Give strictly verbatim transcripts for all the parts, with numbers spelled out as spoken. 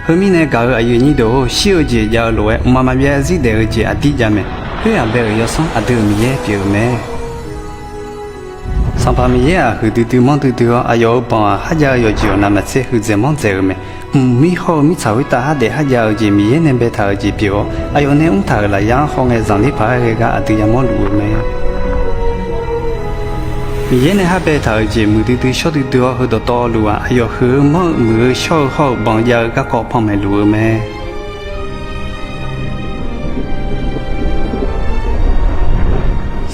Heumirnae gaq-euq aqyuif aqnyir deuq-or, shir-eu jeq jav-eu lof-aer mqmaq maqbyav zir daef-eu jeq aqdir jav mae. Khoer-aq bae-euq yawsanr aqdui-euq Miqyaer pyeuf-eu mae. Sanqpaq Miqyaer-aq huiqdui dui manr duidui-awr, aqyawf-euq banq-aq kharjav-eu yawqjeq yawqnavmaqtser huiqdzaeq manrdzaeq-euq mae. Mqmir hawr-eu mirtsaq khoertav khardaef kharjav-eu jeq Miqyaer nae baetaeq-eu jeq pyeuf-awr, aqyawf nae mrtaq-euq lafyar-anr hawngae zanqler paq-aer ghae gar aqdui yamawr luf-eu mae. Miqyaer nae khar baetaq-euq jeq muiqdui dui shawr duidui-awr, heu dawqtawvluf-aq aqyawf huiq-eu manr-eu muiq-eu shawr-eu hawr-eu banq jav-eu garkawv panmaeq luf-eu mae.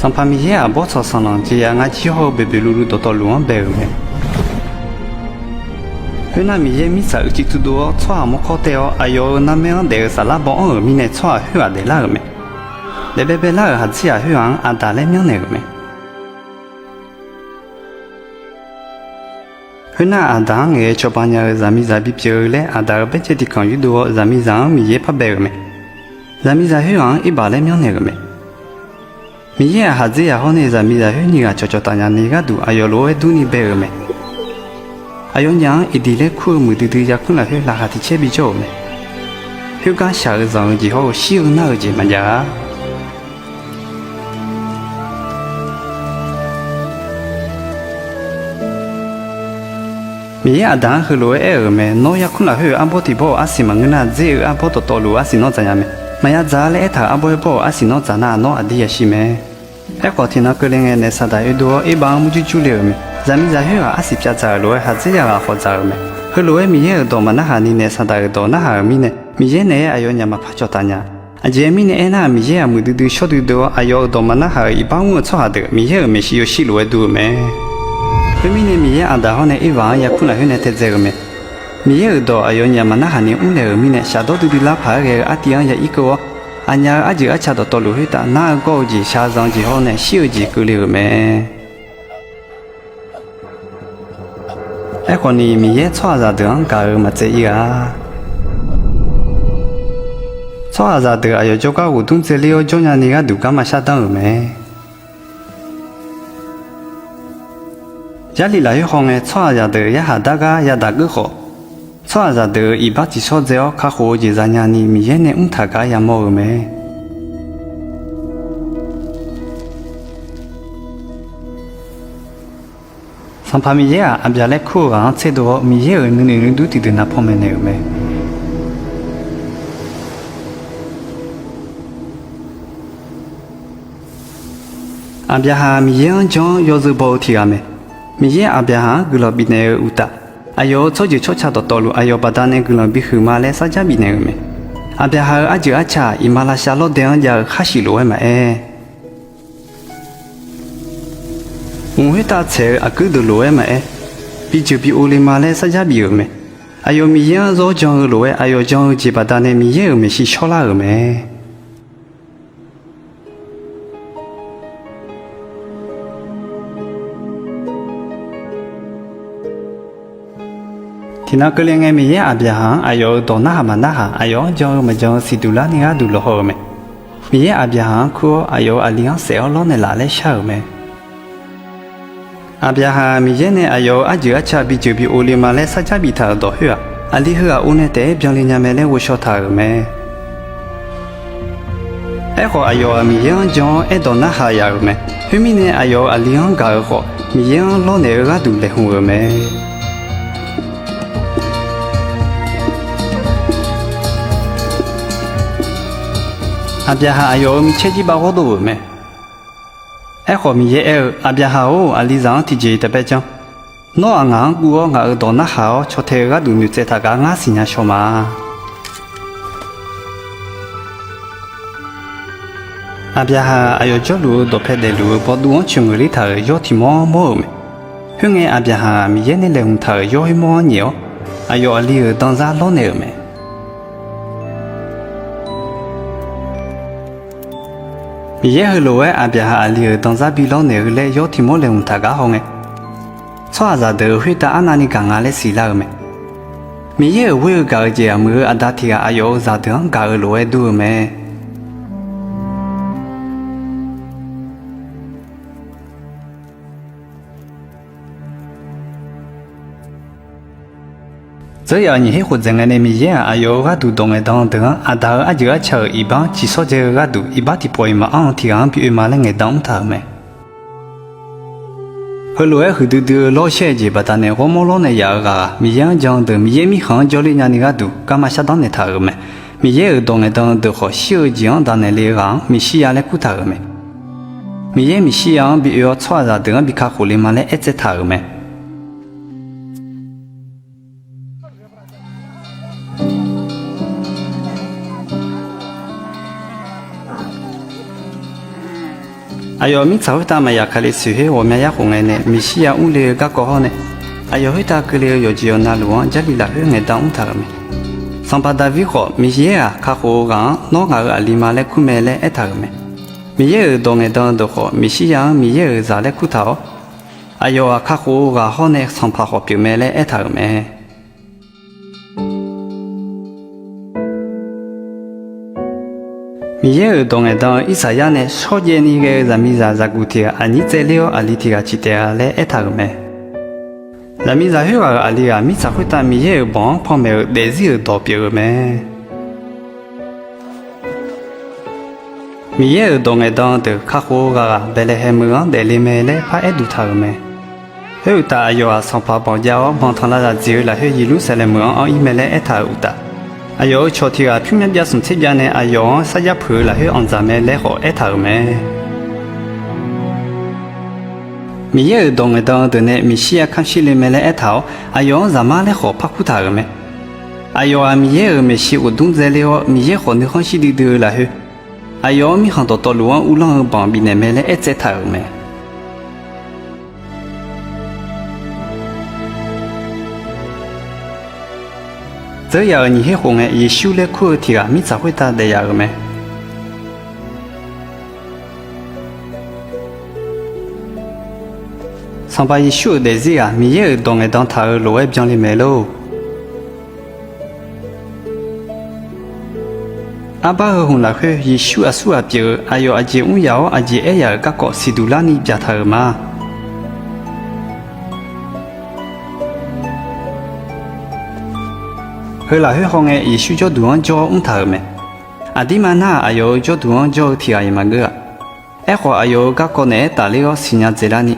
Sanqpaq Miqyaer-aq bawrtsanq sanqlanq jeq yaq ngar jir hawr-eu boeqboeq luvluv dawqtawvluf-anr bae-euq mae. Khoernar, Miqyaer mirtsaq uicuiv tsurdov-awr, tsawrhaq mawrkawr taev-awr, aqyawf-euq narmaer-anr daef-eu saflar baw anr-euq mirnae, tsawrhaq khoerghaq daeflar-euq mae. Daefbae baelar-euq haqdzir-aq, khoerghaq-anr Aqdaq laer myanrnaeq-euq mae. Khoernar, Aqdaq-anr ngaeq-aer cawba nya-eu zaqmiqzaq bipyeuf-eu laer, Aqdaq-euq baerjaev tiqkanq yurdov-awr, zaqmiqzaq-anr Miqyaer par bae-euq mae. Zaqmiqzaq khoerghaq-anr Irbav laer myanrnaeq-euq mae. Miqyaer-aq, haqdzer yaq hawr nae zaqmiqzaq khoer nyiq ghaq cawqcawq taf nya ni gharduq, aqyawf lof-aer durni bae-euq mae. Aqyawfnyaf-anr Eqdiq laer kur-eu muiqdui dui yarkmr lafkhoer laqkhaq tiq caer bijawr-euq mae. Khoergar shaq-eu zanq-eu jeq hawr-eu shir-eu nar-eu jeq maqjav-a. Miqyaer Aqdaq-anr heulof-aer aer-euq mae: Nawr yarkmr lafkhoer-euq arbawr tiq bawr-euq arsiq maqngeur nar, dzer-eu arbawr dawqtawvluf-eu arsiq nawr dzaq nya mae. Maqya dzaq-a laer aertaq-euq arbawr aer bawr-euq arsiq nawr dzaq nar, nawr aqdir yashir mae. Aerkhawf, tiqnan keuvle ngae, naef Saqdaq oedov-awr, Irbav-anr murjur jur le-euq mae. Zaqmiqzaq khoerghaq arsiq pyav dzaq-euq lof-aer, haqdzer yaq ghaq khawf dzaq-euq mae. Heulof-aer Miqyaer-euq dawq maqnarhaq ni, naef Saqdaq-euq dawq narhaq-euq mirnae, Miqyaer naeq-aer aqyawfnyaf maqpar cawqtaf nya. Aqjeq mirnae aernar, Miqyaer-aq, muiqdui dui shawr duidui-awr, aqyawf-euq dawq maqnarhaq-euq iqbax mr-eu tsawrhaq deuq Miqyaer-euq maeqshi yawshir lof-aer dur-eu mae. Khoermirnae, Miqyaer Aqdaq hawr nae Irbav-anr yarkmr lafkhoer nae taedzae-euq mae. Miqyaer-euq dawq aqyawfnyaf maqnarhaq ni mrlaeq-euq mirnae, shafdawr duidui lar paq-aer ghae-eu artiv-anr ya ir keuv-awr, aqnyaf-euq arjeuq arca dawqtawvluf khoertav nar-eu gawr-eu jeq, shaqzanq-eu jeq hawr nae shir-eu jeq keuvle-euq mae. Aerkhawf ni, Miqyaer tsawrhaqzaq deuq-anr gaq-euq maqtsaev ir-a. Tsawrhaqzaq deuq aqyawf jawrgar ghofdmr dzaeler-awr jawr nyani gharduq garma shardanr-euq mae. Jarlif lafkhoer hawngae, tsawrhaqzaq deuq yarhaq dar gar yadaq geur khawf, tsawrhaqzaq deuq-euq iqbax tiqshawr dzae-awr kakhof-eu jeq zanya ni, Miqyaer nae mrtaq gar yamawr-eu mae. Sanqpaq Miqyaer-aq, Aqbyaq laer kur-eu ghaq-anr tserdov-awr, Miqyaer-euq nuinoeq nuidur tiqdeuq na panmaeq naeq-euq mae. Aqbyaqhaq Miqyaer-anr jan-awr yawzeu baw-eu tiq ghaq mae. Miqyaer Aqbyaqhaq-anr guiqlanq bifnaeq-eu uqtaf, aqyawf-euq tsawrjeuq tsawrca dawqtawvluf aqyawf baqdanae guiqlanq bihuiq ma laer sarjar bifnaeq-euq mae. Aqbyaqhaq-euq arjeuq arca-aq, iqmalavshav lawrdae-anr jav-eu khar shif lof-aer maqaer, mq khoertav tsaeq-eu aqkuir deuq lof-aer maqaer, bijeuq bi ovle ma laer sarjar bif-euq mae. Aqyawf Miqyaer-anr zawr jan-eu lof-aer, aqyawf jan-eu jeq baqdanae Miqyaer-euq maeqshi shawrlar-euq mae. Tiqnan keuvle ngae, Miqyaer Aqbyaqhaq-anr aqyawf-euq dawq narhaq maqnarhaq, aqyawf-anr jan-eu maqjan-eu siqduq larni gharduq lawqhaw-euq mae. Miqyaer Aqbyaqhaq-anr kur-awr, aqyawf-euq aqli-anr saef-awr lawrnaeq laf laer shar-euq mae. Aqbyaqhaq Miqyaer nae aqyawf-euq arjeuq arca bijeuq bi ovle ma laer sarjar biftaq-euq dawq khoer-aq, aqli heughaq uvnaeq taef-aer byanle nya mae laer ghovshaw taq-euq mae. Aerkhawf, aqyawf-aq, Miqyaer-anr jan-awr aerdawq narhaq yaf-euq mae. Khoermirnae, aqyawf-euq aqli-anr gaq-eu khawf, Miqyaer-anr lawrnaeq-eu gharduq laeqhmq-euq mae. Aqbyaqhaq aqyawf-euq micaer jir bav ghawrdov-euq mae. Aerkhawf, Miqyaer aer-eu, Aqbyaqhaq-or, aqlizaq-anr tiqjeq taef-aer janr. Nawr-aq, ngaq-anr guv-awr ngaq-euq dawq narhaq-awr caw tae-eu gharduq noeqtsaev taq gar ngar siqnya shaw ma. Aqbyaqhaq aqyawf jawrluf-eu dawqpae daefluf-eu bawduv-anr coeqngeuf ler taq-euq yawr tiq mawr-anr mawr-euq mae. Khoerngae, Aqbyaqhaq Miqyaer nae laeqhmq taq-euq yawr khoer mawr-anr nyaef-awr, aqyawf aqli-euq danzar lawrnaeq-euq mae. Miqyaer heulof-aer Aqbyaqhaq aqli-euq danzar bi lawrnaeq-eu laer yawr tiq mawr laeqhmq taq gar hawngae, tsawrhaqzaq deuq-euq khoertav arnavni gaq nga laer siqlar-eu mae. Miqyaer-euq ghoer-eu gaq-eu jeq-aq, muiq-eu aqda tiq ghaq aqyawf-euq zaqdeuq-anr gaq-eu lof-aer dur-eu mae. Dzeur yaf-euq nyiq her khof dzaeq ngae nae Miqyaer-aq, aqyawf-euq gharduq dawq ngaeqdan deuq-anr aqda-euq arjeuq arca-euq iqbax-anr ciqshawr dzae-eu gharduq iqbax tiqpawf iqmaq-anr-eu tiq ghaq-anr bi oe ma laer ngaeqdan mr taq-euq mae. Heulof-aer huiqdui dui-eu lawr shaer-eu jeq baqdanae ghawrmawr lawr nae yaf-euq ghaq-aq, Miqyaer-anr jan-eu deuq Miqyaer mirkhanq-anr jawrler nyani gharduq garma shardanr naeq taq-euq mae. Miqyaer-euq dawq ngaeqdan deuq khawf shir-eu jeq-anr danaeq le-eu ghaq-anr Meqsirya laer kurtaq-euq mae. Miqyaer Meqsirya-anr bi oe-awr tsawrhaqzaq deuq-anr bi kakhof le ma laer aertsaev taq-euq mae. Aqyawf mirtsaq khoertav maqyaf Kali siqher ghawqmya yar khof ngae nae Meqsirya mrle-eu garkawv hawr nae, aqyawf khoertav keuvle-eu yawqjeq yawqna luf-anr Jarlif lafkhoer ngaeqdan mr taq-euq mae. Sanqpaq Daqbir khawf, Miqyaer-aq kakhof-eu ghaq-anr Nawr ngaq-euq aqli ma laer kur mae laer aertaq-euq mae. Miqyaer-euq dawq ngaeqdan deuq khawf, Meqsirya-anr Miqyaer-euq zaq laer kurtaq-awr, aqyawf-aq kakhof-eu ghaq hawr nae sanqpaq khawf pyeuf mae laer aertaq-euq mae. Miqyaer-euq dawq ngaeqdan-eu Irsaqyar nae shawrjaev ni ghae-eu zaqmiqzaq zaqguq tiq ghaq aqnyir tsaevler-awr aqli tiq ghaq ciq taef-a laer aertaq-euq mae. Zaqmiqzaq khoerghaq-euq aqli ghaq mirtsaq khoertav Miqyaer-euq banq-anr panmaeq-euq daefzir-euq dawq pyeuf-eu mae. Miqyaer-euq dawq ngaeqdan deuq kakhof-eu ghaq ghaq Baeqlaeqhaeq meuq-anr daefle mae laer paraer duq taq-euq mae. Khoeruqtaf, aqyawf-aq sanqpaq banq jav-awr banq tanqlav zaq dziq-eu lafkhoer Yeqlursaqlaeq meuq-anr anr-ir mae laer aertaq-euq uqtaf, aqyawf-euq cawq tiq ghaq pyur myanr jav smq tser jav nae aqyawf-anr sarjax peuq-eu lafkhoer anqdzaq mae laer khawf aertaq-euq mae. Miqyaer-euq dawq ngaeqdan deuq nae Meqsirya kamq shir le mae laer aertaq-awr, aqyawf-anr Zaqmar laer khawf par kurtaq-euq mae. Aqyawf-aq, Miqyaer-euq maeqshi ghofdmr dzaeler-awr, Miqyaer khawf nuikhanr shir duidui-eu lafkhoer, aqyawf-anr mirkhanq dawqtawvluf-anr uvlanr-eu banq bifnaeq mae laer aertsaev taq-euq mae. Dzeur yaf-euq nyiq her khof ngae, Yeqsur laer kur-eu tiq ghaq mirtsaq khoertav daef yaf-euq mae. Sanqpaq Yeqsur-euq daefzir ghaq Miqyaer-euq dawq ngaeqdan taq-euq lof-aer byanle mae lor. Arbar heu hmq lafkhoer Yeqsur aqsur ghaq pyeuf-eu aqyawf aqjeq mr yaf-awr aqjeq aer yaf-euq garkawv siqduq larni byaqtaq-euq ma. Heu lafkhoer hawngae Yeqsur jawrduq-anr jawr-awr mrtaq-euq mae. Aqdirma nar-aq, aqyawf-euq jawrduq-anr jawr-eu tiq ghaq-iq maqngeur-a. Aerkhawf, aqyawf-euq garkawv naeq-aer tafler-awr siqnya dzaeqlarni,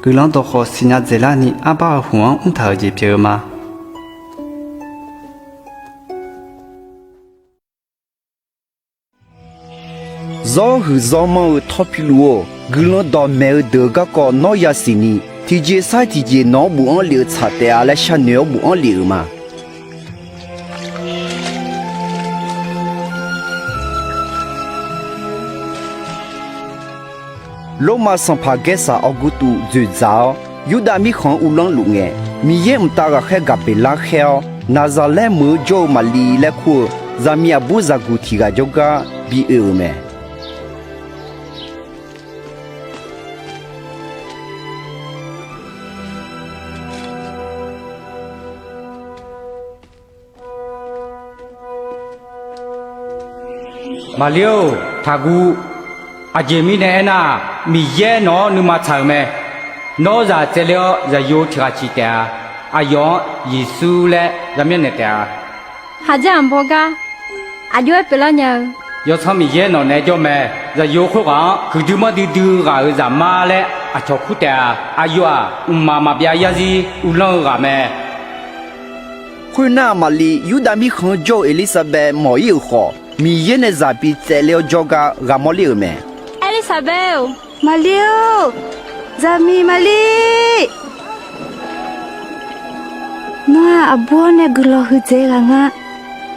guiqlanq dawqkhawq siqnya dzaeqlarni arbar heu hmq-anr mrtaq-euq jeq pyeuf-eu ma. Zawr huiq zawr manr-eu Tawrpiluf-or, guiqlanq dawqmaeq-eu deuq-euq garkawv nawr yasiq ni, tiqjeq sar tiqjeq nawq-anr bofanr lef-eu tsaq taef-a laer sharnoeq-awr bofanr lef-euq ma. Lormav sanqpaq Gaersaq awgurtuv dzoeqdzaq-awr, Yurdav mirkhanq-anr uvlanr luf ngae, Miqyaer mqtav ghaqkhaer gaq beqlar khaer-awr, Naqzaqlaer meuq-eu jawr-eu Maqli laer kur-eu zaqmiq aqbur zaqguq tiq ghaq jawrgar bi oe-euq mae. Maqli-or, taqguv. Aqjeq mirnae aernar, Miqyaer nawq-anr nuima tsaq-euq mae. Nawr zaq tsaevler-awr zaqyo tiq ghaq ciq taef-a. Aqyawf-anr Yeqsur laer zaqmyanr naeq taef-a. Haqjanr aqmawr gar aqjox-aer pyeuflar nya-eu Yawsanr Miqyaer nawq naeq-aer jawr mae. Zaqyo khoerghaq-anr huiqdui manrdui dui ghaq-euq Zaqmar laer aqcawq kur taef-a. Aqyawf-aq, mqmaq maqbyav yarzir uvlanr-eu ghaq mae. Khoernar, Maqli Yurdav mirkhanq-anr jawr-eu Erlirsaqbaev mawq-ir-euq khawf, Miqyaer nae zaq bi tsaevler-awr jawrgar ghaq mawrler-euq mae. Erlirsaqbaev-or, Maqli-or, zaqmiq Maqli, nawr-aq aqbur-awr nae guiqlanq huiqdzaeq ghaq nga.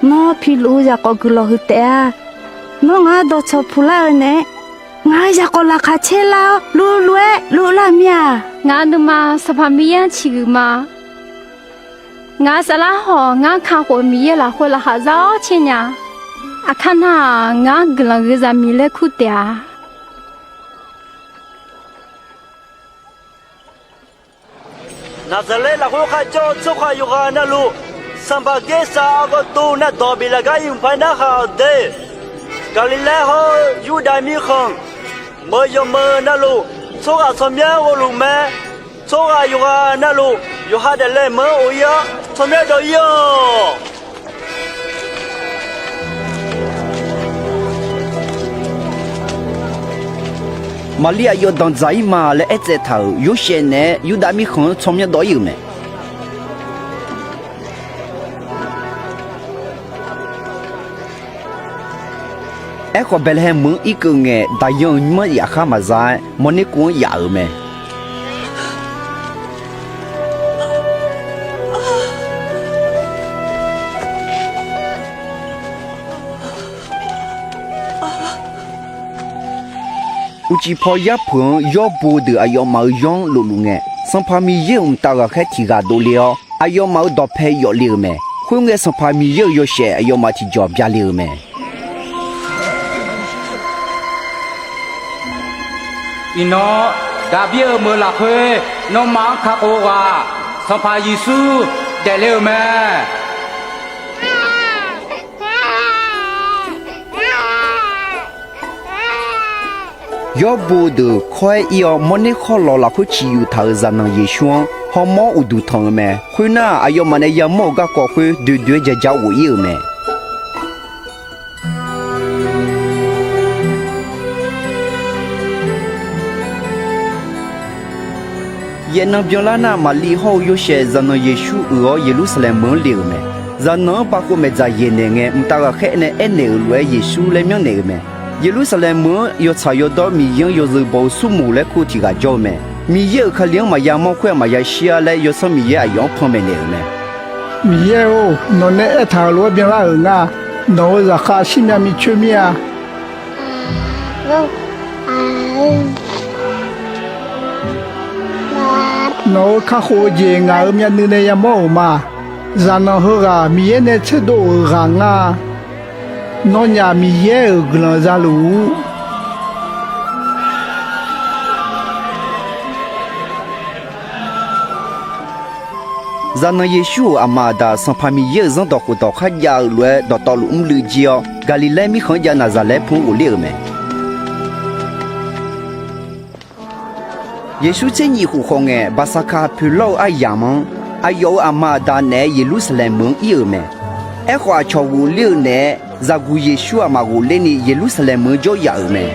Nawr piluf-eu zaqkhawf guiqlanq huiq taef-a. Nawr ngaq-anr dawqcawq puqlar-eu naeq-aer, ngaq-euq zaqkhawf laqkhaq caer lar-awr luvluv-aer luvlar mir-aq, ngaq-euq nuima Sanqpaq Miqyaer-anr ciqhuiq ma. Ngaq-euq saflar hawq ngar kakhof-eu Miqyaer lafkhoer laqkhaq za-awr caer nya. Aqkar nar-aq, ngaq-anr guiqlanq huiq zaqmiq laer kur taef-a. Naqzaqlaer lafkhoer kharjawr-eu tsawrhaq yawqghaq navluf, sanqpaq Gaersaq argawr dov navdawq biflaf gar iqpaq narhaq-awq de. Gaqliqlaer hawr-eu Yurdav mirkhanq, meuq yawqmeuq navluf tsawrhaq tsawrmyanr ghovluf mae. Tsawrhaq yawqghaq navluf Yawqha daefle meuq-anr of-ir-awr, tsawrmyanr dawq-ir-awq. Maqlir aqyawf danqdzaq-ir ma laer aertsaev taq-euq Yorsaev naeq-aer Yurdav mirkhanq-anr tsawrmyanr dawv-ir-euq mae. Aerkhawf, Baeqlaeqhaeq meuq-anr irkeuv ngae, daqyan-euq nymr-anr yaf khar maqza-aer, mawrner kuv-anr yaf-euq mae. Uqcif paw yarpeuq-anr yawrbo deuq aqyawfmaf-euq yawr-anr lofluf ngae, Sanqpaq Miqyaer-euq mqtav ghaqkhaer tiq ghaq dovle-awr, aqyawfmaf-euq dawqpae yawf le-euq mae. Khoerngae, Sanqpaq Miqyaer-euq yawshaef aqyawfmaf tiqjawq byale-euq mae. Iqnan, Daqbir-euq meuq lafkhoer nawmaf-anr kakhof-eu ghaq, Sanqpaq Yeqsur daefle-euq mae. Yawrbo deuq kawr-aer ir-awr, mawrner khawrlawq lafkhoer ciqyuf taq-euq zaqnanq Yeqsur-anr hawmawr uqduq tanq-eu mae. Khoernar, aqyawfmaf nae yamawr-euq garkawv khoer doedoe-aer ja ja ghof-ir-euq mae. Yaefnan byanlar nar, Maqliv hawr-eu Yorsaev zaqnanq Yeqsur uiq-awr Yeqlursaqlaeq meuq-anr le-euq mae. Zaqnanq-anr bav khov maeqdzaq yaeq naeq ngae, mqtav ghaqkhaer nae aernaeq-euq lof-aer Yeqsur laer myanrnaeq-euq mae. Yeqlursaqlaeq meuq-anr yawtsaq yawdawr Miqyaer-anr yawzeu baw-eu smrmuiq laer kur tiq ghaq jawr-eu mae. Miqyaer-euq Kali-anr maqya mawr khoer-aq maqya shir-ar laer yawsanr Miqyaer aqyawf-anr panmaeq naeq-euq mae. Miqyaer-or, nawq nae aertaq-euq lof-aer byanlar-euq nga. Nawq-euq zaqkhav shirmyav micoer mir-a. Nawq-euq kakhof-eu jeq ngaq-euq myavnuiv nae yamawr-euq ma. Zaqnanq heughaq Miqyaer nae tserdov-euq ghaq ngar-a. Nawnyaf Miqyaer-euq guiqlanq zaluf-ur. Zaqnanq Yeqsur-euq aqma aqda Sanqpaq Miqyaer-euq zanrdawq khofdawq kharjav-eu lof-aer dawqtawvluf mrluiv jir-awr, Gaqliqlaer mirkhanq-anr jav Naqzaqlaer pun ghofler-euq mae. Yeqsur tser nyif khof khawf ngae, Baqsaqkaq poeqlawr-eu aryamq-anr, aqyawf-euq aqma aqda naeq-aer Yeqlursaqlaeq meuq-anr ir-euq mae. Aerkhawf, aqcawq ghofler-eu naeq-aer zaqguq Yeqsur aqmaf ghofler ni Yeqlursaqlaeq meuq-anr jawr yaf-euq mae.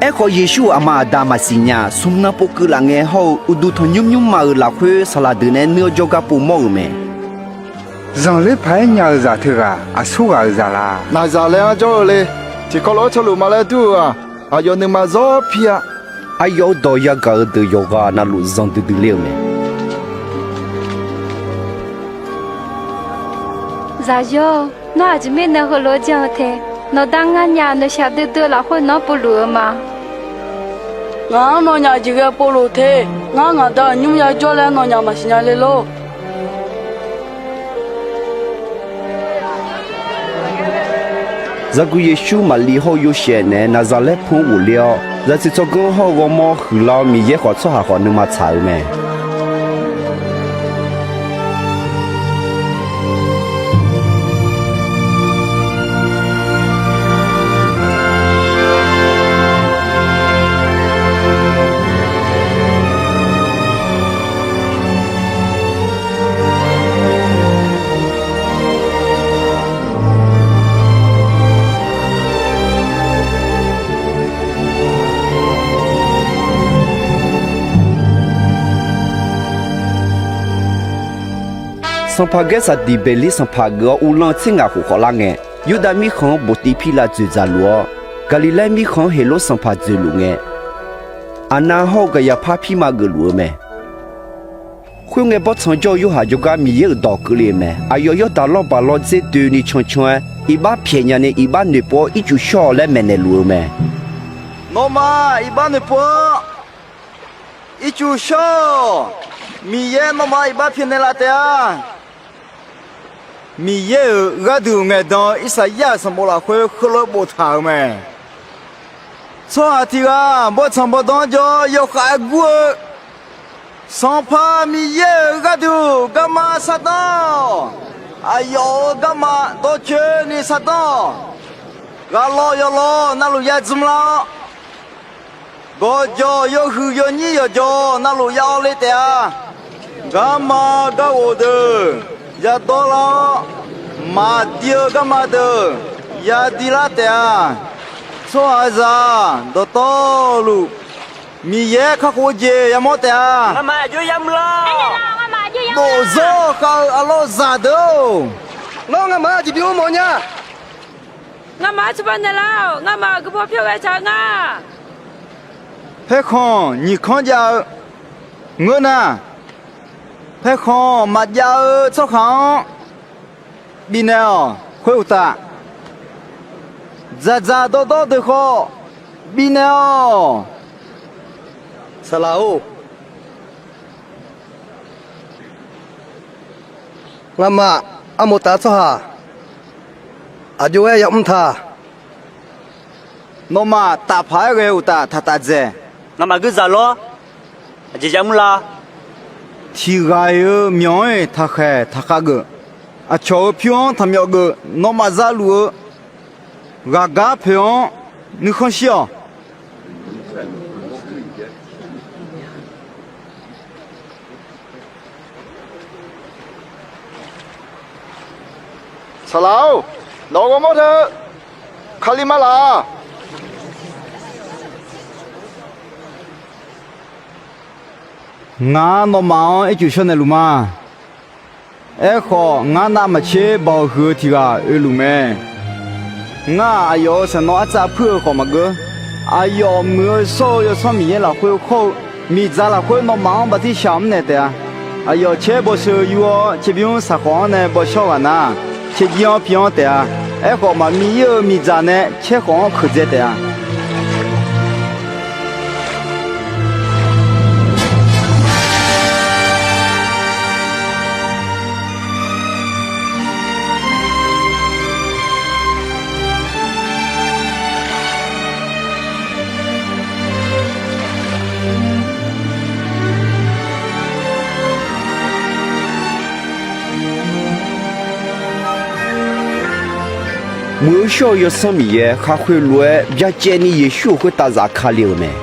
Aerkhawf, Yeqsur-euq aqma aqda maqsiq nya-aq, smq nan pov keuv laf ngae hawr-eu uqduq tanqnymr nymrma-euq lafkhoer saqlaq deuq naeq-aer nuir-awr jawrgar povmawr-euq mae. Zanqler paq-aer nya-eu zaq teughaq aqsur ghaq-euq zaq la? Naqzaqlaer-anr jawr-eu le. Tiqkawv lof-aer tsawrluf ma laer dur-eu-aq, aqyawf nuima zawr pir-a. Aqyawf-euq dawq yagaq-eu deuq yawqghaq navluf zanqdui dui ler-eu mae. Zaqyo, nawr aqjeq mirnae heulof-aer jan-eu te? Nawqda ngar nya noeqshaq duidui-eu lafkhoer nawq-anr povluf-eu ma. Ngaq-anr nawnyaf jeqghae povluf te. Ngar ngaq Da-euq nymr yajawr laer nawnyaf maqsiq nya le lor. Zaqguq Yeqsur Maqliv hawr-eu Yorsaev naeq-aer Naqzaqlaer pun-anr ghofler-awr, zaqsiq tsawrganr hawr-eu ghawrmawr huiqlar-awr, Miqyaer khawf tsawrhaq khawf nuima tsaq-euq mae. Sanqpaq Gaersaqdiq Beqlir sanqpaq geuf-awr uvlanr tser ngaq khof khawf lar ngae, Yurdav mirkhanq-anr boqtiv Pirlav dzoeqdzaq luf-awr, Gaqliqlaer mirkhanq-anr Heqlor sanqpaq dzoeqluf ngae, Aqnav hawr-eu Gaqyaqpar pirma geufluf-eu mae. Khoerngae, bawrtsanq jawr-eu Yorhaq jawrgar Miqyaer-euq dawq keuvle-euq mae. Aqyawf Yawrdaq lawrbaq lawrdzer doeni cancan-aer, iqbax pyaeq nyani iqbax noeqpov-awr ircuf shawr-awq laer maeqnaeq luf-eu mae. Nawmaf iqbax noeqpov-awr ircuf shawr-awq. Miqyaer nawmaf iqbax pyaeqnaeq laf taef-a. Miqyaer-euq gharduq ngaeqdan-eu Irsaqyar-euq sanqbof lafkhoer heulof-aer boftaq-euq mae. Tsawrhaq tiq ghaq bawrtsanq bawrdanr-anr jawr-awr yawkhav-aer gur-eu, Sanqpaq Miqyaer-euq gharduq garma sardanr-awq. Aqyawf-euq garma dawrcoeni sardanr-awq. Ghaq lawv yawf lawv navluf ya dzmr lar-awr, Gawqjawq yawhuiq yawnyir yawqjawq navluf ya awv le taef-a. Garma garghof deuq yadawr lar-awr, maqdi-eu garma deuq yadi lar taef-a. Tsawrhaqzaq dawqtawvluf Miqyaer kakhof-eu jeq yamawr taef-a. Bofzanr khav-eu arlawr zaqdeuq-or, nawr ngamaf-anr aqjeq bimr mawf nya. Ngamaf-anr cawba naeqlar-awq. Ngamaf-euq guiqbaw pyawr ghae taq-eu nga. Paerkhanq nyiq kanr jav-eu ngeur nar, paerkhanq maqjav-eu tsawrhaq-anr bifnaeq-awq. Khoer uqtaf, dzaqdzaq dawrdawr deuq khawf bifnaeq-awq. Saqlaq-or, ngamaf armoq taf-eu tsawrhaq aqjox-aer yamr ta. Nawmaf tafpaq-aer ghae-eu uqtaf taqtaf dzaeq. Ngamaf guirzaq lawr, aqjeq yamr la. Tiqghaq-iq-eu myawq-anr-iq taqkhaeq taqkhav geuf. Aqcawq-euq pyur-anr taqmyawf geuf. Nawmaf zaluf-eu ghaqgar poeq-anr nuikhanr shir-awq. Saqlaq-or, nawq-euq ghawrmawr teu Kali maqlaq-a. Ngar nawmaf-anr ircuf shawr naeqluf ma. Aerkhawf, ngar navmaqtser baoq huiq-eu tiq ghaq oeluf mae. Ngar-aq, aqyawf-euq saeqnawv artsav puir-eu khawf maqgeur. Aqyawf muiq-eu shawr-eu Yawsanr Miqyaer lafkhoer hawr-eu miqdzaq lafkhoer nawmaf-anr bartirsaq mrnaeq taef-a. Aqyawf caer bawsheu yur-awr, caerbymr saqkhawf-anr nae bawshawr ghaq nar, caerjir-anr pi-anr taef-a. Aerkhawf, maqmi ir-eu miqdzaq nae caer khawf-anr keuqdzae taef-a. Muiq-eu shawr-eu Yawsanr Miqyaer khar khoerlof-aer byacaevni Yeqsur-euq khoertav zafkale-euq mae.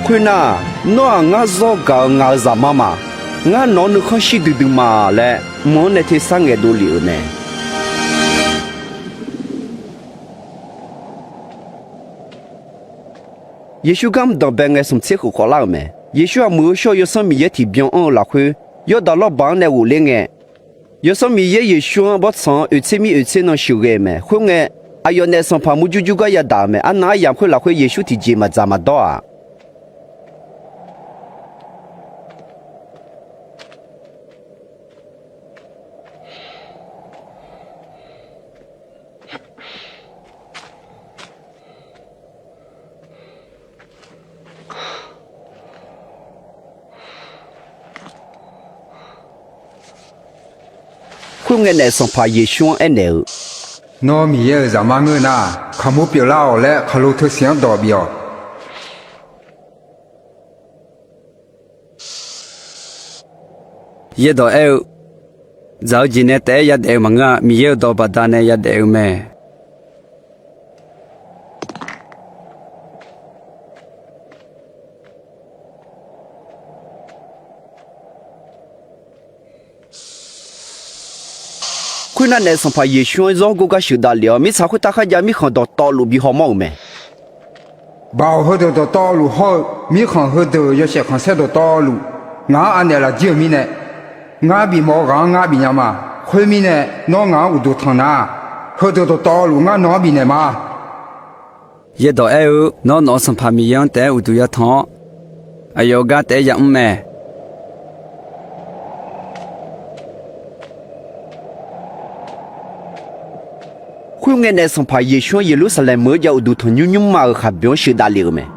Khoernar, nawr-aq ngar zawr gaq-euq ngaq-euq Zaqmar ma. Ngar nawq-anr nuikhanr shir duidui ma laer mq-anr nae tersar ngaeqdov lef-euq mae. Yeqsur gardanqbae ngae, smq tser khof khawf lar-euq mae. Yeqsur-aq, muiq-eu shawr-eu Yawsanr Miqyaer tiqbyan anr-eu lafkhoer, Yawrdaq lawrbaq-anr nae ghofler ngae, Yawsanr Miqyaer Yeqsur-anr bawrtsanq-anr oeqtser mir oeqtser nan sheuqghae-eu mae. Khoerngae, aqyawf naef sanqpaq murjur jur gar yadaq-euq mae. Arnan aryamq khoer lafkhoer Yeqsur tiqjeq maqdzaq maqdawr-aq, Khoerngae, naef sanqpaq Yeqsur-anr aernaeq-eu, Nawr Miqyaer-euq Zaqmar ngeur nar, kaqmur pyeuflar-awq laer khaqlo teusiq-anr dawq bif-awq. Yaerdawq aer-eu, dzaq-eu jeq nae taef-aer yadaef-eu maqngeur-a. Miqyaer-euq dawq baqdanae yadaef-eu mae. Khoernar, naef sanqpaq Yeqsur-anr zawr gor gar sheuqdav lef-awr, mirtsaq khoertav kharjav mirkhanq dawqtawvluf bi hawmawr-euq mae. Baoq heudeuq dawqtawvluf hawr-eu mirkhanq heudeuq yawshaef khanqsaer dawqtawvluf, ngaq-anr anaeq lafjir-euq mirnae, ngar bifmawf-eu ghaq-anr ngar bifnya ma. Khoermirnae, nawr ngaq-anr uqduq tanq nar, heudeuq dawqtawvluf ngar nawq-anr bifnaeq ma. Yaerdawq aer-eu, nawr nawq-euq Sanqpaq Miqyaer-anr taef-aer uqduq yatanq-awr, aqyawf gar taef-aer yamr mae. Khoerngae, naef sanqpaq Yeqsur-anr Yeqlursaqlaeq meuq-eu jav uqduq tanqnymr nymrma-euq khaqboeq-anr sheuqdav lef-euq mae.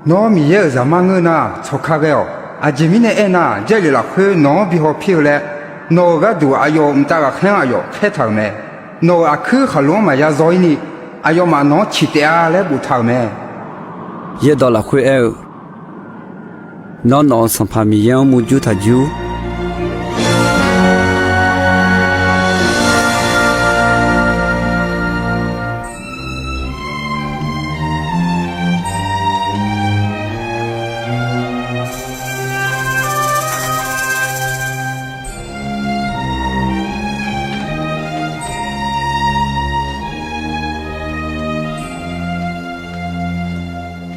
Nawr Miqyaer-euq Zaqmar ngeur nar, tsawq ka ghae-awq. Aqjeq mirnae aernar, Jarlif lafkhoer nawq-anr bi hawpir-eu laer, nawq-euq gharduq aqyawf-euq mqtav ghaqkhaer-anr aqyawf khaertaq-euq mae. Nawq-euq aqkuir khaqlo-anr maqya zaw-ir ni, aqyawfmaf nawq-anr ciq taef-a laer boftaq-euq mae. Yaerdawq lafkhoer aer-eu, nawr nawq-euq Sanqpaq Miqyaer-anr murjur taq jur.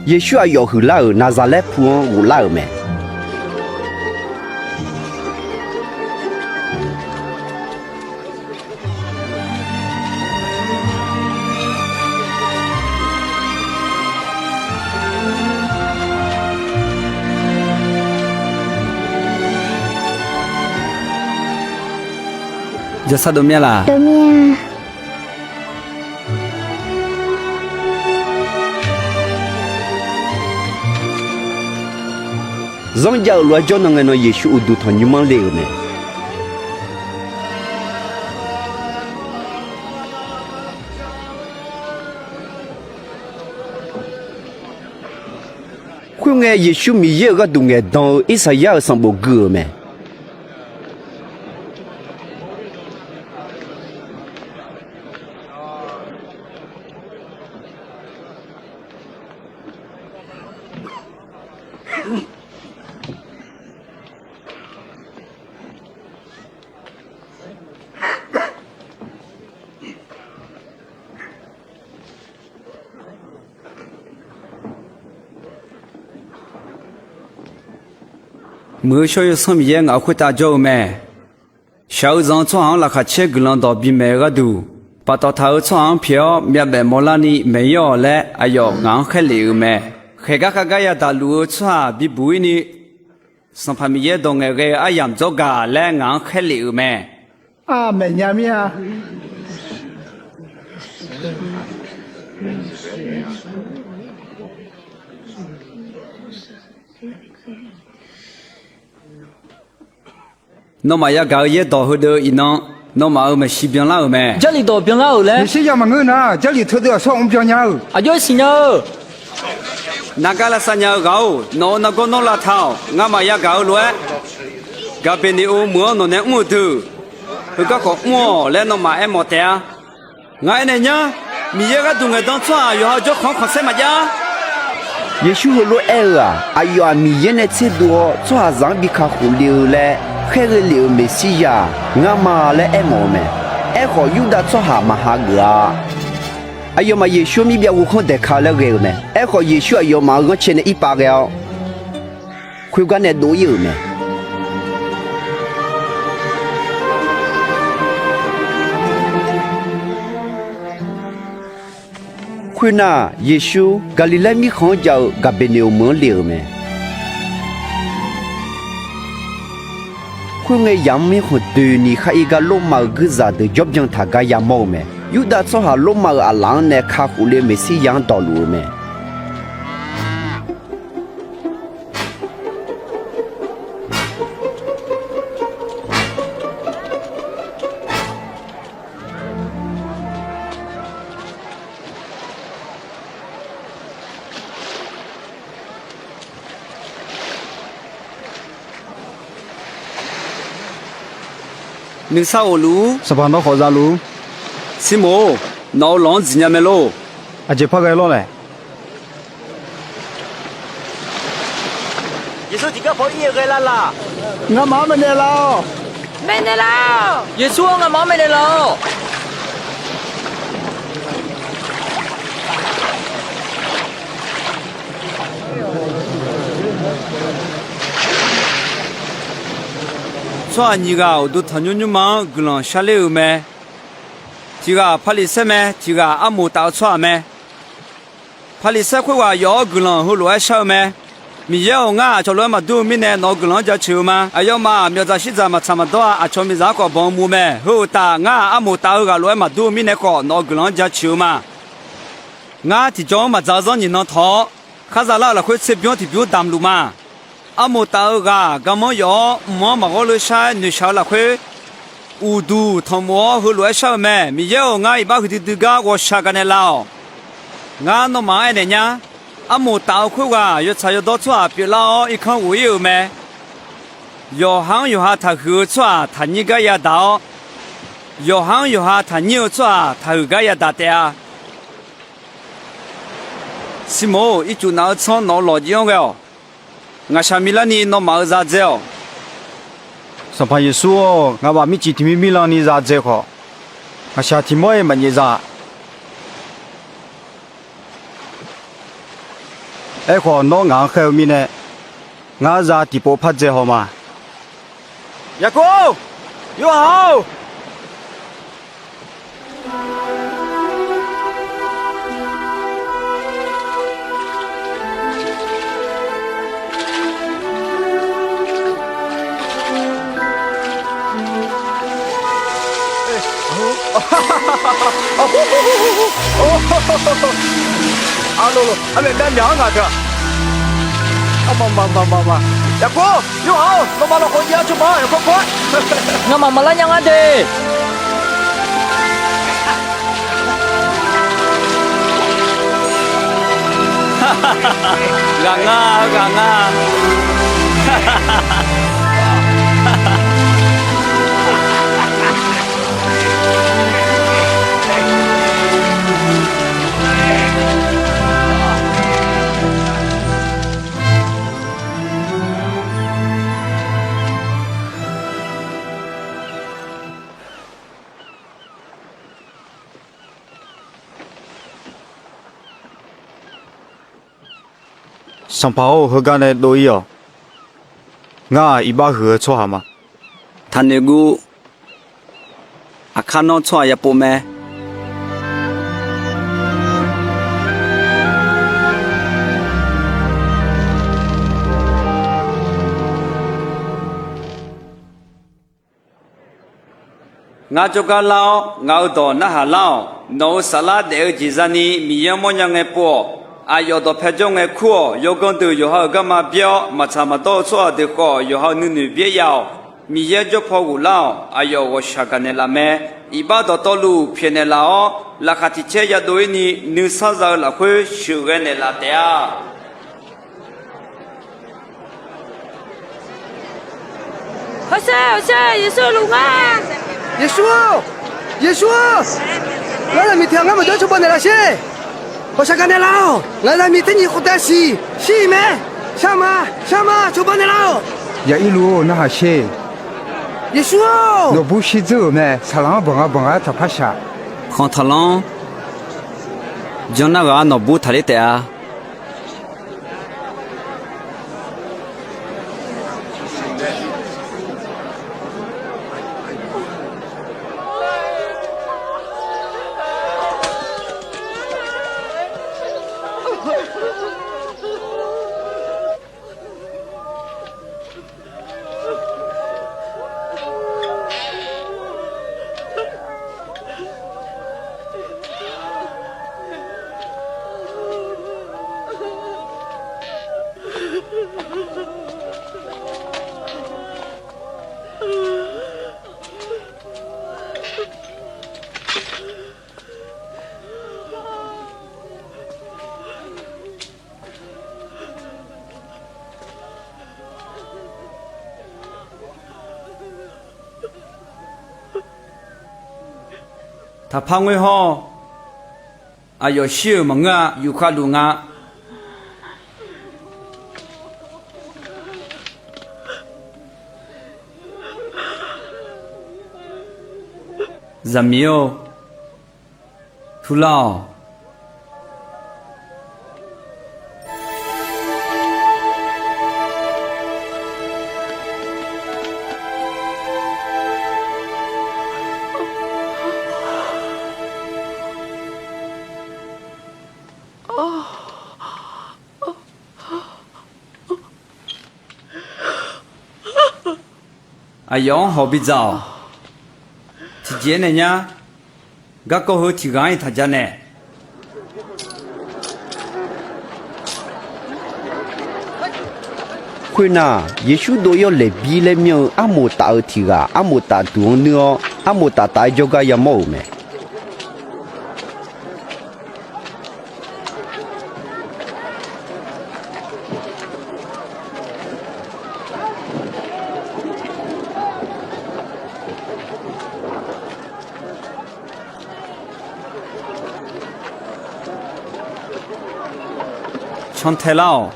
Yeqsur aqyawf huiqlar-euq Naqzaqlaer pu-anr ghoflar-euq mae. Jawrsar dov mir-a laq? Zanrjav-euq lof-aer jawrnan ngae nan Yeqsur uqduq tanqnymr-anr le-euq mae. Khoerngae, Yeqsur Miqyaer-euq gharduq ngaeqdan-eu Irsaqyar-euq sanqbof gui-euq mae. Muiq-eu Shawr-eu Yawsanr Miqyaer ngaq-euq khoertav jawr-eu mae. Shaq-eu zanq-eu tsawrhaq-anr laqkhaq caer guiqlanq dawq bimaeq-eu gharduq, paftawf taq-eu tsawrhaq-anr pyaeq-awr myavbaef mawrlarni maeq-ir-awq laer aqyawf ngaq-anr khaerlef-euq mae. Khaeqgar khavgar yadaq luf-eu tsawrhaq bibuq-ir ni, Sanqpaq Miqyaer dawq ngaeqghae-eu aryamq dzawr gaq laer ngaq-anr khaerlef-euq mae. Aqmeq nya mir-a. Nawmaf yagaq-eu yaerdawq heudeuv iqnan, nawmaf-euq maeqshi byanlar-euq mae. Jarlif dawq byanlar-euq laer. Meqsirya maqngeur nar, Jarlif teudeuv aqsur-anr byan nya-eu. Aqjox-aer siqnya-eu. Nargar lavsav nya-eu ghaq-or, nawq-euq nargawr nawr lavtaq-awq. Ngamaf yagaq-eu lof-aer, Gaqbeqneqo meuq-anr nawq nae mr-eu deuq, heugar khawf mr-awq laer nawmaf aermawf taef-a. Ngar aernaeq nyar, Miqyaer gharduq ngaeqdan tsawrhaq yawqha jawrkhanq-anr khanqsaer maqjav. Yeqsur heulof-aer aer-eu-aq, aqyawf-aq Miqyaer nae tserdov-awr tsawrhaqzaq-anr bi kakhof le-eu laer khaerghae lef-euq Meqsirya-aq ngar ma laer aermawf-eu mae. Aerkhawf, Yurdav tsawrhaq maq hageuf-a. Aqyawfmaf Yeqsur-anr mirbyav ghovkhanr daeqka-eu laer ghae-eu mae. Aerkhawf, Yeqsur aqyawfmaf-euq ghanrcae nae irpav ghae-awr, khoergar nae dov-ir-euq mae. Khoernar, Yeqsur Gaqliqlaer mirkhanq-anr jav-eu Gaqbeqneqoq meuq-anr le-euq mae. Khoerngae, yamq-anr mirkhanq doeq ni khar ir gar Lormav-euq guirzaq deuq jawrbyan taq gar yamawr-eu mae. Yurdav tsawrhaq Lormav-euq aqlaf-anr nae kakhof le-eu Meqsirya-anr dawqluf-eu mae. Nuisar ghofluf-ur. Sanqpaq nawr khawf za luf-ur. Sirmoq-or, nawq-euq lawq-anr dziqnya mae lor. Aqjeq par ghae lawr lae? Yeqsur tiqgar paw ir-eu ghae lar laq? Ngamaf-anr maeqnaeq laf-awq. Maeqnaeq laf-awq. Yeqsur-or, ngamaf-anr maeqnaeq laf-awq. Tsawrhaq nyiq ghaq uqduq tanqnymr nymrma-anr guiqlanq sharler-euq mae. Tiq ghaq Paqliqsaer mae, tiq ghaq armoq taf-eu tsawrhaq mae. Paqliqsaer khoerghaq yawf-awr guiqlanq heulof-aer shar-eu mae. Miqyaer-or, ngar aqcawq lof-aer maqdur-eu mirnae nawq-euq guiqlanq-anr jaceuq-eu ma. Aqyawfmaf myawfdzaq shirzaq maqtsaq maqdawr-a. Aqcawq miqzaq-anr khawf banq muv-eu mae. Heu uqtaf, ngar armoq taf-eu ghaq lof-aer maqdur-eu mirnae khawf nawq-euq guiqlanq-anr jaceuq-eu ma. Ngar tiqjawr-anr maqdzaq-eu zanr nyiq nan tawq-awr, khar zalar-euq lafkhoer tserbymr tiqbymr damq luf ma. Armoq taf-eu ghaq garmanr yawf-awr, mq-anr maqghawr leu shar-aer noeqshaq-eu lafkhoer, uqduq tanqmof-awr heulof-aer shar-eu mae. Miqyaer-or, ngar iqbax huiqdui dui gar ghawqshaq gaqnaeq laf-awq. Ngar nawmaf-anr aernaeq nyar. Armoq taf-eu khoerghaq yawtsaq yawdawr tsawrhaq pyeuflar-awr irkanr ghof-ir-euq mae. Yawqha-anr yawqha taqhuiq-eu tsawrhaq taqnyir gar yadaq-awr, yawqha-anr yawqha taqnyir-eu tsawrhaq taqhuiq gar yadaq taef-a. Sirmoq-or, ircuf naf-eu tsanr nawq-euq lawqjiv-anr ghae-awq. Ngaqshaq milarni nawmaf-euq za dzae-awq. Sanqpaq Yeqsur-or, ngaqmaf mircif tiq mir mir lanni za dzae khawf, ngaqshaq tiq mawr-iq maqnyaef za. Aerkhawf, nawr ngaq-anr khaer-eu mirnae, ngar za tiqpov par dzae haw ma. Yaqkov-or! Yorhaq-or! Arlolo, armaeq myavmyaq-anr ngaq deuq-aq. Aqma, ma, ma, ma, ma. Yaqkov, Yorhaq-or, nawmaf lafkhoer jav-awr cawba yawkawr kawr-ar. Ngamaf maqlar nya nga de. Ghaq nga, ghaq nga. Sanqpaq-or, heugar nae dov-ir-awq. Ngar-aq, iqbax huiq-eu tsawrhaq ma. Taqnoeq guv. Aqkar nawr tsawrhaq yapov mae. Ngar jawrgar lar-awr, ngaq-euq dawq narhaq lar-awq. Nawq-euq saflar daef-eu jeq zani Miqyaer-anr mawrnya ngae pov-awq. Aqyawf dawqpae jawr ngae kur-awq. Yawganr deuq yawqha-euq garma byaer-awr, maqtsaq maqdawr-eu tsawrhaq deuq khawf, yawqha-euq nuinoeq byaer ya-awq. Miqyaer jawr paw ghoflar-awq. Aqyawf ghawqshaq gaqnaeq laf mae. Iqbax dawqtawvluf pyaeqnaeq laf-awr, laqkhaq tiq caer yadov-ir ni nuisar za-eu lafkhoer sheuqghae naeqlaf taef-a. Hawsher, hawsher, Yeqsur luf nga. Yeqsur-or, Yeqsur-or, ngar zaqmiq tiq ghaq ngar maqjawr cawba naeqlaf sher. Ghawqshaq gaqnaeq laf-awq. Ngaq zaqmiq tser nyiq khof taef siq shir-iq mae. Shar ma, shar ma, cawba naeqlaf-awq. Yaqir luf-or, narhaq sher. Yeqsur-or, nawqbur shirdzeur-euq mae. Saqlaq-anr banq nga banq nga-aer taqpar shaq. Khanq taqlanr. Janr nar ghaq-anr nawqbur taqler taef-a. Taqpar ngoer hawr-awq. Aqyawf shir-euq maqngeur-a. Yufkhav luf nga. Zaqmiq-or, turlar-awq. Aqyawf-anr hawq bidzaq-awq. Tiqjeq-aer nae nyar. Garkawv heu tiq ghaq-anr-iq taq ja naeq. Khoernar, Yeqsur dov-ir-awr Laeqbir laer myanr-eu armoq taf-eu tiq ghaq armoq taf duq-anr nuir-awr, armoq taf taf-aer jawrgar yamawr-euq mae. Cantae lar-awq.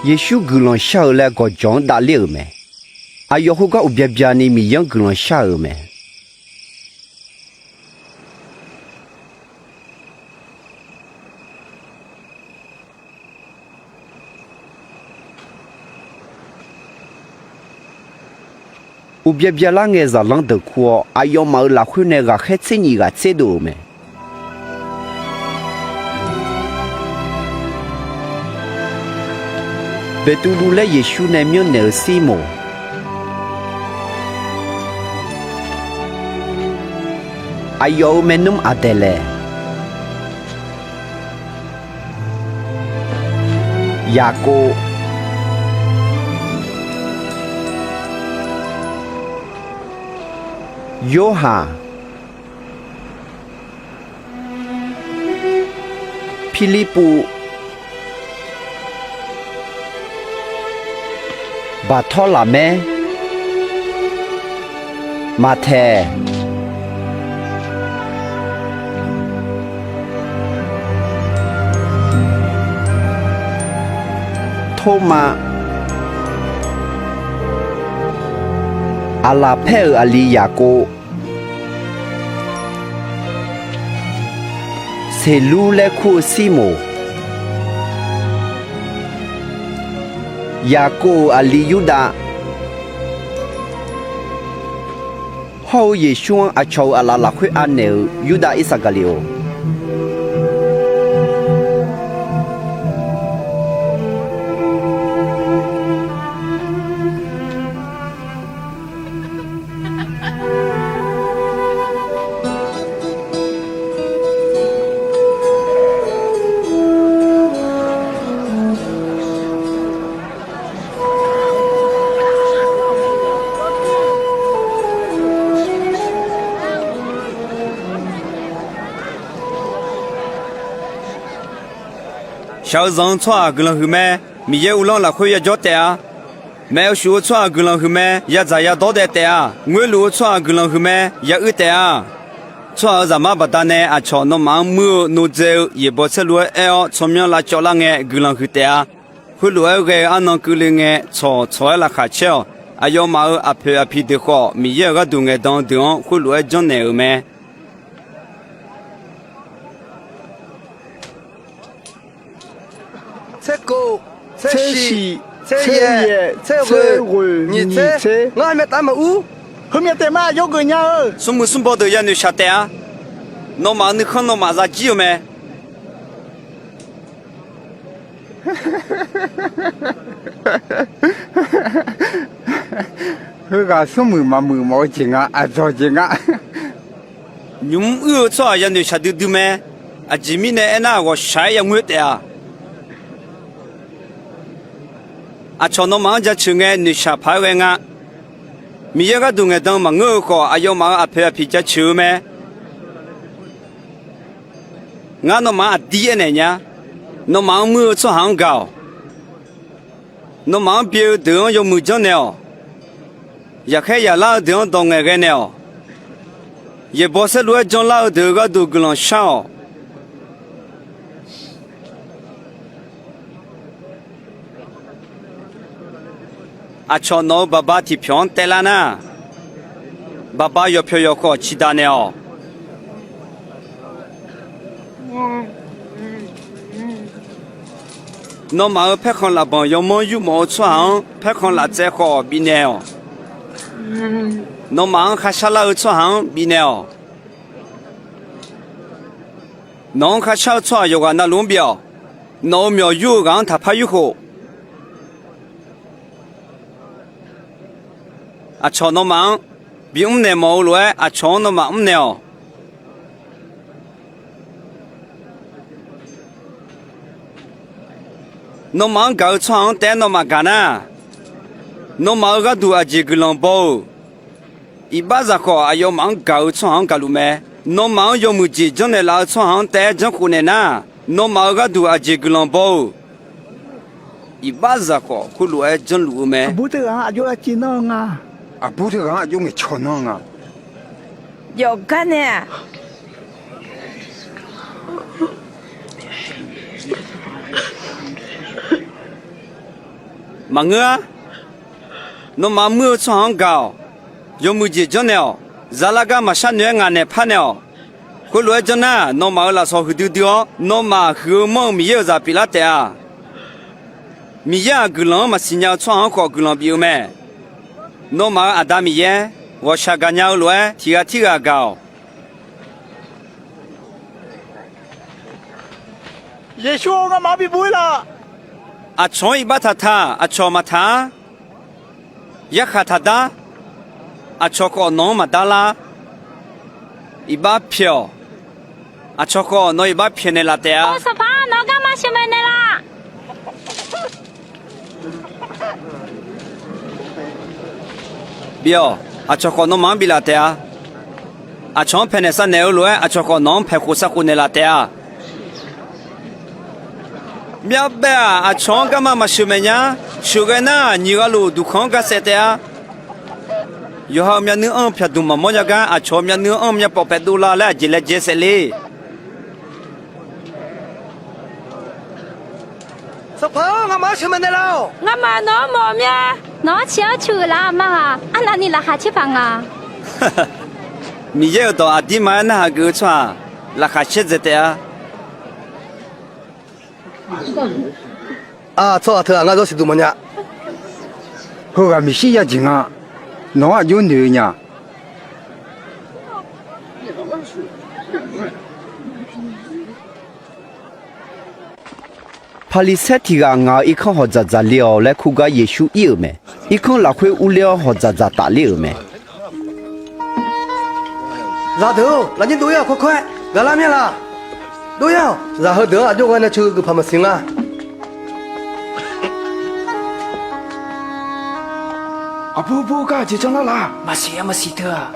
Yeqsur guiqlanq shar-eu laer gawqjawq-anr davler-euq mae. Aqyawf khoergar uqbya bya ni Miqyaer-anr guiqlanq shar-euq mae. Uqbya byalar ngae zaqlanr deuq kur-awr, aqyawfmaf-euq lafkhoer nae ghaqkhaer tser nyif ghaq tserdov-euq mae. Beqtuvluv laer Yeqsur nae myanrnaeq-eu Sirmoq, aqyawf-euq maernmr Aqdaeqlaeq, Yaqkov, Yorhaq, Pirlirpuv, Baqtawrlaqmaer, Maqtaeq, Tormav, Aqlaqpaer-euq aqli Yaqkov, Seqlur laer kur-eu Sirmoq, Yaqkov-euq aqli Yurdav, hawr-eu Yeqsur-anr aqcawq-euq aqlaf lafkhoer anaeq-euq Yurdav Irsaqgaqliqov. Shaq-eu zanq-eu tsawrhaq guiqlanq huiq mae. Miqyaer uvlanr lafkhoer yajawr taef-a. Maeq-eu shuf-eu tsawrhaq guiqlanq huiq mae. Yadzaq yadawr daev taef-a. Ngoerluf-eu tsawrhaq guiqlanq huiq mae. Yauir taef-a. Tsawrhaq-euq zaqmar baqdanae aqcawq nawmaf-anr muir-eu nodzae-eu yaeqbawq saerlu-aer aer-awr tsawrmyanr lavcawv lar ngae guiqlanq huiq taef-a. Khoerlof-aer ghae-eu arnan keuvle ngae tsawq tsawq-aer laqkhaq caer-awq. Aqyawfmaf-euq aqpoeq aqpiq deuq khawf, Miqyaer-euq gharduq ngaeqdan-eu deuq-anr khoerlof-aer janrnaeq-euq mae. Tser kov, tser shif, tser yaeq, tser ghoeq, nyiq tser. Ngar heumyav taef-a maqur. Heumyav taef ma, yawgeuf nya-eu. Smrmuiq smrbaw deuq yanoeq shaq taef-a. Nawmaf-euq nuikhanr nawmaf zajir-eu mae. Heughaq smrmuiq maqmuiq mawf-eu jeq nga, aqdzawq jeq nga. Nymq mr uir-eu tsawrhaq yanoeq shaqdui dui mae. Aqjeq mirnae aernar, ghawqshaq-aer yangoer taef-a. Aqcawq nawmaf-anr jaceuq ngae noeqshaq paq-aer ghae nga. Miqyaer gharduq ngaeqdan maqngeur-eu khawf, aqyawfmaf-euq aqpoeq aqpiq jaceuq-eu mae. Ngar nawmaf-anr aqdir aernaeq nya. Nawmaf-anr muir-eu tsawrhaq-anr gaq-awq. Nawmaf-anr byae-eu deuq-anr yawmuiq janrnaeq-awq. Yaqkhaer yaqlar-eu deuq-anr dawq ngaeqghae naeq-awq. Yaeqbawq saerlu-aer janlar-eu deuq-euq gharduq guiqlanq shar-awq. Aqcawq nawq-euq baqba tiqpyawq-anr taev lar nar, baqba yawqpyawq yawqkhawf ciqdaq naeq-awq. Nawmaf-euq paerkhanq lafbanq yawmanr yurmawf-eu tsawrhaq-anr paerkhanq laftsaev khawf bifnaeq-awq. Nawmaf-anr kharshar lar-eu tsawrhaq-anr bifnaeq-awq. Nawq-anr kharshar-eu tsawrhaq yawqghaq navluf-anr bif-awq. Nawq-euq myawq yur-eu ghaq-anr taqpar yurkhof. Aqcawq nawmaf-anr bimr naeq mawf-eu lof-aer, aqcawq-anr nawmaf mrnaeq-awq. Nawmaf-anr gaq-eu tsawrhaq-anr taef-aer nawmaf gaq nar, nawmaf-euq gharduq aqjeq guiqlanq baw-euq. Iqbaxzaq khawf, aqyawfmaf-anr gaq-eu tsawrhaq-anr gaqluf mae. Nawmaf-anr yawmuiq jeq janrnaeq laf-eu tsawrhaq-anr taef-aer janrkhof naeq nar, nawmaf-euq gharduq aqjeq guiqlanq baw-euq. Iqbaxzaq khawf, khoerlof-aer janrluf-eu mae. Aqbur teughaq-anr aqjox lavciv nanr-eu nga. Aqbur teughaq-anr aqjox ngaeqcawq nanr-eu nga. Yawqgar nae-aq, Maqngeur-ar. Nawmaf muir-eu tsawrhaq-anr gaq-awq. Yawmuiq jeq janrnaeq-awq. Zalagar maqshar noeq-aer ngaq naeq parnaeq-awq. Khoerlof-aer janr nar, nawmaf-euq lafsawq huiqdui dui-awr, nawmaf huiq-eu manr-eu Miqyaer-euq zaq pyeuflar taef-a. Miqyaer-aq, guiqlanq-anr maqsiq nya-eu tsawrhaq-anr khawf guiqlanq bif-eu mae. Nawmaf-euq Aqda Miqyaer, ghawqshaq gaqnya-eu lof-aer tiq ghaq tirghaq gaq-awq. Yeqsur-or, ngamaf-anr bibuq-ir laf. Aqcawq-anr iqbax taqtaq, aqcawq maqtaq-ar. Yarkhaq taqdar, aqcawq khawf nawq-anr maqdar lar. Iqbax pyaeq-awq. Aqcawq khawf nawq iqbax pyaeqnaeq laf taef-a. Sanqpaq-anr nawq-anr garma sheuqmaeq naeqlaf. Bif-awq. Aqcawq khawf nawmaf-anr biflaf taef-a. Aqcawq-anr paeqnaeq savnaeq-eu lof-aer, aqcawq khawf nawq-anr paeqkhof savkhof naeqlaf taef-a. Myavbaef-aq, aqcawq-anr garma maqsheuqmaeq nya. Sheuqghae nar, nyiq ghaq luf duqkhanq-anr ga saef taef-a. Yawqha-euq myavnuiv anr-eu pyaqdmq maqmawr nya gar, aqcawq-euq myavnuiv anr-eu myavpawf paef dovlar laer aqjeq laejae saef le. Sanqpaq-anr ngamaf-anr sheuqmaeq naeqlaf-awq. Ngamaf nawq-anr mawf-eu mya. Nawq-anr ciq-anr cu-euq laf-a ma-aq, arnavni laqkhaq caer paq nga. Miqyaer-euq dawq aqdirma-aer narhaq geuf-eu tsawrhaq, laqkhaq caer dzae taef-a. Aq, tsawrhaq teughaq ngar zawr siqduq mawfnya. Heughaq Meqsirya jeq nga. Nawq-anr aqjox noeq-eu nya. Paqliqsaer tiq ghaq ngaq-euq irkanr hawq dzaqdzaq le-awq laer kur gar Yeqsur ir-euq mae. Irkanr lafkhoer urler-awr hawq dzaqdzaq tafler-euq mae. Zaqdeuq-or, lafnyir dov-ir-awq. Kawrkawr-aer gaqlar mya laq. Dov-ir-awq. Zaq heudeuq-anr aqjox ghae nae coeq-eu guiqpaq maqsiq nga. Aqbur bur gar aqjeq janrlar laf. Maqsiq-a, maqsiq teu-aq.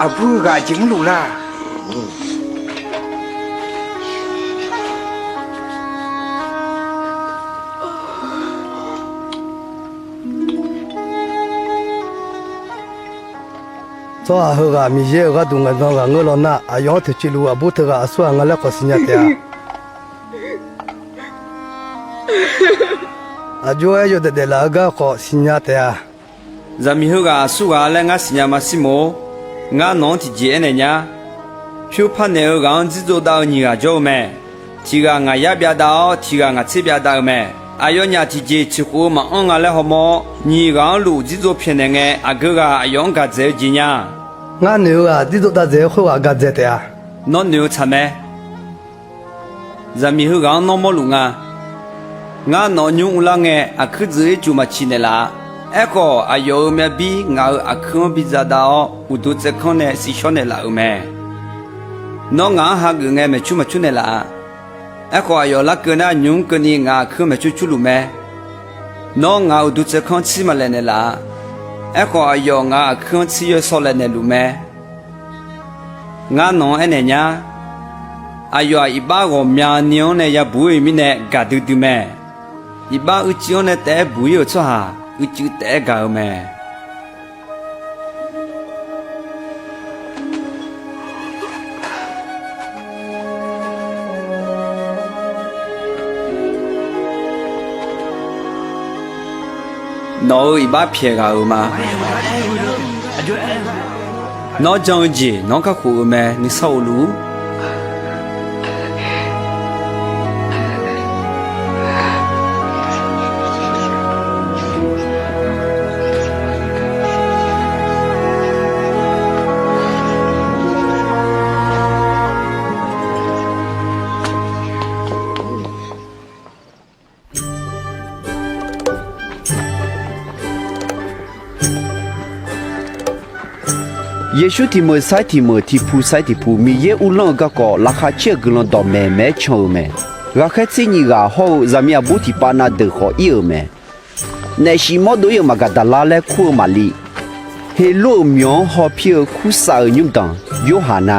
Aqbur-eu ghaq aqjeq mrluf lar. Tsawrhaq heughaq Miqyaer-euq gharduq ngaeqdan ghaq ngeur law nar, aqyawf-anr toeqciv luf aqbur teughaq aqsurghaq nga laer khawf siqnya taef-a. Aqjox-aer yawdaef daeflaf-eu gar khawf siqnya taef-a. Zaqmiq heughaq aqsurghaq laer ngar siqnya ma Sirmoq-or, ngar nawq-anr tiqjeq aernaeq nya. Pyur parnaeq-eu ghaq-anr dzirdzov dav-eu nyiq ghaq jawr-eu mae. Tiq ghaq ngaq yar byavdav-awr, tiq ghaq ngaq tser byavdav-eu mae. Aqyawfnyaf tiqjeq tiq khof-eu maqanr nga laer hawmawr-awr, nyiq ghaq-anr luf dzirdzov pyaeqnaeq ngae, aqgeu ghaq aqyawf-anr gaq dzaeq-eu jeq nya. Ngar noeq-eu ghaq dzirdzov dav dzaeq-eu khoerghaq gaq dzaeq taef-a. Nawr noeq-eu tsaq mae. Zaqmiq heughaq-anr nawr mawrluf nga. Ngar nawq-eu nymr uvlar ngae, aqkuir dzuif-eu ircuf maqciq naeqlaf-a. Aerkhawf, aqyawf-euq myavbir ngaq-euq aqkuir-anr biza dav-awr, uqduq tsaevkanr nae shirshawr naeqlaf-euq mae. Nawr ngaq-anr hageuf ngae, maeqcur maqcur naeqlaf-a. Aerkhawf, aqyawf larkeuv nar, nymq-mr keuvni ngaq aqkuir-anr maeqcur curluf mae. Nawr ngaq-euq uqduq tsaevkanr-anr tsir maqlaeq naeqlaf-a. Aerkhawf, aqyawf ngaq-euq aqkuir-anr tsir yawsaw laeq naeqluf mae. Ngar nawq-anr aernaeq nya. Aqyawf-aq, iqbax ghawqmyani-anr nae yabuq-ir-euq mirnae gaqdui dui mae. Iqbax uicuiv-anr nae taef-aer buq-ir-euq tsawrhaq, uicuiv taef-aer gaq-eu mae. Nawq-euq iqbax pyaeq ghaq-euq ma. Nawr jan-eu jeq nawq-anr kakhof -euq mae. Nuisar of luf-ur. Yeqsur tiq meuq sair tiq meuq, tiq pu sair tiq pu, Miqyaer uvlanr-eu garkawv laqkhaq caer-eu guiqlanq dawqmaeq maeq-aer can-euq mae. Ghaqkhaer tser nyiq ghaq hawr-eu zaqmiq aqbur tiqpav na deuq khawf ir-euq mae. Naef shif mawr dov-ir-euq Maqgaqdaqlar laer kur-eu Maqli, Heqlor-euq myawq-anr hawpir-eu Kursav-euq nymrdanq Yorhaqna,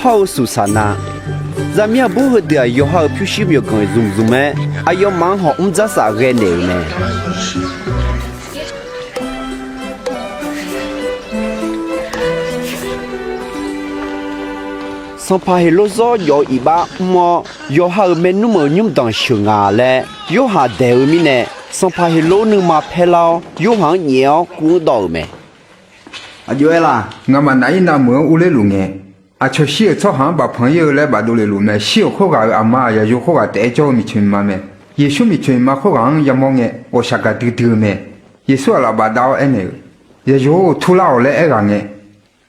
hawr-eu Suqsaqna, Zaqmir aqbur heudeuq-aq, yawqha-euq pyurshuir myawqganq zmq zmq-aer, aqyawfmaf-anr hawq mr dzar saf ghae naeq-euq mae. Sanqpaq Heqlor zawr yawf-eu iqbax mr-awr, yawqha-euq maernmr-euq nymrdanq sheuq nga laer Yorhaq daeq-eu mirnae, sanqpaq Heqlor nuima paerlar-awr, Yorhaq-anr nyaef-awr kuv-anr dawv-euq mae. Aqjox-aer la? Ngamaf naf-ir navmeuq-anr urler luf ngae, aqcawq shir-euq tsawrhaq-anr bafpanq-ir-eu laer bafdov lef luf mae. Shir-euq khoerghaq-euq aqma-aq, Yaqyo khoerghaq taef-aer jawr-eu miqcoeq miqma mae. Yeqsur miqcoeq miqma khoerghaq-anr yamawr ngae, ghawqshaq gaq duidui-eu mae. Yeqsur aqlaf bafdav-awr aernaeq-euq, Yaqyo-or, turlar-awq laer aerghaq ngae,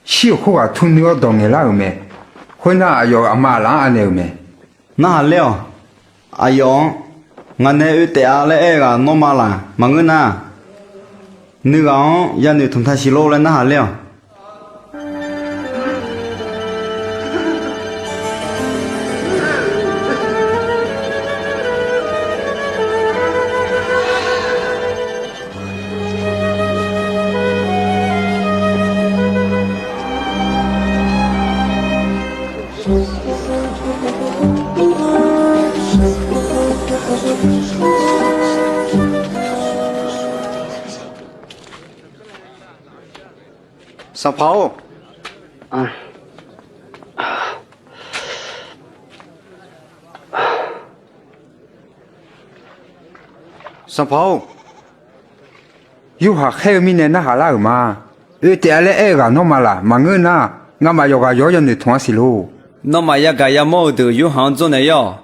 shir-euq khoerghaq tur nuir-awr dawq ngaeqlar-euq mae. Khoernar, aqyawf-euq aqma aqlaf-anr anaeq-euq mae. Narhaq ler-awq. Aqyawf-anr, Ngaq nae oe taef-a laer aer-eu ghaq nawmaf laq maqngeur nar, nuighaq-anr yanoeq tanq taq siq lor laer narhaq ler-awq. Sanqpaq-or, Sanqpaq-or, Yorhaq khaer-eu mirnae narhaq lar-euq ma. Oe taef-a laer aer-eu ghaq nawmaf laq maqngeur nar, ngamaf yawqghaq yawq-anr yanoeq tanq-a siq lor. Nawmaf yagaq yamawr-eu deuq Yorhaq-anr dzawrnaeq-awq.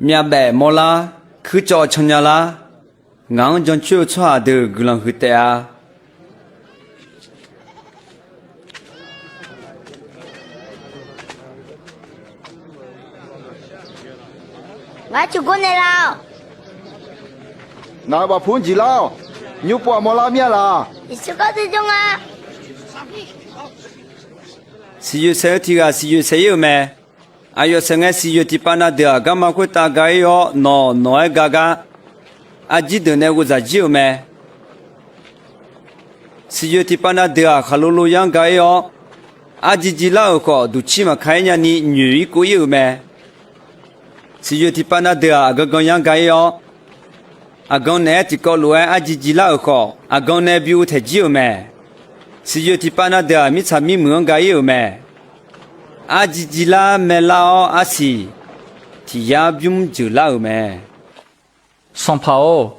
Myavbaef mawrlar, kuircawv cannya lar, ngaq-anr jancoer-eu tsawrhaq deuq guiqlanq huiq taef-a. Ngar tiqgor naeqlaf-awq. Ngaq-euq bafpu-anr jeq lar-awq. Nymrpov aqmawr lar mir-a laq? Yeqsur kawr dui jawr nga. Siqyoeq saeq-eu tiq ghaq siqyoeq saeq-ir-euq mae. Aqyawf saeq ngae, siqyoeq tiqpav na deuq-aq, garma khoertav ga-ir-awr, nawq nawq-aer ga gar, arjir deuq nae ghovzaq jir-euq mae. Siqyoeq tiqpav na deuq-aq, khaqlo lo yar-anr ga-ir-awr, arji jilar-euq khawf, duqcir maqka-ir nyani nyoeq-ir kov-ir-euq mae. Siqyoeq tiqpav na deuq-aq, aqgan gan yar-anr ga-ir-awr, aqgan naeq-aer tiqkawv lof-aer arji jilar-euq khawf, aqgan nae bi uvtaeq jir-euq mae. Siqyoeq tiqpav na deuq-aq, mirtsaq mirmuiq-anr ga-ir-euq mae. Arji jilar maelar-awr arsiq tiq yar bymr jeuq lar-euq mae. Sanqpaq-or,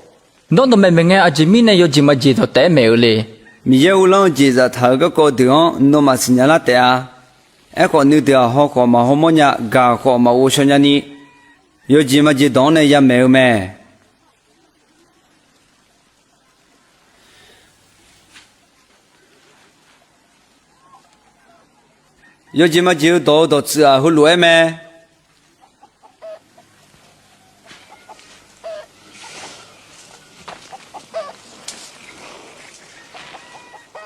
nawr dawqmaeq maeq ngae aqjeq mirnae yawjeq maqjeq dawqtaef-aer maeq-eu le? Miqyaer uvlanr-eu jeq zaftaq-euq garkawv deuq-anr nawmaf siqnya lar taef-a. Aerkhawf, nuideuq-aq, haw khawf maqhaw mawrnya, gaq khawf maqghov shaw nyani, yawjeq maqjeq dawq-anr nae yamaeq-eu mae. Yawjeq maqjeq-eu dawq-eu dawqtsuif-aq, heulof-aer mae.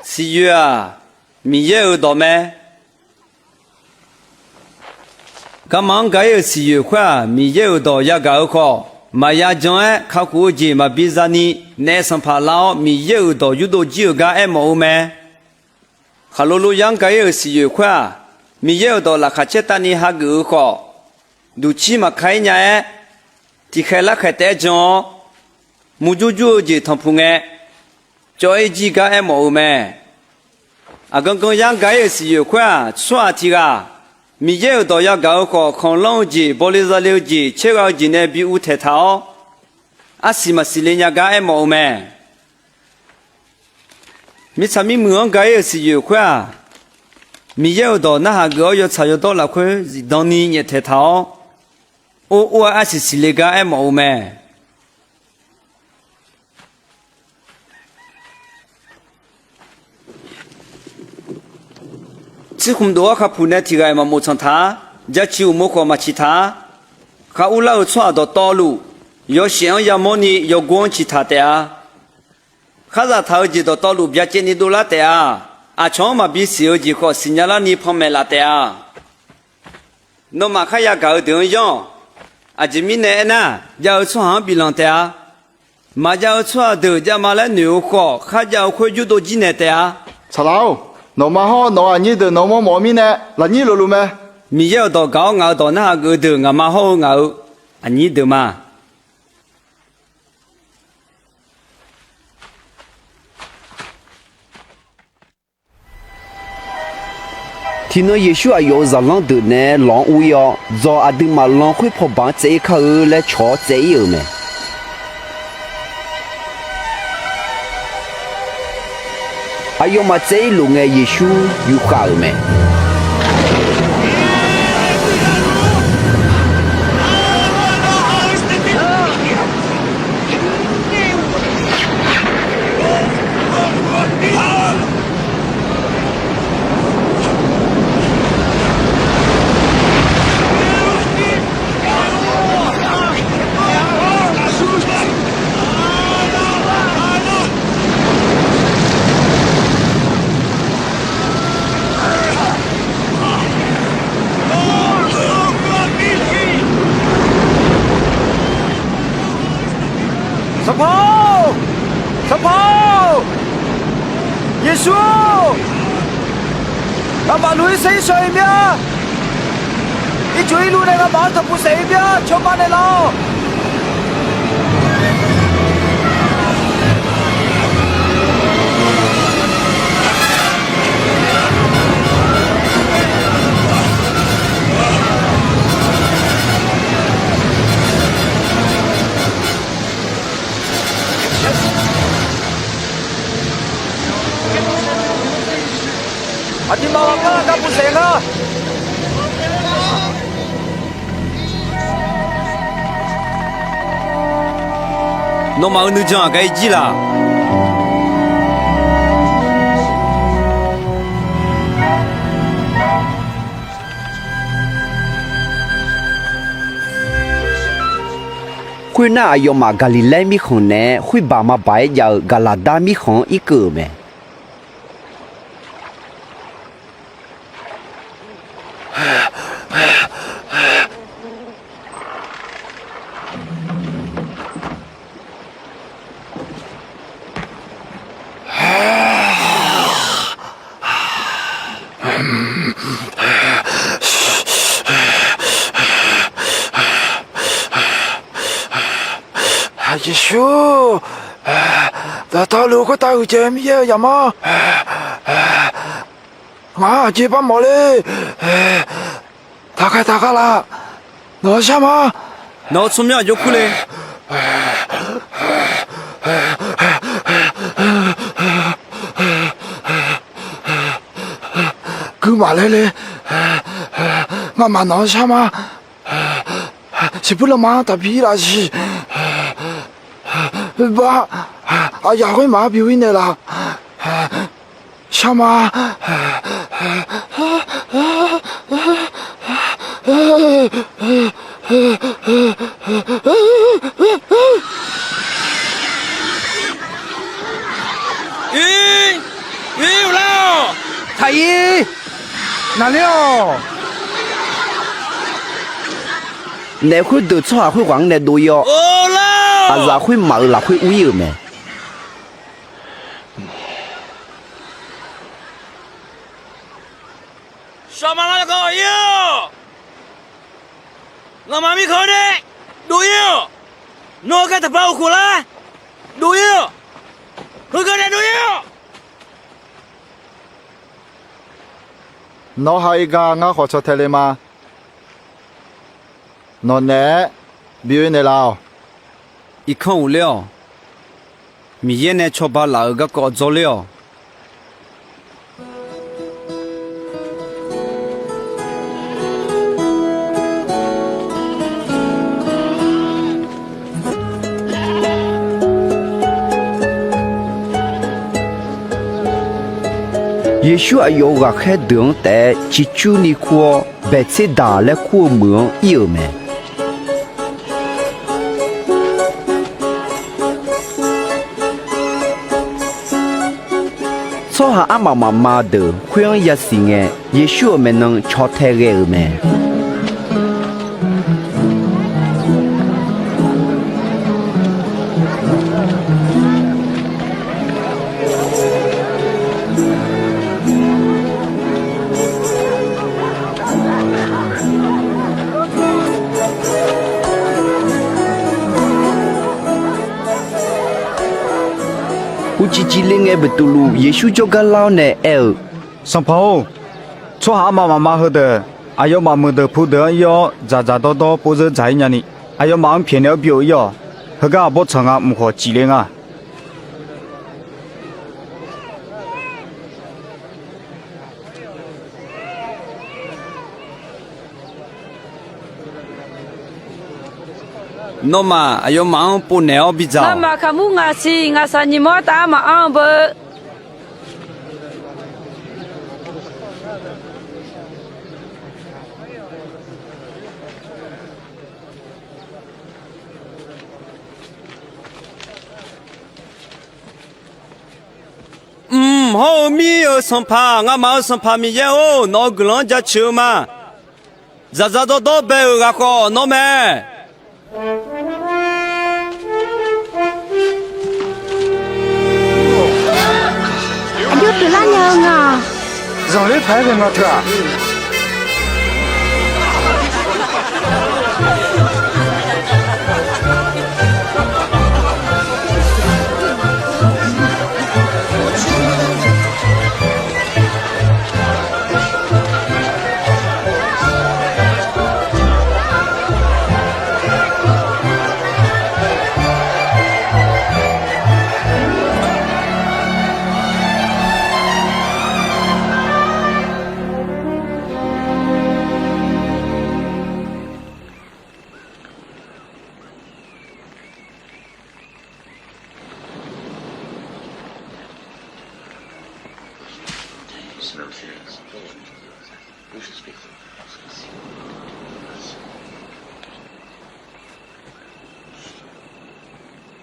Siqyoeq-aq, Miqyaer-euq dawq mae. Garma-anr ga-ir-euq siqyoeq khoer-aq, Miqyaer-euq dawq yagaq-eu khawf, maqya jan-aer kakhof-eu jeq maqbi zani, naef sanqpaq lar-awr Miqyaer-euq dawq yurdov jir-euq gar aermawf-eu mae. Khaqlo lo yar-anr ga-ir-euq siqyoeq khoer-aq, Miqyaer-euq dawq laqkhaq caer tavni hageuf-eu khawf, duqcir maqka-ir nya-aer, tiqkhaeq larkhaeq taef-aer jan-awr, murjur jur-eu jeq tanqpuq ngae, cawv-ir jir gar aermawf-eu mae. Aqgan gan yar-anr ga-ir-euq siqyoeq khoer-aq, tsawrhaq tiq ghaq Miqyaer-euq dawq yagaq-eu khawf, khanqlanr-eu jeq, bawle zale-eu jeq, caergha-eu jeq nae bi uvtaeq taq-awr, arsiq maqsiq le nya gar aermawf-eu mae. Mirtsaq mirmuiq-anr ga-ir-euq siqyoeq khoer-aq, Miqyaer-euq dawq narhaq geuf-awr yawtsaq yawdawr lafkhoer zifdan ni nyaeftaeq taq-awr, or or-aer arsiq siqle gar aermawf-eu mae. Tsirkhmq dof-awr kakhof nae tiq ghaq-iq maqmof tsanq taq-a. Jaceuq uqmov khawf maqciq taq-a. Khar urlar-eu tsawrhaq dawqtawvluf, yawshaef-anr yamawrni yawgor-anr ciqtaq taef-a. Kharzaq taq-eu jeq dawqtawvluf byacaevni dovlar taef-a. Aqcawq-anr maqbi siq-eu jeq khawf siqnya larni panmaeq laf taef-a. Nawmaf kharya gaq-eu deuq-anr yanr-awq. Aqjeq mirnae aernar, jav-eu tsawrhaq-anr biflanq taef-a. Maqjav-eu tsawrhaq deuq javma laer noeq-eu khawf, kharjav-eu khoer yurdov jir naeq taef-a. Saqlaq-or, nawqma hawr nawq-euq aqnyir deuq nawq-eu mawrmawf-eu mirnae lafnyir lofluf mae. Miqyaer-euq dawq gaq-awr ngaq-euq dawq narhaq geuf-eu deuq ngaqma hawr-eu ngaq-euq aqnyir deuq ma. Tiqnan Yeqsur aqyawf-euq zaqlanr deuq naeq-aer lawq-anr ur-ir-awr, dzawq aqduimaf lan khoerpaw baq-anr tsaev-ir kar-eu laer cawq-awr tsaev-ir-euq mae. Aqyawfmaf tsaev-ir luf ngae, Yeqsur yufkhav-euq mae. Sanqpaq-or! Sanqpaq-or! Yeqsur-or! Ngamaf luf-ir saer-ir shawq-ir mir-a. Ircuf irluf nae ngamaf-anr tanqpuq saef-ir mir-a. Cawba naeqlaf-awq. Aqduimaf ghaqkhaer-anr tanqpuq saef nga. Nawmaf-euq nuijan aqgaf-ir jir laq. Khoernar, aqyawfmaf Gaqliqlaer mirkhanq naeq-aer khoerbaq maqbaq-aer jav-eu Gaqlaqdar mirkhanq-anr irkeuv-euq mae. Yeqsur, dawqtawvluf khoertav huiqdzaeq-eu Miqyaer-euq zaqmanr, ngaq-anr aqjeq par mawf le. Taqkhaer taqkhaer laf. Nawq-anr shar ma. Nawq-euq tsawrmyanr aqjox kur le. Guimaf laer le. Ngamaf nawq-anr shar ma. Siqbuir lanma-anr taqbi laf siq. Bar, aqyaf khoermaf-anr bi ir naeqlaf. Shar ma. Ir, ir uvlar-awq. Taq ir, naqler-awq. Naef khoerdeuq tsawrhaq khoerghaq-anr nae dov-ir-awr, aqzaf khoermaf-euq lafkhoer ur-ir-euq mae. Saqmaqlav garkawv ir-awq. Ngamaf mirkhanq-anr nae dov-ir-awq. Nawr-eu gar taqbar uqkhof lar. Dov-ir-awq. Heugar nae dov-ir-awq. Nawr ha-ir gar ngar khawf caw tae le ma. Nawq naeq-aer bi oe naeqlaf-awq. Irkanr ghofler-awq. Miqyaer nae cawba laf-euq garkawv dzawrler-awq. Yeqsur aqyawf-euq ghaqkhaer deuq-anr taef-aer ciqcurni kur-awr, Baeqtserdaq laer kur-eu meuq-anr ir-euq mae. Tsawrhaq armaf mafma deuq khoer-anr yasiq ngae, Yeqsur-euq maeqnan caw tae ghae-euq mae. Uqcif cifle ngae, Beqtuvluv Yeqsur jawrgar lar-awr nae aer-eu, Sanqpaq-or, tsawrhaq armaf mafma heudeuq aqyawfmaf meuqdeuq pudeuq-anr ir-awr, dzaqdzaq dawrdawr povzeur dzaq-ir nyani, aqyawfmaf-anr pyaeqnaeq-awr bi-euq ir-awq. Heugar aqbawr tsaq nga mq khawf cifle nga. Nawmaf aqyawfmaf-anr povnaeq-awr bidzaq-awq. Nawmaf kaqmur ngaq siq ngaqshaq nyiq-awr taf-awr maqanr-eu beu. Mq hawr-eu mir-euq Sanqpaq, ngamaf-euq Sanqpaq Miqyaer-or, nawq-euq guiqlanq-anr jaceuq-eu ma. Dzaqdzaq dawrdawr bae-euq ghaq khawf nawr mae. Aqjox pyeuflar nya-eu nga. Zanqler paq-aer ghae nga teu-aq.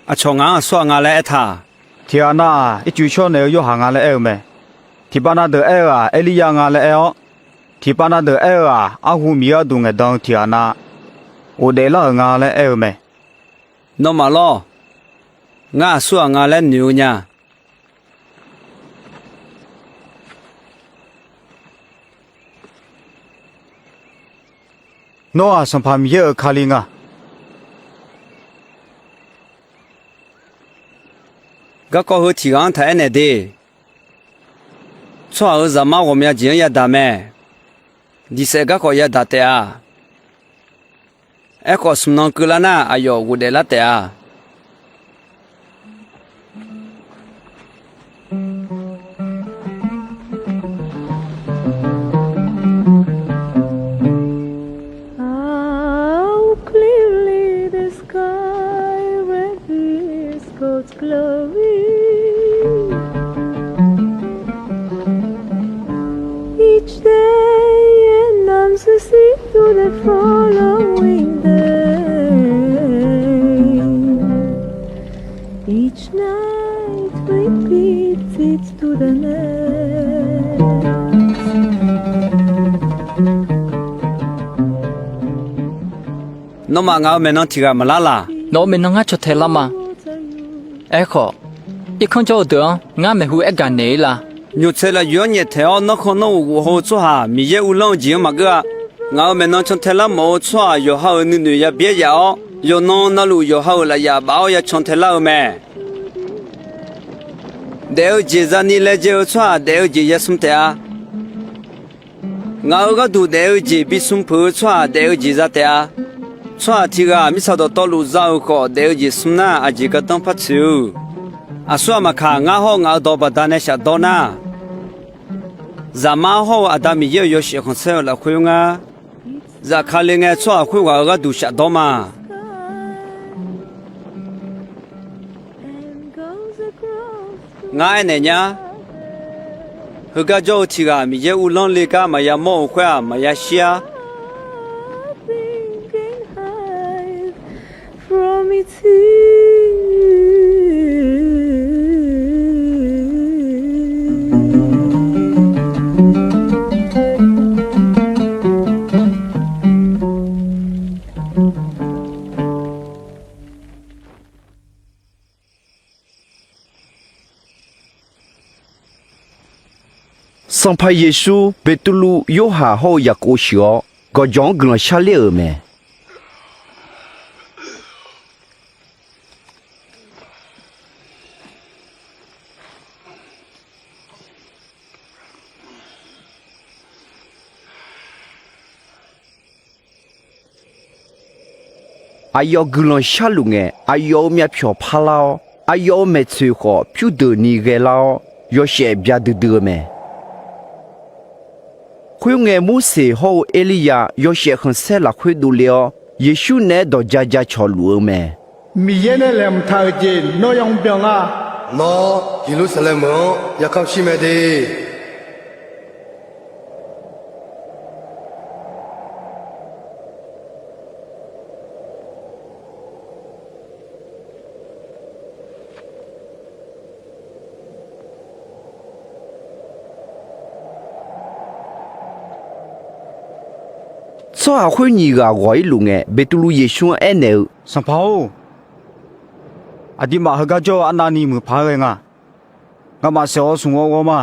Aqcawq ngaq-anr aqsur-aq nga laer aertaq. Tiqghaq nav-aq, ircuf shawr naeq-eu Yorhaq nga laer aer-eu mae. Tiqpav na deuq aer-eu-aq, Erliryav nga laer aer-awr, tiqpav na deuq aer-eu-aq, arhu Miqyaer gharduq ngaeqdan-eu tiqghaq nav ghofdaef lar-euq nga laer aer-eu mae. Nawmaf lawr, ngar aqsur-aq nga laer noeq-eu nya. Nawr-aq, Sanqpaq Miqyaer-euq Kali nga. Garkawv heu tiqghaq-anr taq aernaeq de. Tsawrhaq-euq zaqmar ghawqmya jeq-anr yadaq mae. Diqsaef garkawv yadaq taef-a. Aerkhawf, smq nan keuvlar nar, aqyawf ghofdaef lar taef-a. How clearly the sky reveals God's glory. Each day announces it to the following day. Each night repeats it to the next. Nawmaf ngaq-euq maeqnan tiq ghaq maqlar laq? Nawq-euq maeqnan ngar caw tae lar ma. Aerkhawf, irkanr jawr-eu deuq-anr ngar maeqhu aer gaq naeq-ir la? Nymq tsaev lafyoeq-anr nyaeftaeq-awr nanrkhan nanrghof ghof haw-eu tsawrhaq Miqyaer uvlanr-eu jeq-anr maqgeur-a. Ngaq-euq maeqnan can tae lar mawf-eu tsawrhaq yawqha-euq nuinoeq ya byaer yaf-awr, yawqnan navluf yawqha-euq lafyaf baf-awr ya can tae lar-eu mae. Daef-eu jeq zani laejae-eu tsawrhaq daef-eu jeq ya smr taef-a. Ngaq-euq gharduq daef-eu jeq bi smr peuq-eu tsawrhaq daef-eu jeq za taef-a. Tsawrhaq tiq ghaq mirtsaq dawqtawvluf za-euq khawf daef-eu jeq smr nar, aqjeq gardanr par tsoeq-eu. Aqsur-aq maqkaq, ngar hawr-eu ngaq-euq dawq baqdanae shafdawr nar, Zaqmar hawr-eu Aqda Miqyaer-euq yawshaef khanqsaer-eu lafkhoer ngar, zafkale ngae tsawrhaq khoerghaq-euq gharduq shafdawr ma. Ngar aernaeq nyar. Heugar jawr-eu tiq ghaq Miqyaer uvlanr le gar maqya mawr-euq khoer-aq, maqya shir-ar. Sanqpaq Yeqsur Beqtuvluv, Yorhaq hawr-eu Yaqkov sheuq-awr, gawqjawq-anr guiqlanq sharler-euq mae. Aqyawf guiqlanq sharluf ngae, aqyawf-euq myavpyawq parlar-awr, aqyawf-euq maeqtsoeq khawf pyurdeuq ni ghaelar-awr, yawshaef bya duidui-eu mae. Khoerngae, Morseq hawr-eu Erlirya yawshaef khanqsaer lafkhoer dovle-awr, Yeqsur naeq-aer dawq ja ja cawq luf-eu mae. Miqyaer nae laeqhmq taq-euq jeq nawr ya mrbyan lar. Nawr Yeqlursaqlaeq meuq-anr ya kamr shir mae de. Tsawrhaq khoer nyiq ghaq ghawq-ir luf ngae, Beqtuvluv Yeqsur-anr aernaeq-eu, Sanqpaq-or, aqduimaf heugar jawr-eu arnavni muiq paq-aer ghae nga. Ngamaf saeq-awr smq-awr ghawr ma.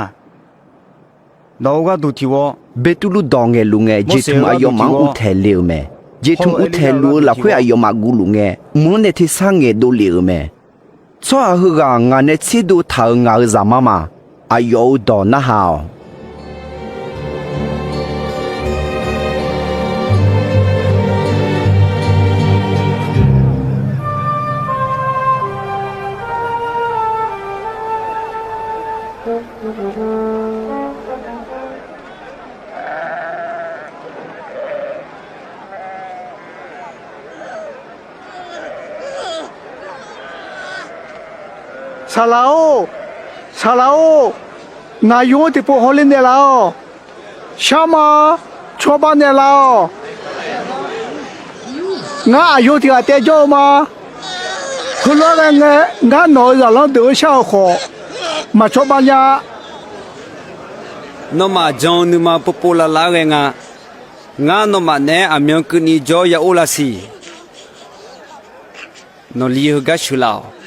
Nawq-euq gharduq tiq ghawr. Beqtuvluv dawq ngaeqluf ngae, jeqtmq aqyawfmaf-anr uvtaeq le-euq mae. Jeqtmq uvtaeq luf-eu lafkhoer aqyawfmaf guv luf ngae, mq-anr nae tersar ngaeqdov lef-euq mae. Tsawrhaq heughaq ngaq nae tserdov taq-euq ngaq-euq Zaqmar ma. Aqyawf-euq dawq narhaq-awq. Saqlaq-or, saqlaq-or, ngaq yur-anr tiqpov hawler naeqlaf-awq. Shar ma. Cawba naeqlaf-awq. Ngar aqyawf tiq ghaq taev jawr-eu ma. Heulof-aer ghae ngae, ngar nawq-euq zaqlanr deuq-anr shar-euq khawf, maqcawba nya. Nawmaf jan-eu nuima povpov lavlav-aer ghae nga. Ngar nawmaf naeq-aer aqmyan keuvni jawr ya or lavsiq. Nawqli heugar sheuqlaf-awq.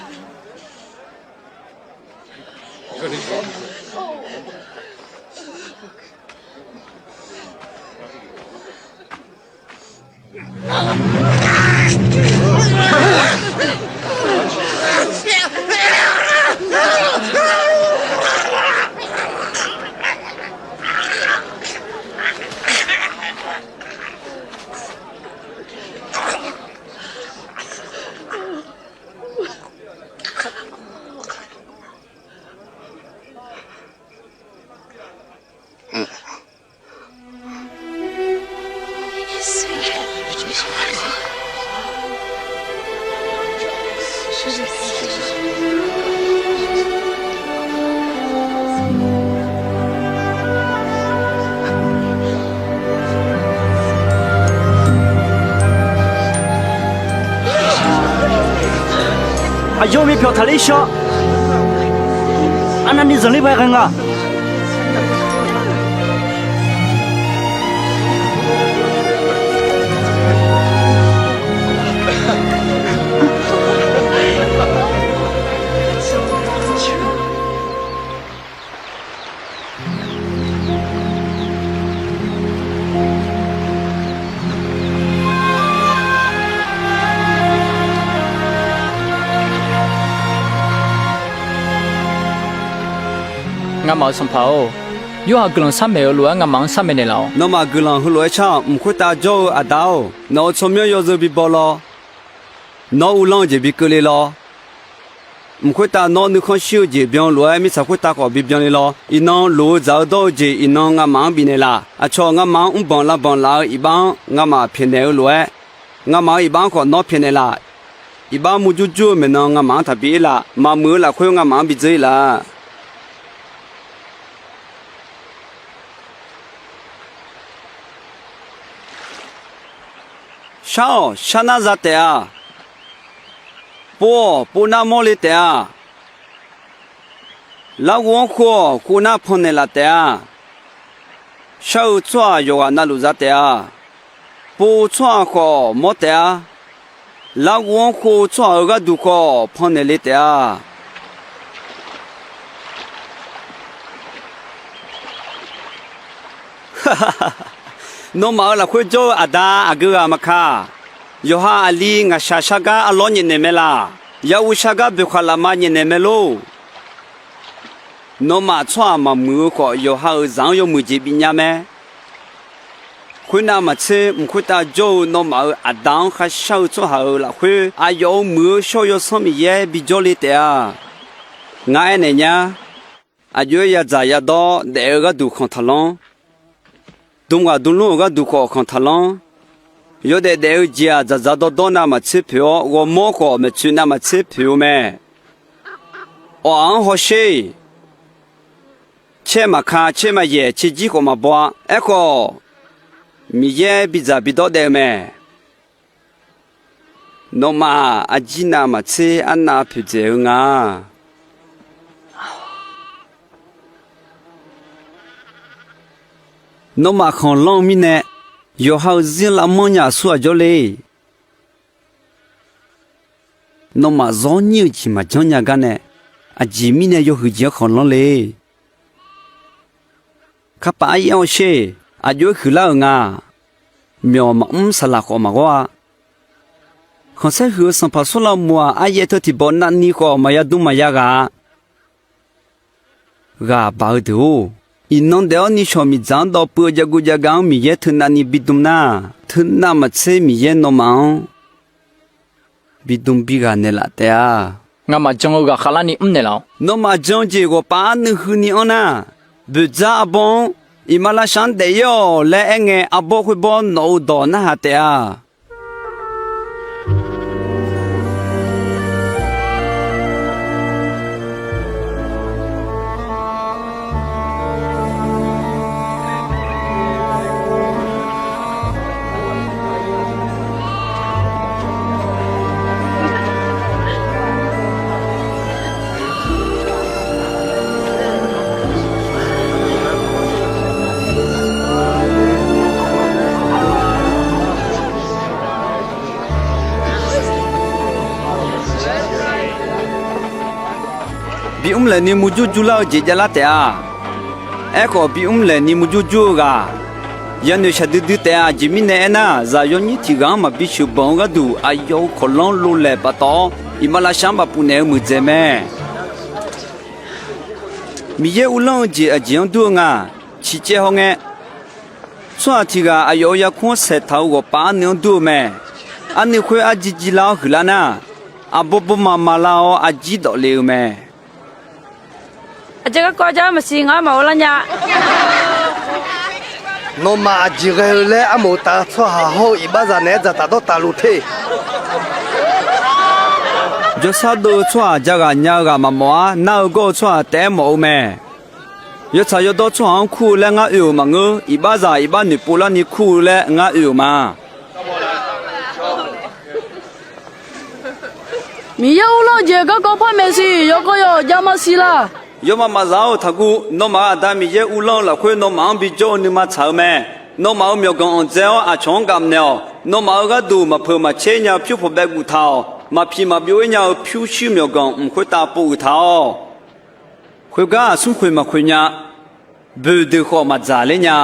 Aqyawf-euq myavpyawq taqler shawr. Arnavni zanqler bae ghae nga. Ngamaf-euq Sanqpaq-or, Yorhaq guiqlanq sharmaeq-eu lof-aer ngamaf-anr sharmaeq naeqlaf-awq. Nawmaf guiqlanq heulof-aer shar-awq. Mq khoertav jawr-eu Aqda-or, nawq-euq tsawrmyanr yawzeu bibawlar. Nawr uvlanr-eu jeq bi keuvle lawr. Mq khoertav nawr nuikhanr shir-eu jeq byan-eu lof-aer mirtsaq khoertav khawf bibyan le lawr. Iqnan loq-eu dzaq-eu dawr-eu jeq iqnan ngamaf-anr bifnaeq laf. Aqcawq ngamaf-anr mrbanq lavbanq laf-eu iqbax-anr ngamaf pyaeqnaeq-eu lof-aer, ngamaf-euq iqbax-anr khawf nawr pyaeqnaeq laf. Iqbax murjur jur-eu maeqnan ngamaf-anr taqbi ir laf. Maqmuiq-eu lafkhoer ngamaf-anr bidzeur ir laf. Shar-awq, sharnar za taef-a. Pov-awq, povnar mawrle taef-a. Larghov-anr khov-awq, khovnar pannaeq laf taef-a. Shar-eu tsawrhaq yawqghaq navluf za taef-a. Pov-eu tsawrhaq khawf mawr taef-a. Larghov-anr khov-eu tsawrhaq-euq gharduq khawf pannaeq le taef-a. Nawmaf-euq lafkhoer jawr-eu Aqda aqgeu ghaq maqka. Yawqha aqli ngaqshaq shargar arlawr nyaefnaeq mae laq. Yahuv shargar boeqkhaq lafma nyaefnaeq mae lor. Nawmaf tsawrhaq maqmuiq-eu khawf, yawqha-euq zaq-anr yawmuiq jeq bifnya mae. Khoernav maqtser, mq khoertav jawr-eu nawmaf-euq aqda-anr kharshar-eu tsawrhaq-euq lafkhoer, aqyawf-euq muiq-eu shawr-eu Yawsanr Miqyaer bijawr le taef-a. Ngar aernaeq nya. Aqjox-aer yadzaq yadawr daef-eu gharduq khanq taqlanr. Dm ghaq dm lmr-euq gharduq khawf khanq taqlanr. Yawdaef daef-eu jeq-aq, dzaqdzaq dawrdawr navmaqtser poeq-awr, ghawrmawr khawf maeqtsoeq navmaqtser poeq-eu mae. Awq-aq-anr hawsher. Caer maqka, caer maqyaeq, caerjir khawf maqbaw-a. Aerkhawf, Miqyaer bidzaq bidawr daef-eu mae. Nawmaf-aq, arjir navmaqtser arnav poeqdzaeq-eu nga. Nawmaf khanqlanr-eu mirnae, yawqha-euq zir lavmanr nya aqsur aqjawr le. Nawmaf zawr nyir-eu jeq maqjanr nya gar nae, aqjeq mirnae yawhuiq jeq-anr khanqlanr le. Kapaf aryaer hawsher. Aqjox-aer huiqlar-euq nga. Myawq maqmr saqlaq khawf maqghawr-a. Khanqsaer huiq-eu sanqpaq Sawrlavmoq-aq, aryaer teu tiqbawq navni khawf maqya dm maqya ghaq-a. Ghaq baq-eu deuq-or, iqnan daef-awr nishawq miqdzaq-anr dawv puiv-eu jav guv jav gav-anr Miqyaer teu navni bidm nar, teu navmaqtser Miqyaer nawmaf-anr bidm bi ghaq naeqlaf taef-a. Ngamaf jan-eu ghaqkhav larni mrnaeq laf-awq. Nawmaf jan-eu jeq ghawqpav nuiv huini anr nar, boeqdzar arbawr-anr, Iqmalavshav-anr daef-ir-awq laer aer ngae, arbawr khoerbawr nawq-euq dawq narhaq taef-a. Bimr laeqni murjur jurlar-eu jeq javlar taef-a. Aerkhawf, bimr laeqni murjur jur-eu ghaq yanoeq shaqdui dui taef-a. Aqjeq mirnae aernar, zaq yawnyir tiq ghaq-anr maqbi sheuqbanq-eu gharduq, aqyawf-euq kawqlanr lov laeq paftawf-awr, Iqmalavshav-anr bafpuf naeq-eu muiqdzaeq mae. Miqyaer uvlanr-eu jeq aqjeq-anr dur-eu nga. Ciqcaev hawngae, tsawrhaq tiq ghaq aqyawf-euq yarkmr-anr saeqtaq-eu ghawqpav arnuiv-anr dur-eu mae. Arnuiv khoer arjir jir lar-awr huiqlar nar, aqbawr bawrma ma lar-awr arjir dawf le-eu mae. Aqjeq garkawv jar maqsiq, ngar maqghov lar nya. Nawmaf aqjeq ghae-eu laer armoq tav tsawrhaq hawr-eu iqbaxzaq naeq-aer dzaqtaf dawrtaf luf te. Jawrsar dov-eu tsawrhaq jaghaq nya-eu ghaq maqmawf-ar. Nar-eu gawr-eu tsawrhaq taef-aer mawf-eu mae. Yawtsaq yawdawr tsawrhaq-anr kur-eu laer ngar oe-euq maqngeur. Iqbaxzaq iqbax noeqpov larni kur-eu laer ngar oe-euq ma. Miqyaer uvlanr-eu jeq garkawv par maeqsiq, yawkawv yawq jav maqsiq laq. Yawmaf maqzaq-awr taqguv. Nawmaf-euq Aqda Miqyaer uvlanr-eu lafkhoer nawmaf-anr bijawr-eu nuima tsaq-eu mae. Nawmaf-euq myawqganq anqdzae-awr aqcawq-anr gaf naeq-awq. Nawmaf-euq gharduq maqpeuq maqcaer nya pyur pawqbaev guf taq-awq. Maqpiq maqbyov-ir nya-eu pyurshuir myawqganq mq khoertav pov uiq taq-awq. Khoergar aqsmr khoeq maqkhoeq nya. Boeqdeuq khawf maqdzaq ler nya.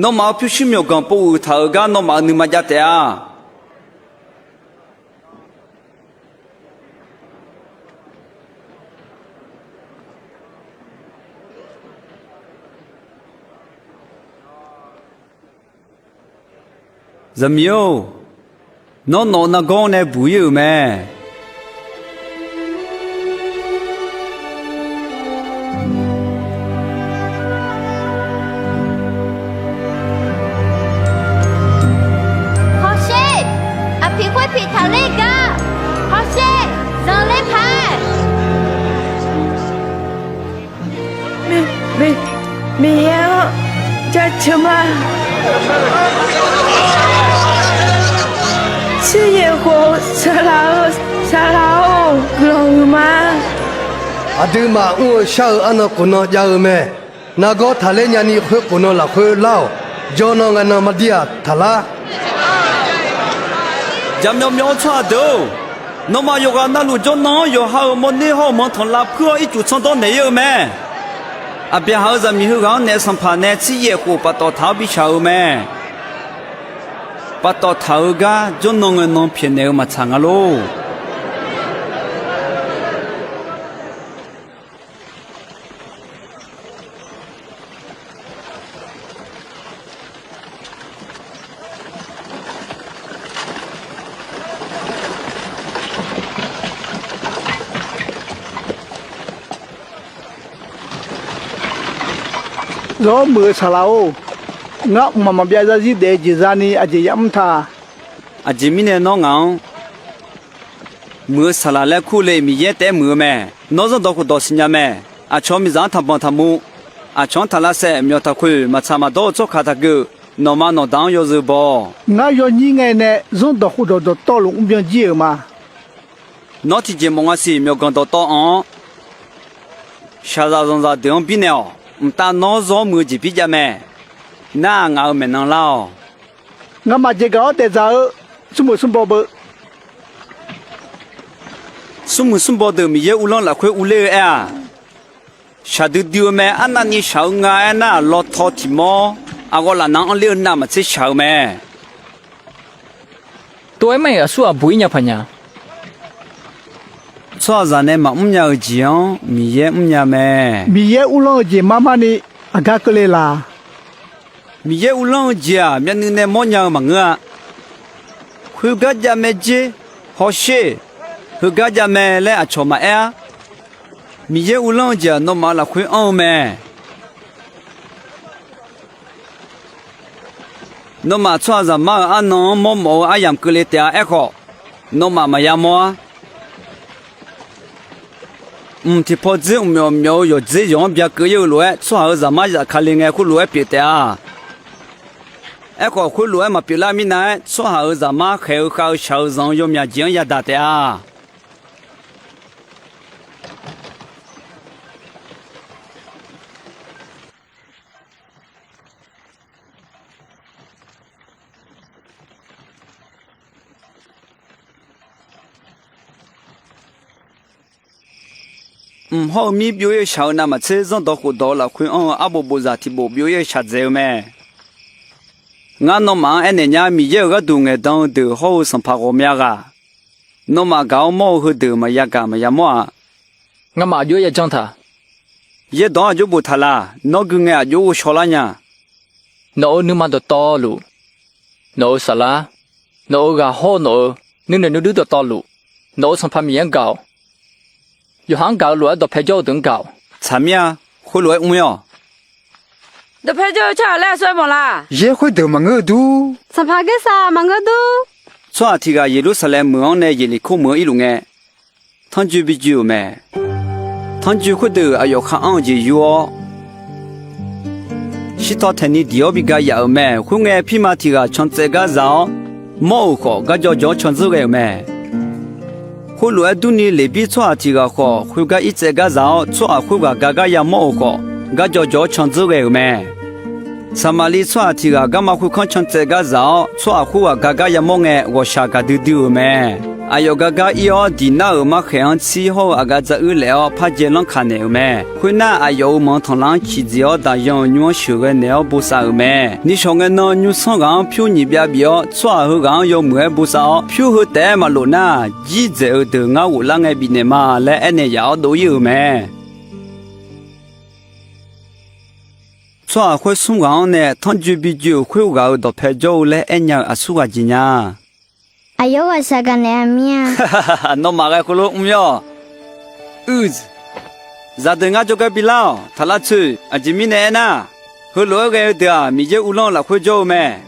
Nawmaf-euq pyurshuir myawqganq pov uiq taq-euq gar nawmaf-euq nuima jav taef-a. Zaqmiq-or, nawr nawq-eu nargawr nae buq-ir-euq mae. Hawsher, aqpiq khoer piq taqler gar. Hawsher, zanqler paq-aer. Miqyaer-anr jaceuq ma. Tsiryaef khof saqlaq-eu saqlaq-or, guiqlanq huiq ma. Aqduimaf mr-eu shar-eu arnan khof nan jav-eu mae. Nargawr taqler nyani khoer khof nan lafkhoer lar-awq. Jawrnan ngae nan maqdir-aq taqlar. Jaqmyawf myawf-eu tsawrhaq deuq-or, nawmaf yawqghaq navluf jawrnan-anr yawqha-euq mawrner hawr-eu manqtanqlav puir-awr ircuf tsanrdawr naeq-ir-eu mae. Aqbyaqhaq-euq zaqmiq heughaq-anr naef sanqpaq nae tsiryaef khof paftawf taq-awr bi shaq-euq mae. Paftawf taq-eu gar jawrnan ngae nan pyaeqnaeq-eu maqtsaq nga lor. Zawr muiq-eu saqlaq-or, ngar mqmaq maqbyav zarzir daef-eu jeq zani aqjeq yamr ta. Aqjeq mirnae nawr ngaq-anr muiq-eu saqlaq laer kur le Miqyaer taef-aer muiq-eu mae. Nawr zanrdawq khofdawq siqnya mae. Aqcawq miqzaq-anr taqbanq taqmuv, aqcawq-anr taqlavsaef, myawq taqkhoeq, maqtsaq maqdawr-eu tsawrkaq taqgeuf, nawqma nawqda-anr yawzeu baw-awq. Ngar yawnyir ngae nae zanrdawq khofdawq dawqtawvluf mrbyan jir-euq ma. Nawr tiqjeq mawf nga siq myawqganq dawqtawv anq-awr, shaqzaq zanqzaq deuq-anr birnaeq-awq. Mqtav nawr zawr muiq-eu jeq birjav mae. Nar-aq, ngaq-euq maeqnan lar-awq. Ngamaf jeqgaq-awr daefdzaq-eu smrmuiq smrbaw beu. Smrmuiq smrbaw deuq Miqyaer uvlanr lafkhoer urler-eu aer-aq, shaqdui dui-eu mae. Arnavni shaq-eu nga aernar-aq, lawtaw tiq mawr aqghawv lafnavn-anr ler-eu navmaqtser shaq-eu mae. Tov-aer mar-iq aqsur ghaq buq-ir nya paq nya. Tsawrhaqzaq nae maqmr nya-euq jeq-anr Miqyaer mrnya mae. Miqyaer uvlanr-eu jeq mar mar ni aqgar keuvle laq? Miqyaer uvlanr-eu jeq-aq, myavnuiv nae mawrnya-eu maqngeur-a. Khoergar jav mae jer, hawsher, heugar jav mae laer aqcawq maqaer-ar. Miqyaer uvlanr-eu jeq-aq, nawmaf-euq lafkhoer anr-eu mae. Nawmaf tsawrhaqzaqmar-euq arnan-anr mawrmawf-eu aryamq keuvle taef-a. Aerkhawf, nawmaf maqya mawr-ar. Mq tiqpaw dzer mqmyawf myawf-eu yawqdzer yawq-anr byakeuv-ir-eu lof-aer, tsawrhaq-euq Zaqmar zafkale ngae khoerlof-aer pyeuf taef-a. Aerkhawf, khoerlof-aer maqpyeuflar mirnav-aer, tsawrhaq-euq Zaqmar khaeq-eu khav-eu shaq-eu zanq-eu yawmyaq jeq-anr yadaq taef-a. Mq hawr-eu mir byov-ir-eu shaq-eu navmaqtser, zanrdawq khofdawq-eu lafkhoer anr-eu arbof bofzaq tiqbof byov-ir-eu shaq dzaeq-eu mae. Ngar nawmaf-anr aernaeq nya, Miqyaer-euq gharduq ngaeqdan-eu deuq hawr-eu sanqpaq ghawqmya ghaq, nawmaf gaq-awr mawr-eu heudeuq maqya gaq maqya mawr-aq. Ngamaf aqjox-aer yajanr taq. Yaerdawq-anr aqjox boftaq laq. Nawr gui ngae aqjox ghovshaw lar nya. Nawq-euq nuima dawqtawvluf, nawq-euq saflar, nawq-euq ghaq hawr-eu nawq-euq nuinoeq nuiduir dawqtawvluf, nawq-euq Sanqpaq Miqyaer-anr gaq-awq. Yawqha-anr gaq-eu lof-aer dawqpae jawr-eu deuq-anr gaq-awq. Tsaqmir-a, khoerlof-aer mr-ir-awq. Dawqpae jawr-eu tsawrhaq laer aqsur-aer mawf la? Yaer khoerdeuq maqngeur-eu dur. Sanqpaq Gaersaq maqngeur dur. Tsawrhaq tiq ghaq Yeqlursaqlaeq meuq-anr nae Yeqliqkor meuq-anr irluf ngae, tanrjoe bi joe-euq mae. Tanrjoe khoerdeuq aqyawf khar anr-eu jeq yur-awr, shirtaw taeqni diq-awr bi ga yaf-euq mae. Khoerngae, pirma tiq ghaq can tsaev gar zaq-awr, mawr-euq khawf, garjaw jawq-awr can dzeur ghae-euq mae. Khoerlof-aer durni, Leqbir tsawrhaq tiq ghaq khawf, khoergar ir tsaev gar zaq-awr, tsawrhaq khoerghaq gar gar yamawr-euq khawf, garjaw jawq-awr can dzeur ghae-euq mae. Saqmaqliv tsawrhaq tiq ghaq garma khoerkanr can tsaev gar zaq-awr, tsawrhaq khoerghaq gar gar yamawr ngae, ghawqshaq gaqdui dui-euq mae. Aqyawf gar gar ir-awr, diq nar-euq markhaeq-anr tsir hawr-eu aqgaf dzaruir laef-awr par jae lanr kaq naeq-euq mae. Khoernar, aqyawf-euq manq tanqlar-anr ciqdzaeq-awr, daqyan-euq nymr-anr sheuqghae naeq-awr bosav-euq mae. Nishawq ngae nan, nymrsanr ghaq-anr pyur nyiq byav bif-awr, tsawrhaq heughaq-anr yawmuiq-aer bosav-awr, pyur heu taef-aer maqlof nar, jirdzaeq-eu deuq ngar ghoflar ngae bifnaeq ma laer aernaeq yaf-awr dov-ir-euq mae. Tsawrhaq khoer smr ghaq-anr nae tanrjoe bi joe-euq khoerghaq-euq dawqpae jawr-eu laer aernya-eu aqsur ghaq jeq nya. Aqyawf ghaqshaq gaqnaeq-a mir-a. Nawmaf ghae khoerlof mr-ir-awq. Uiq, zaqdeuq ngar jawrgar bilar-awq. Taqlavtsoeq. Aqjeq mirnae aernar, heulof-aer ghae-eu deuq-aq, Miqyaer uvlanr-eu lafkhoer jawr-eu mae.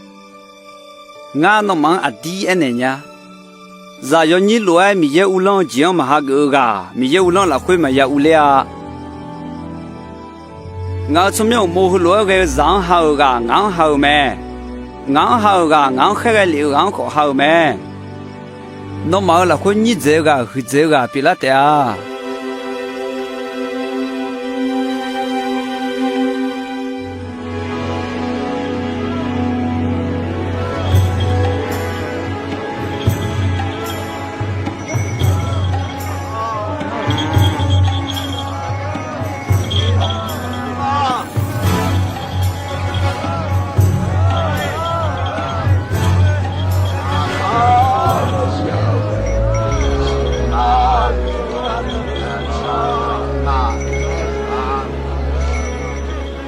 Ngar nawmaf-anr aqdir aernaeq nya. Zaq yawnyir lof-aer Miqyaer uvlanr-eu jeq-anr maqha geuf-eu ghaq, Miqyaer uvlanr lafkhoer maqya urler-a. Ngaq-euq tsawrmyanr uqmov heulof-aer ghae-eu zaq-anr ha-euq ghaq ngaq-anr ha-euq mae. Ngaq-anr ha-euq ghaq ngaq-anr khaerghae lef-eu ghaq-anr khawf ha-euq mae. Nawmaf-euq lafkhoer nyirdzaeq-eu ghaq huiqdzaeq-eu ghaq pyeuflar taef-a.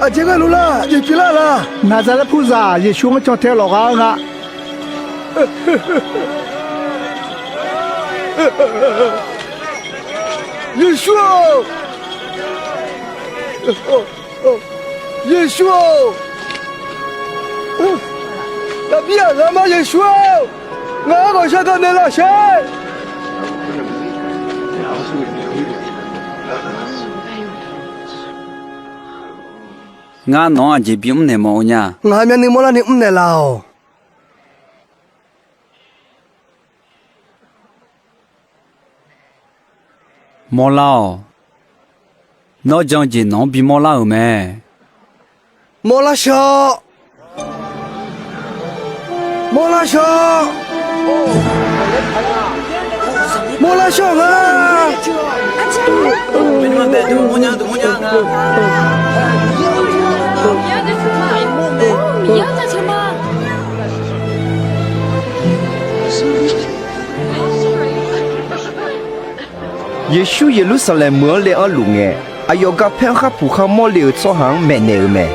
Aqjeq ghaeluf lar, jeq pyeuflar laq? Naqzaqlaer puzaq Yeqsur-anr can tae lawfgha-eu nga. Yeqsur-or! Yeqsur-or, Daqbir-aq ngamaf Yeqsur-or, ngaq-anr ghawqshaq dawq naeqlaf sher. Ngar nawq-anr aqjeq bimr naeq mawf-eu nya. Ngaq-euq myavnuiv mawrlarni mrnaeq laf-awq. Mawrlar-awq. Nawr jan-eu jeq nawq-anr bimawr lar-euq mae. Mawrlar shawr. Mawrlar shawr. Mawrlar shawr-eu nga. Yeqsur Yeqlursaqlaeq meuq-anr le anrluf ngae, aqyawf garpaer-anr khar puq khar mawrle-euq tsawrhaq-anr maeqnaeq-euq mae.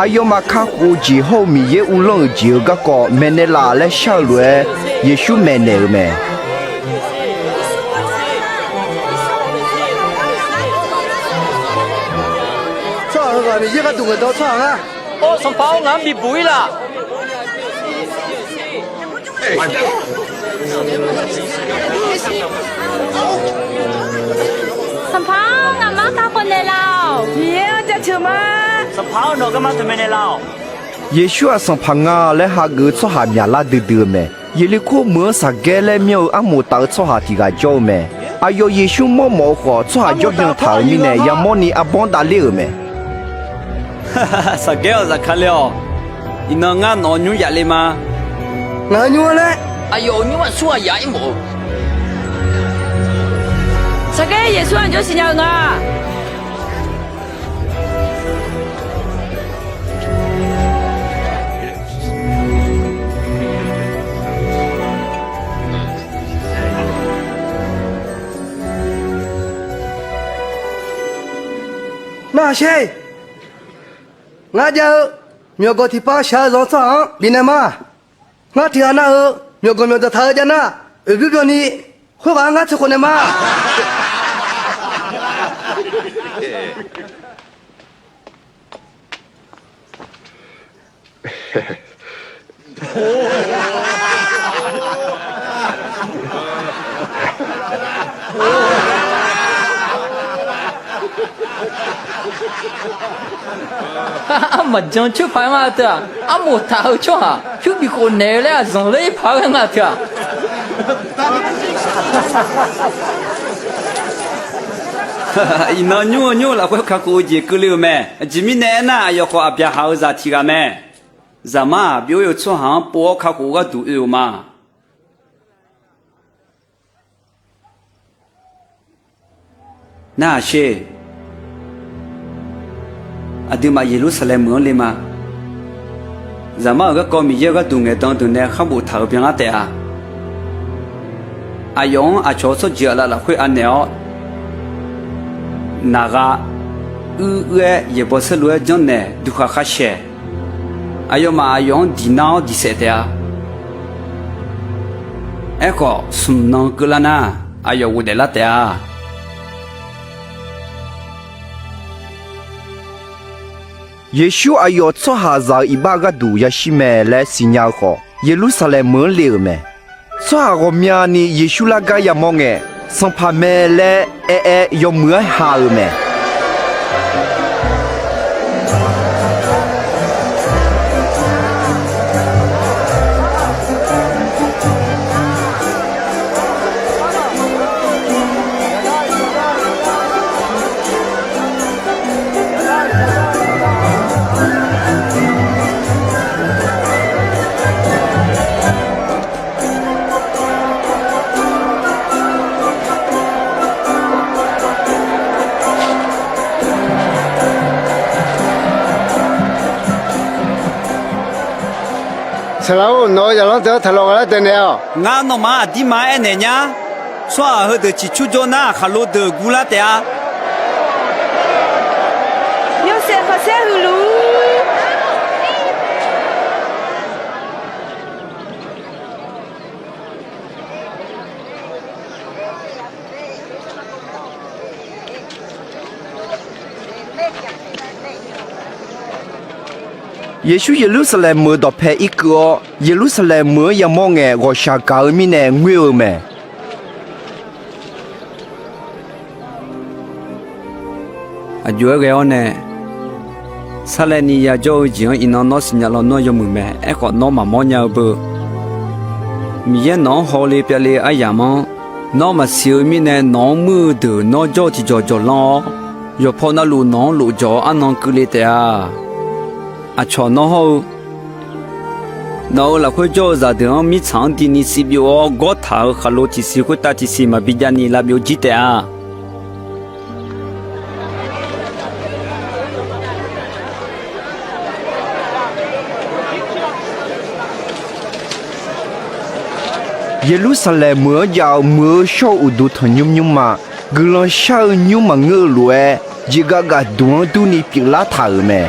Aqyawfmaf kakhof-eu jeq hawr-eu Miqyaer uvlanr-euq jeq-euq garkawv maeqnaeq laf laer shar-eu lof-aer, Yeqsur maeqnaeq-euq mae. Tsawrhaq heughaq Miqyaer gharduq ngaeqdan-eu tsawrhaq nga. Or, Sanqpaq-or, ngaq-anr bibuq-ir laf. Sanqpaq-or, ngaqma-anr kakhof naeqlaf-awq. Miqyaer-anr jaceuq ma. Sanqpaq-or, nawq garma teumaeq naeqlaf-awq. Yeqsur-aq Sanqpaq nga laer hageuf-eu tsawrhaq myaqlar duidui-eu mae. Yeqlirkor meuq-anr Saqgaer laer myanr-eu armoq taf-eu tsawrhaq tiq ghaq jawr-eu mae. Aqyawf Yeqsur mawrmawf-eu khawf, tsawrhaq jawrbyan taq-euq mirnae yamawrni arbawr davler-euq mae. Saqgaer-awq, zafkale-awq. Iqnan ngar nawq-eu nymr yaf le ma. Ngaq-euq nymr-anr laer aqyawf-euq nymr aqsurghaq yaf-ir mawf-eu. Saqgaer Yeqsur-anr jawr siqnya-eu nga. Nar-aq sher. Ngar jav-eu myawqganq tiqpav shaq-eu zanq-eu tsawrhaq-anr bifnaeq ma. Ngar tiq ghaq nar-euq myawqganq myawqdanq taq-eu jav nar, oeqbymr byanni khoerghaq-anr ngar teu khof naeq ma. Armaf jan coer paq-aer nga teu-aq, armoq taq-eu tsawrhaq pyur bif khof naeq-eu laer aqzanq ler paq-aer ghae nga teu-aq. Iqnan nymr-eu nymr-eu lafkhoer kakhof-eu jeq keuvle-euq mae. Aqjeq mirnae aernar, aqyawf khawf Aqbyaqhaq-euq zaq tiq ghaq mae. Zaqmar-aq, byov-ir-eu tsawrhaq-anr pov-awr kakhof-eu gharduq oe-euq ma. Nar-aq sher. Aqduimaf Yeqlursaqlaeq meuq-anr le ma. Zaqmar-euq garkawv Miqyaer-euq gharduq ngaeqdan deuq nae khar boftaq-euq byanlar taef-a. Aqyawf-anr aqcawq-eu tsawrjeuq aqlaf lafkhoer anaeq-awr, naq gha uir uir-aer yaeqbawq saerlu-aer janrnaeq duqkhaq khar shaeq. Aqyawfmaf aqyawf-anr diq nar-awr diq saef taef-a. Aerkhawf, smq nan keuvlar nar, aqyawf ghofdaef lar taef-a. Yeqsur aqyawf tsawrhaqzaq-euq iqbax gharduq yashir mae laer siqnya-eu khawf, Yeqlursaqlaeq meuq-anr le-euq mae. Tsawrhaq ghawqmyani Yeqsur lar gar yamawr ngae, Sanqpaq mae laer aer-aer yawmuiq-aer ha-euq mae. Saqlaq-or, nawq-euq zaqlanr deuq-anr taqlawq ghaq lar daenaeq-awq. Ngar nawmaf-anr aqdirma aernaeq nyar. Tsawrhaq heudeuq ciqcur jawr nar, khaqlo deuq gurlar taef-a. Yawshaef khanqsaer huiq luf-ur. Yeqsur Yeqlursaqlaeq meuq-eu dawqpae irkeuv-awr, Yeqlursaqlaeq meuq-anr yamawr ngae, ghawqshaq gaq-eu mirnae ngoer-eu mae. Aqjox-aer ghae-awr nae, sarlaevni yajawr-eu jeq-anr iqnan nawr siqnya lawnmr-anr yawmuiq mae. Aerkhawf, nawr maqmawr nya-eu beu. Miqyaer nawq-anr hawle pyavle-eu aryamq-anr nawr maqsiq-eu mirnae, nawq-anr muir-eu deuq nawr jawr-eu tiqjawq jawqlanr-awr, yawqpaw navluf nawq-anr lofjawq-awr arnan keuvle taef-a. Aqcawq nawr hawr-eu nawq-euq lafkhoer jawr-eu zaqdeuq-anr mirtsaq-anr dini sivbyov-awr, gawr taq-euq khaqlo tiqsiq khoertav tiqsiq maqbi javni lavbyov jir taef-a. Yeqlursaqlaeq meuq-anr jav-eu muiq-eu shawr-eu uqduq tanqnymr nymrma, guiqlanq shar-eu nymr maqngeur-eu lof-aer, jeqgav gaqduq-anr durni pyeuflar taq-euq mae.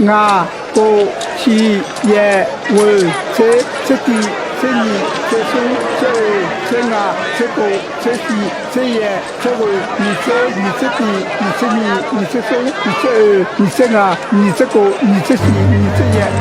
Ngaq, kof, siq, yaeq, ghoeq, tser, tser tiq, tser nyiq, tser smr, tser oeq, tser ngaq, tser kof, tser siq, tser yaeq, tser ghoeq, nyiq tser, nyiq tser tiq, nyiq tser nyiq, nyiq tser smr, nyiq tser oeq, nyiq tser ngaq, nyiq tser kof, nyiq tser siq, nyiq tser yaeq.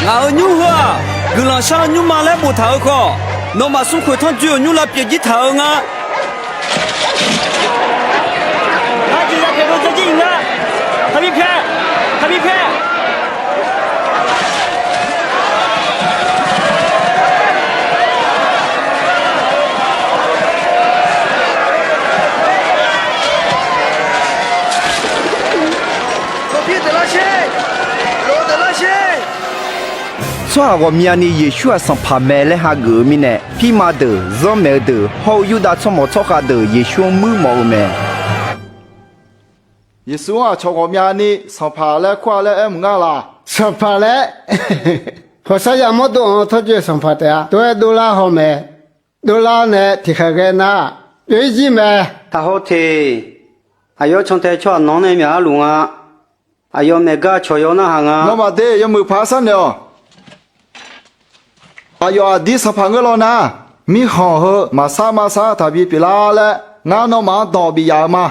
Ngaq-euq nymr heu-aq, guiqlanq shar-eu nymrma laer boftaq-euq khawf, nawmaf smrkhoeq tanrjoe-euq nymr lavpyeuf jir taq-eu nga. Aqjeq ya pyaeq dov ja jir-iq nga. Taqbi pyaeq. Taqbi pyaeq. Tsawrhaq ghawqmyani Yeqsur-aq sanqpaq mae laer hageuf-eu mirnae, pirma deuq, zanrmaeq-eu deuq hawr-eu Yurdav tsawrmawq tsawrkhav deuq Yeqsur-anr muir mawf-eu mae. Yeqsur-anr aqcawq ghawqmyani sanqpaq laer kur-a laer aer mq ngar laq? Sanqpaq laer, hawqsar yamawr dov-anr tawrjoe-eu sanqpaq taef-a. Tov-aer dovlar haw mae. Dovlar nae tiqkhaeq ghae nar, byov-ir jir mae. Taqhaw teq. Aqyawf cantae tsawrhaq nawq-anr nae myaqlar luf nga. Aqyawf maeq gar cawq yaw narhaq nga. Nawmaf de yawmuiq paq-aer sharnoeq-awq. Aqyawf aqdir sanqpaq ngeur law nar, mirkhanq heu maqsar maqsar taqbi pyeuflar laer ngar nawmaf-anr dawq bif yaf-eu ma.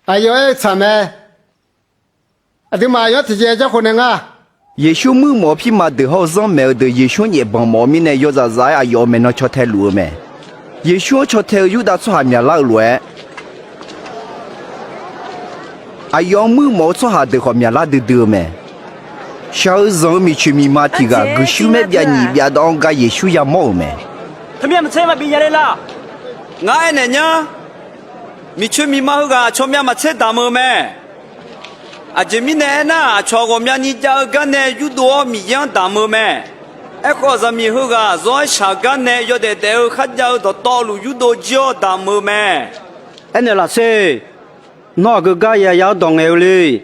Aqyawf aer-eu tsaq mae. Aqduimaf aqyawf-anr tiqjeq-aer jarkhof nae nga. Yeqsur muir mawf-eu pirma deuq hawr-eu zanrmaeq-eu deuq Yeqsur-anr nyaef banq mawf-eu mirnae, yawzaf zaf-aer aqyawf maeqnan caw tae luf-eu mae. Yeqsur-anr caw tae-eu Yurdav tsawrhaq myaqlar-eu lof-aer, aqyawf-anr muir mawf-eu tsawrhaq deuq khawf myaqlar duidui-eu mae. Shaq-eu zanq-eu miqcoeq miqma tiq ghaq guiqshuir maer byav nyiq byav dawv-anr gar Yeqsur yamawr-euq mae. Teumirnae maqtser maqbi nya le la? Ngar aernaeq nyar. Miqcoeq miqma heughaq aqcawq myav maqtser damq-eu mae. Aqjeq mirnae aernar, aqcawq ghawqmyani jav-eu gar nae yurdov-awr Miqyaer-anr damq-eu mae. Aerkhawf, zaqmiq heughaq zawr-aer shaq gar nae yawdaef daef-eu kharjav-eu dawqtawvluf yurdov jir-awr damq-eu mae. Aernaeq laf sher. Nawr aqgeu gar yaya-anr dawq ngaeq-eu le.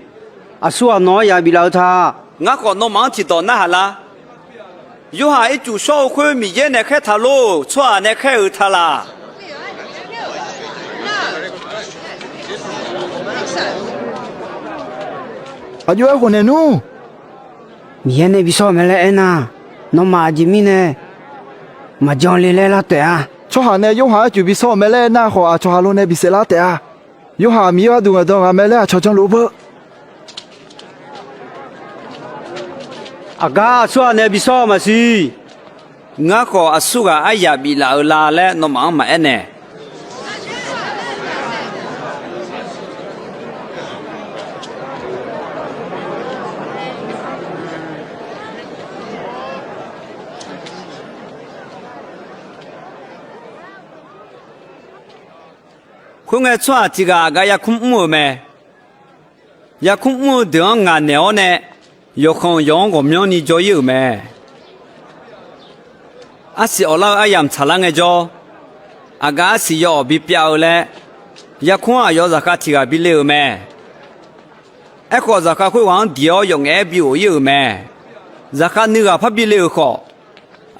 Aqsur ghaq nawq-anr yaq biflaf-eu ta. Ngar khawf nawmaf-anr tiqdawq narhaq lar. Yorhaq ircuf shawr-eu khoer Miqyaer nae khaer taq lor, tsawrhaq nae khaer-euq ta laq? Aqjox-aer khawf naeq nmr. Miqyaer nae bi shawr-eu mae laer aernar, nawmaf aqjeq mirnae maqjan le laer lar taef-a. Tsawrhaq nae Yorhaq ircuf bi shawr-eu mae laer aernar khawf, aqcawq haq lo nae bi saef lar taef-a. Yorhaq Miqyaer gharduq ngaeqdan ghaq mae laer aqcawq janluf-eu beu. Aqgar aqsur ghaq nae bi shawr-eu maqsiq. Ngar khawf aqsur ghaq aryaq biflaf-eu la laer nawmaf-anr maqaer nae. Khoerngae, tsawrhaq tiq ghaq aqgaf yarkmr mr-euq mae. Yarkmr mr-eu deuq-anr ngaq naeq-awr nae, yawqkhanq yawq-anr ghawqmyanrni jawr-ir-euq mae. Arsiq awqlar-eu aryamq tsaqlar ngaejawr, aqgaf arsiq yaw-awq bipyav-eu laer, Yarkmr-anr aqyawf zaqkhav tiq ghaq bi le-euq mae. Aerkhawf, zaqkhav khoerghaq-anr diq-awr yawf ngaef-aer bi of-ir-euq mae. Zaqkhav nuighaq par bi le-euq khawf,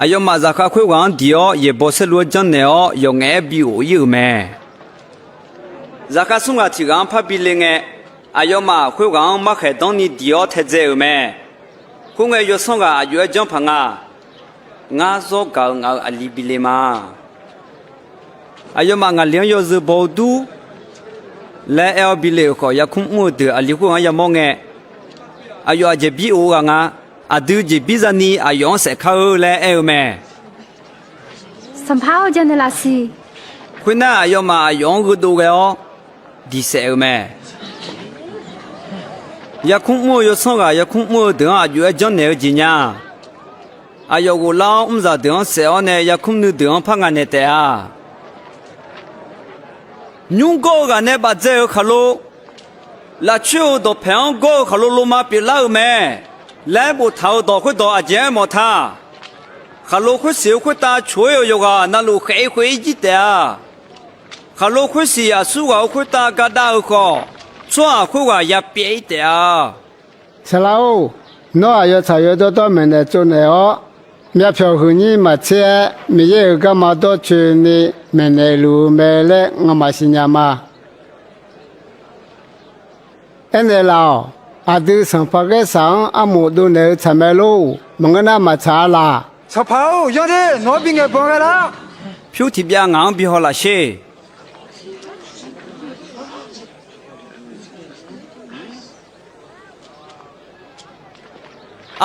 aqyawfmaf zaqkhav khoerghaq-anr diq-awr yaeqbawq saerlu-aer janrnaeq-awr yawf ngaef-aer bi of-ir-euq mae. Zaqkhav smr ghaq tiq ghaq-anr par bi le ngae, aqyawfmaf khoerghaq-anr markhaeq danrni diq-awr taedzae-euq mae. Khoerngae, yawsanr ghaq aq jov-aer janr paq nga. Ngar zawr gaq-eu ngaq-euq aqli bi le ma. Aqyawfmaf ngaqli-anr yawzeu baw-eu dur laer aer-awr bi le-euq khawf, yarkmr mr-eu deuq aqli khoer-anr yamawr ngae, aqyawf aqjeq bir of-eu ghaq nga. Aqdui jeqbir zani aqyawf-anr saef kar-eur laer aer-eu mae. Sanqpaq-or, janrnaeq laf siq. Khoernar, aqyawfmaf aqyawf-anr gheudov ghae-awr diq saef-euq mae. Yarkmr mr-eu yawsanr ghaq yarkmr mr-eu deuq-anr aq jov-aer janrnaeq-eu jeq nya. Aqyawf ghoflar-awr mrzaq deuq-anr saef-awr nae yarkmr nuideuq-anr par ngaq naeq taef-a. Nymr gawr-eu ghaq nae bafdzae-euq khaqlo, lafcoer-euq dawqpaeq-anr gawr-eu khaqlo loma pyeuflar-euq mae laer boftaq-euq dawq khoerdawq aqjeq aermawf ta. Khaqlo khoersiq-eu khoertav coq-ir-euq yawqghaq navluf khaef-ir khoer-ir jir taef-a. Khaqlo khoersiq aqsur ghaq-euq khoertav gadav-euq khawf, tsawrhaq khoerghaq ya pyaev-ir taef-a. Saqlaq-or, nawr aqyawf tsaq yawdawr dawr maeqnaeq tsovnaeq-awr, myavpyawq huiqnyir maqtser-aer Miqyaer-euq garma dawrcoeni maeqnaeq luf-eu mae laer ngamaf siqnya ma. Aernaeq laf-awq. Aqdui sanqpaq Gaersaq-anr armof dovnaeq-eu tsaq mae lor. Maqngeur nar maqtsaq-a laq. Sanqpaq-or, yanr-eur, nawq-anr bingaeq banq ghae lar. Pyur tiqbyav ngaq-anr bi haw laf sher.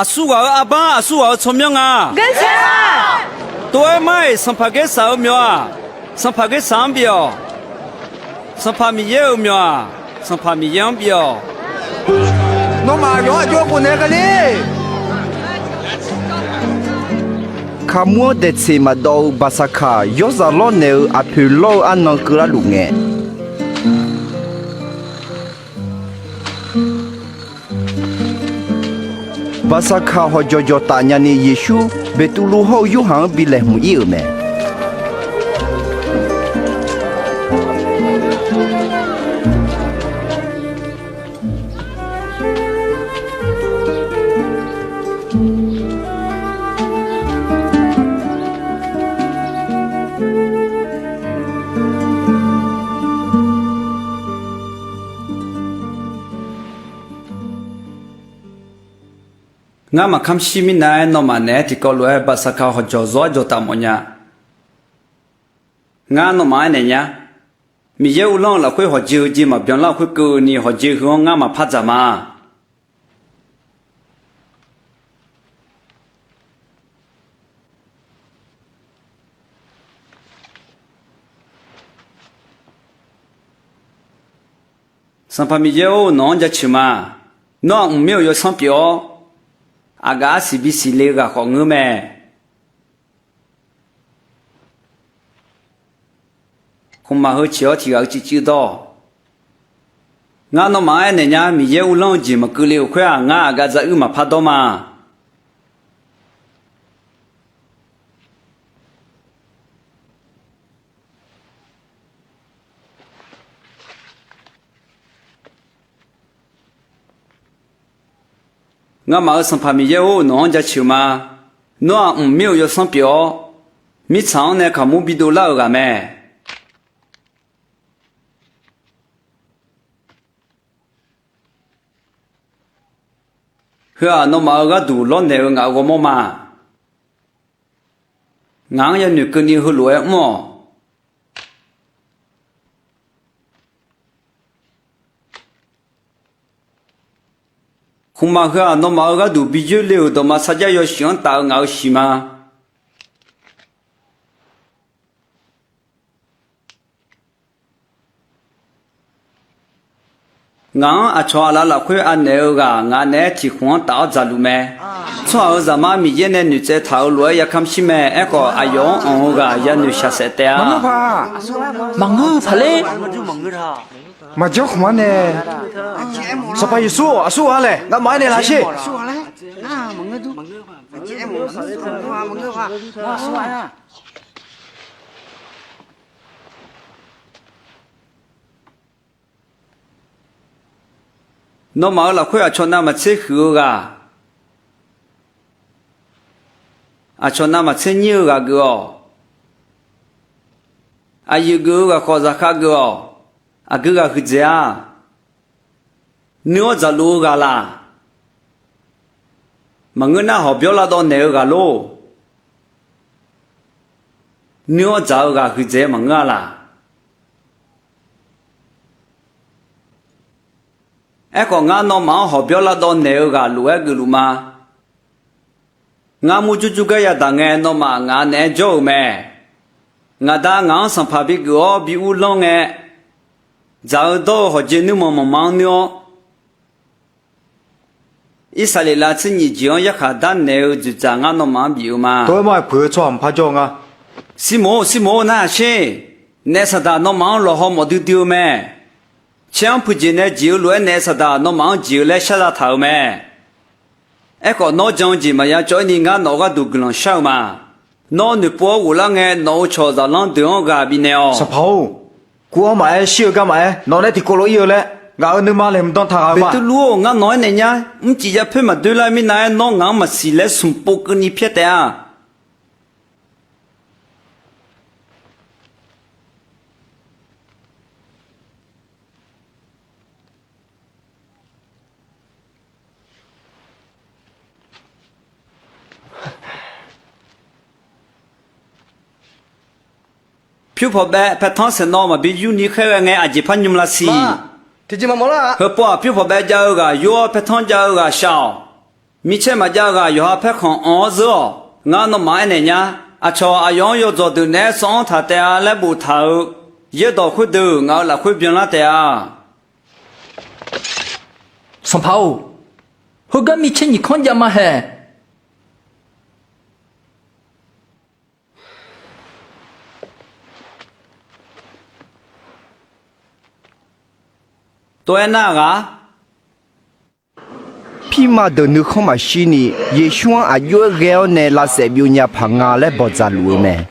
Aqsur ghaq-euq arbar, aqsur ghaq-euq tsawrmyanr nga. Tov-aer mar-iq sanqpaq Gaersaq-euq myawq-aq, sanqpaq Gaersaq-anr bif-awq. Sanqpaq Miqyaer-euq myawq-aq, sanqpaq Miqyaer-anr bif-awq. Nawmaf aqyawf-anr aqjox khofnaeq ghae le. Kaqmur-anr daeqtseq maqdawv-eu Baqsaqkaq yawrzaq lawrnaeq-eu aqpoeq lawr-eu arnan keuvlar luf ngae, Baqsaqkaq hawqjawq jawqtaf nyani Yeqsur Beqtuvluv hawr-eu Yorhaq-anr bi laeqhmq ir-euq mae. Ngar maqkamr shir mirnav-aer, nawmaf naeq-aer tiqkawv lof-aer Baqsaqkaq hawqjawq zawr-aer jawqtaf mawfnya. Ngar nawmaf-anr aernaeq nya. Miqyaer uvlanr-eu lafkhoer hawqjeq heu jeq maqbyan lar-euq khoerkeuvni, hawqjeq heu-anr ngar maqpar dzaq ma. Sanqpaq Miqyaer-or, nawq-anr jaceuq ma. Nawr aqmq mir-euq yawsanr pyeuf-awr, aqgaf arsiq bisiq le-eu ghaq khawf ngeur mae. Khmqmaq heu ceq-awr tiq ghaq-eu civciv dawr. Ngar nawmaf-anr aernaeq nya, Miqyaer uvlanr-eu jeq maqkeuv le-euq khoer-aq, ngar aqgaf dzaruir maqpar dawr ma. Ngamaf-euq Sanqpaq Miqyaer-or, nawq-anr jaceuq ma. Nawr-aq, mqmir-euq yawsanr pyeuf-awr, mirtsaq-anr nae kaqmur bidov lar-euq ghaq mae. Heu-aq, nawmaf-euq gharduq lawrnaeq-eu ngaq-euq ghawrmawr ma. Ngaq-anr yanoeq keuvni heulof-aer mr-awq. Khmqmaq heu-aq, nawmaf-euq gharduq bi yoer le-euq dawqma sarjax yawshuif-anr taf-eu ngaq-euq shiq ma. Ngaq-anr aqcawq aqlaf lafkhoer anaeq-eu ghaq ngaq naeq-aer tiq khmq-anr taf-awr dzaqluf mae. Tsawrhaq-euq Zaqmar Miqyaer nae noeqtsaev taq-euq lof-aer yakamr shir mae. Aerkhawf, aqyawf-anr anq-eu ghaq yanoeq shaqsaef taef-a. Maqngeur paq ler. Maqjanr khmq-anr nae, Sanqpaq Yeqsur aqsur ghaq-anr laeq ngamaf-aer naeq laf sher. Nawmaf-euq lafkhoer aqcawq navmaqtser huiq-eu ghaq, aqcawq navmaqtser nyir-eu ghaq geuf-awq. Aqyuif geuf-eu ghaq khawf zaqkhav geuf-awq. Aqgeu ghaq huiqdzaeq-a. Nuir-awr dzaqluf-eu ghaq laq? Maqngeur nar, hawqbyawr lavdawv naeq-eu ghaq lor? Nuir-awr dzaq-eu ghaq huiqdzaeq-eu maqngeur-a laq? Aerkhawf, ngar nawmaf-anr hawqbyawr lavdawv naeq-eu ghaq lof-aer geufluf ma. Ngar murjur jur gar yadaq ngae, nawmaf ngaq naeq-aer jawr-euq mae. Ngaq Da ngaq-anr sanqpaq bigeuf-awr bi uvlanr ngae, dzaq-eu dawr-eu hawqjeq nuirmanq manq ma-anr nuir-awr, Irsaqleqlav tser nyif jeq-anr yarkhaq darnaeq-eu dzoeqdzaq ngar nawmaf-anr bif-eu ma. Tov-aer mawr-aer puq-eu tsawrhaq mqpar jawr-eu nga. Sirmoq-or, Sirmoq-or, narhaq sher. Naef Saqdaq nawmaf-anr lawqhaw mawf duidui-eu mae. Caer-anr puiq jeq nae jeq-eu lof-aer naef Saqdaq nawmaf-anr jeq-eu laer shar zataq-euq mae. Aerkhawf, nawr jan-eu jeq maqya cawv-aer ni ngar nawq-euq gharduq guiqlanq shar-eu ma. Nawr noeqpov-awr ghoflar ngae, nawq-euq cawq zaqlanr deuq-anr ghaq bifnaeq-awq. Sanqpaq-or, kuv-anr maqaer, shir-eu gar maqaer, nawq nae tiqkawv lof ir-eu laer ngaq-euq nuima laeqhmq dan taq ghaq-eu ma. Beqtuvluv-or, ngar nawq-aer naeq nya. Mrcif ya poer maqdoer lar-eu mirnav-aer, nawr ngaq-anr maqsiq laer smq pov keuvni pyaer taef-a. Pyur pawqbaev paertanr saeqnawv maqbi yurni khaerghae ngae, aqjeq par nymr lavsiq. Heupov-aq, pyur pawqbaev jav-eu ghaq yur-awr, paertanr jav-eu ghaq shaq-awq. Micaer maqjav-eu ghaq yawqha paerkhanq anq-awr zeur-awq. Ngar nawmaf-anr aernaeq nya. Aqcawq aqyawf-anr yawdzawq deuq naeq-aer sanr-anr taq taef-a laer boftaq-euq yaerdawq khoerdeuq ngaq-euq lafkhoer byanlar taef-a. Sanqpaq-or, heugar micaer nyiq kanr jav ma haeq. Tov-aer nar ghaq. Pirma deuq nuikhanr maqshir ni, Yeqsur-anr aq jov-aer ghae-awr nae lavsaef byov nya paq nga laer bawqdzaq luf-eu mae.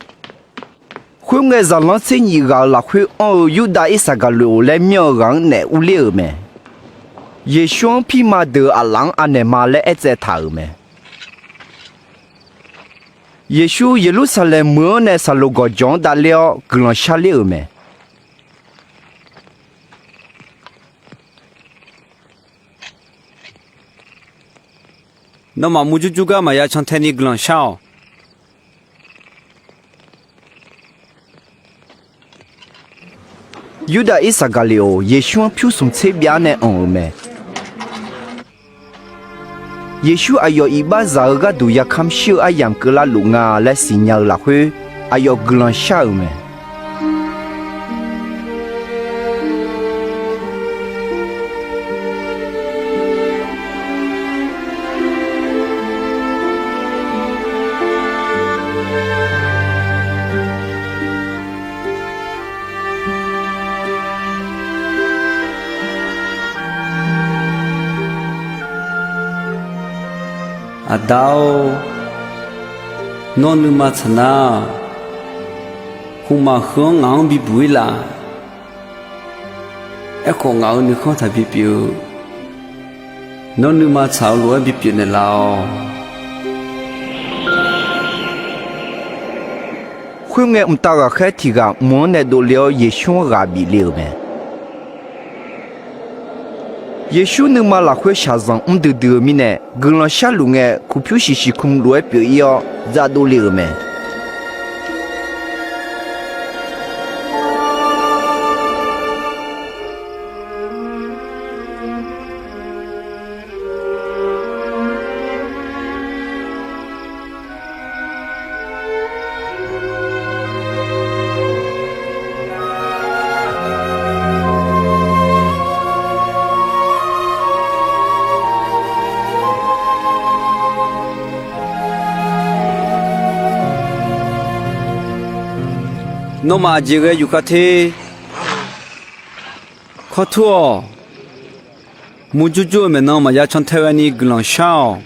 Khoerngae, zaqlanr tser nyif ghaq-euq lafkhoer anr-eu Yurdav Irsaqgaqlof laer myanr-eu ghaq-anr naef urler-euq mae. Yeqsur-anr pirma deuq aqlaf-anr anaeq ma laer aertsaev taq-euq mae. Yeqsur Yeqlursaqlaeq meuq-anr nae saqloq gawqjawq-anr davler-awr guiqlanq sharler-euq mae. Nawmaf murjur jur gar maqya cantae ni guiqlanq shar-awq. Yurdav Irsaqgaqleoq Yeqsur-anr pyur smq tser byav nae anq-euq mae. Yeqsur aqyawf iqbaxzaq-eu gharduq yakamr shir-eu aryamq keuvlar luf nga laer siqnya-eu lafkhoer, aqyawf guiqlanq shar-euq mae. Aqda-or, nawr nuima tsaq nar, khmqmaq heu-anr ngaq-anr bibuq-ir laf. Aerkhawf, ngaq-euq nuikhanr taqbi pyeuf-eu, nawr nuima tsaq-eu lof-aer bipyeuf naeqlaf-awq. Khoerngae, mqtav ghaqkhaer tiq ghaq mq-anr nae dovle-awr, Yeqsur-anr ghaq bif le-euq mae. Yeqsur nuima lafkhoer shaqzanq mr duidui-eu mirnae, guiqlanq sharluf ngae, kuqpyur shiq shiq km lof-aer pyeuf-ir-awr, dzaqdov le-euq mae. Nawmaf aqjeq ghae yufkhav te. Kawr tur-awq. Murjur jur-eu maeqnan maqya cantae ghaeni guiqlanq shar-awq.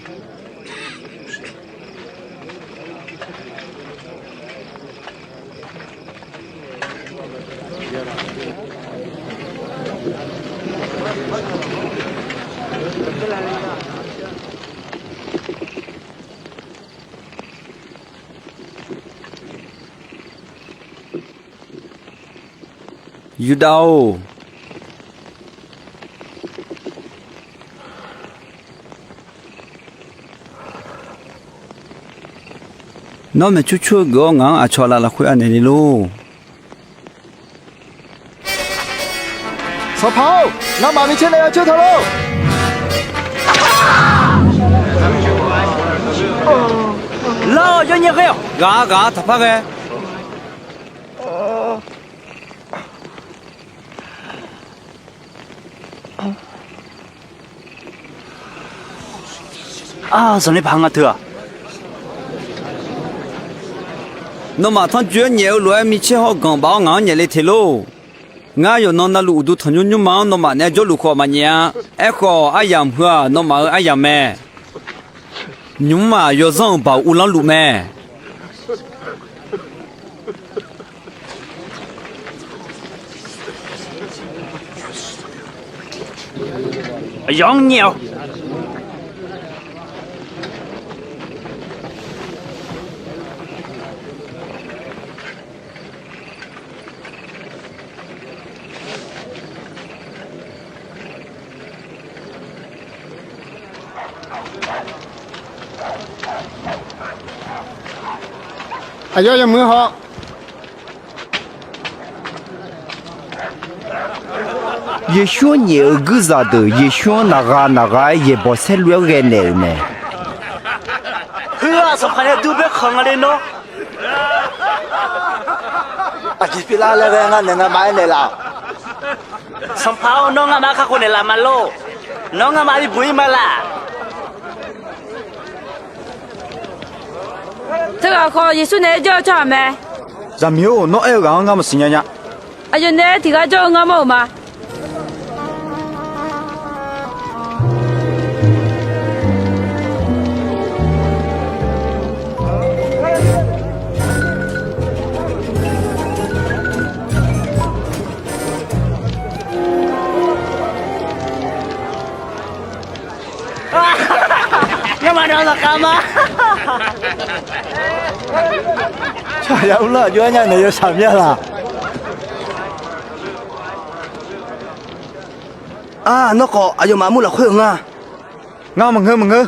Yurdav-or, nawr maeqcur cur-eu geuf-awr ngaq-anr aqcawq laf lafkhoer anaeq le lor. Sanqpaq-or, ngamaf micaer nae ya coer taq lor. Lar-awq, yawnyaf ghae-awq. Ghaq-a, ghaq-a, taqpar ghae. Ar, zanqler paq nga teu-aq. Nawmaf tanrjoe-anr nyaef-eu lof-aer micaer hawr ganq baf-awr ngaq-anr nyaef le te lor. Ngar yawqnan navluf uqduq tanqnymr nymrma-anr nawmaf naeq-aer jawrluf khawf maqnyaef-a. Aerkhawf, aryamq heu-aq, nawmaf-euq aryamq mae. Nymq-mr-aq, yawzanr-euq baoq uvlanr luf mae. Aqyawf-anr nyaef-awq. Aqyawf yawmuiq haw. Yeqsur-anr nyaef-euq guirzaq deuq Yeqsur-anr naqgha naqgha-aer yaeqbawq saerlu-aer ghae naeq-euq mae. Heu-aq, Sanqpaq nae dur baer khanq nga le nawr. Aqjeq pyeuflar laer ghae ngar naeq ngamaf-aer naeqlaf-awq. Sanqpaq-or, nawr ngamaf kakhof naeqlaf ma lor. Nawr ngamaf bibuq-ir ma laq. Teughaq khawf, Yeqsur naeq-aer jawr-eu tsawrhaq mae. Zaqmiq-or, nawr aer-eu ghaq-anr ngar maqsiq nya nya. Aqyawf naeq-aer tiq ghaq jawr-eu ngar mawr-euq ma. Ngar maqdawq laqkhav ma. Tsawrhaq ya urlar aqjox-aer nya naeq yawshaq mya laq. Ar, nawr khawf aqyawfmaf mur lafkhoer-euq nga. Ngar maqngeur maqngeur.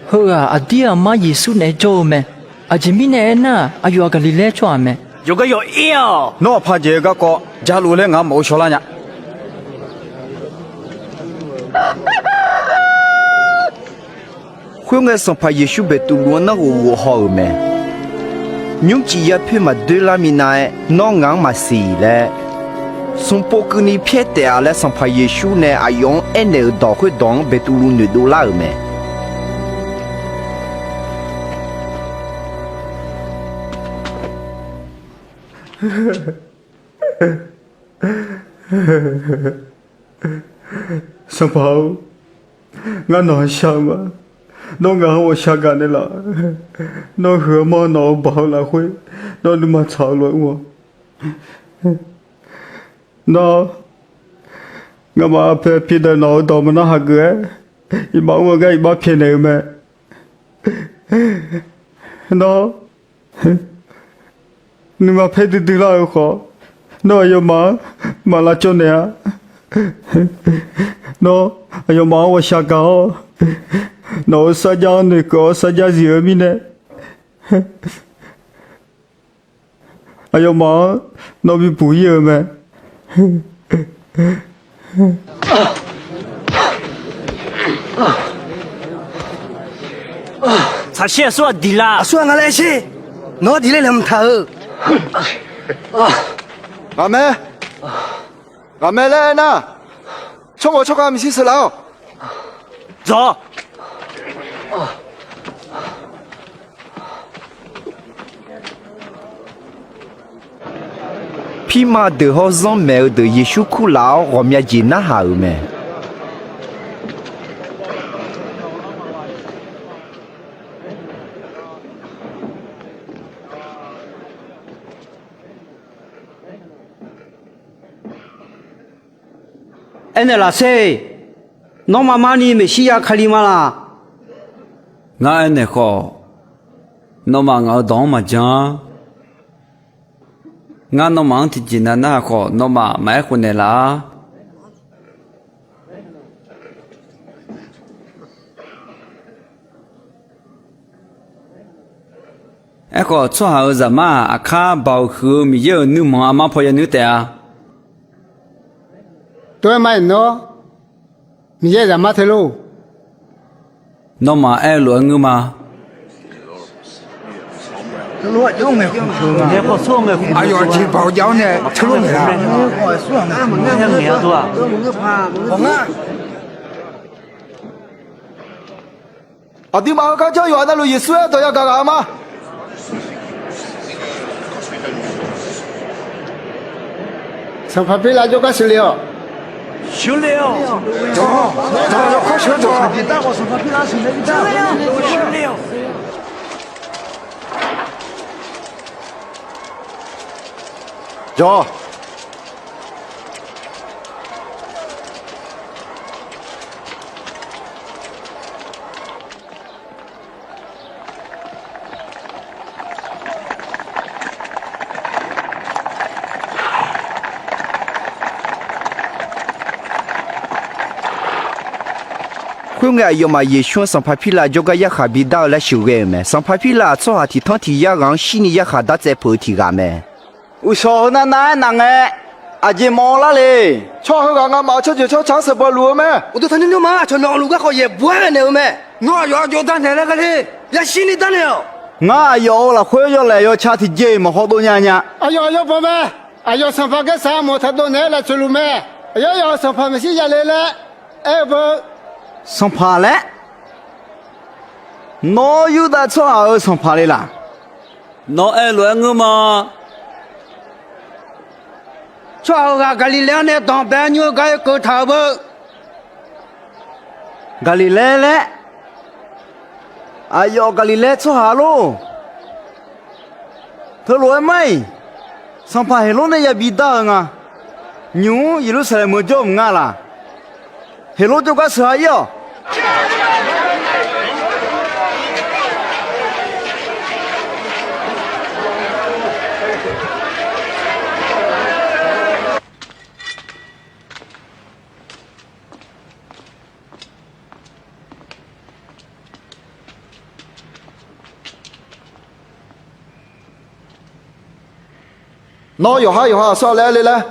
Heughaq aqdir aqmar Yeqsur naeq-aer jawr-eu mae. Aqjeq mirnae aernar-aq, aqyawf-aq Gaqliqlaer tsawrhaq mae. Yawqgar yawq-ir-awq. Nawr aqpaq jeq-eu garkawv jaluf laer ngaq-anr maqghov shawrlar nya. Khoerngae, Sanqpaq Yeqsur Beqtuvluv-anr narghof ghof haw-euq mae. Nymrcif yapoer maqdoerlar minav-aer, nawr ngaq-anr maqsiq laer, smq pov keuvni pyaer taef-a laer, Sanqpaq Yeqsur nae aqyawf-anr aernaeq-euq dawq khoerdawq-anr Beqtuvluv noeqdov lar-euq mae. Sanqpaq-or, ngar nawq-anr shar-eu ma. Nawr ngaq-anr ghawqshaq gaq naeqlaf. Nawr huiq-eu mawr nawq-euq baoq-eu lafkhoer, nawr nuima tsaq-eu lof-aer mr-awq. Nawr, nga'maf aqpoeq piqdeuq nawq-euq dawq maqnar hageuf-aer, iqbax mr-eu gar iqbax pyaeqnaeq-eu mae. Nawr, nuima paer duidui lar-eu khawf, nawr aqyawfmaf-anr maq lavcawv naeq-a. Nawr, aqyawfmaf-anr ghawqshaq gaq-awr, nawq-euq sarjax-anr noeqkeuv-awr sarjax zif-eu mirnae, aqyawfmaf-anr nawr bibuq-ir-eu mae. Tsaqsher aqsur-aq diq la. Aqsur-aq nga laer sher. Nawr diq laer laeqhmq taq-eu. Ghaqmae, ghaqmae laer aernar, tsawrhaq tsawrkhav maeqshi sheuqlaf-awq. Dzawq. Pirma deuq hawr zanr maeq-eu deuq Yeqsur kurlaf-awr ghawqmya jeq narhaq-euq mae. Aernaeq laf sher. Nawmaf marni Meqsirya Kali ma laq? Ngar aernaeq khawf, nawmaf ngaq-euq dawq-anr maqjan-a. Ngar nawmaf-anr tiqjeq nav narhaq khawf, nawmaf maqaer khof naeqlaf-a. Aerkhawf, Tsawrhaq-euq Zaqmar-aq, aqkar Baoq huiq-eu Miqyaer-euq nuirmanq armar paw yanuir taef-a. Tov-aer ma-iq nawr, Miqyaer-euq Zaqmar te lor. Nawmaf aer-eu lof-aer ngeur ma. Aqyawf jeq Baoq jav-awr nae teulof ngaeq-a. Aqduimaf heugar janr yawqha navluf Yeqsur aer dawq yagaq ghaq-eu ma. Sanqpaq Pirlav jawrgar sheuqle-awq. Sheuqle-awq. Jawr. Khoerngae, aqyawfmaf Yeqsur-anr Sanqpaq Pirlav jawrgar yarkhaq bidar-eu laer sheuqghae-euq mae. Sanqpaq Pirlav-aq, tsawrhaq tiq tanr tiq yar ghaq-anr shirni yarkhaq dartsaev peuq-eu tiq ghaq mae. Uqshawq heunav nav-aer naq ngae, aqjeq mawf-eu lar le. Tsawrhaq heughaq ngamaf-euq tsawrjeuq tsawrca-anr sheuqbawq luf-eu mae. Uqduq tanqnymr nymrma aqcawq nawq-euq luf garkawv yaeqbawq-aer ghae naeq-eu mae. Nawr aqyawf-anr jawr darnaeq laer ghae le. Yashir ni darnaeq-awq. Ngar aqyawf-euq lafkhoer yawlaeq yawca tiqjeq-iq maqhaw dov nya nya. Aqyawf yawbanq mae. Aqyawf Sanqpaq Gaersav armawf taq dov naeq-aer lafcoeq luf mae. Aqyawf yawf Sanqpaq Meqsirya le laer aer-eu beu. Sanqpaq laer? Nawr Yurdav tsawrhaq-euq sanqpaq le laq? Nawr aer-eu lof-aer ngeur ma. Tsawrhaq heughaq Gaqliqlaer-anr nae danqbae-aer nymr-eu gar oekeuv taq-euq beu. Gaqliqlaer laer? Aqyawf Gaqliqlaer tsawrhaq lor. Teulof-aer mar-iq, sanqpaq Heqlor nae yabi dar-eu nga. Nymq-mr Yeqlursaqlaeq meuq jawr-euq maqnga laq? Heqlor jawrgar sheuq-a ir-awq. Nawr yawqhar yawqha aqsur-a laer aer le laer?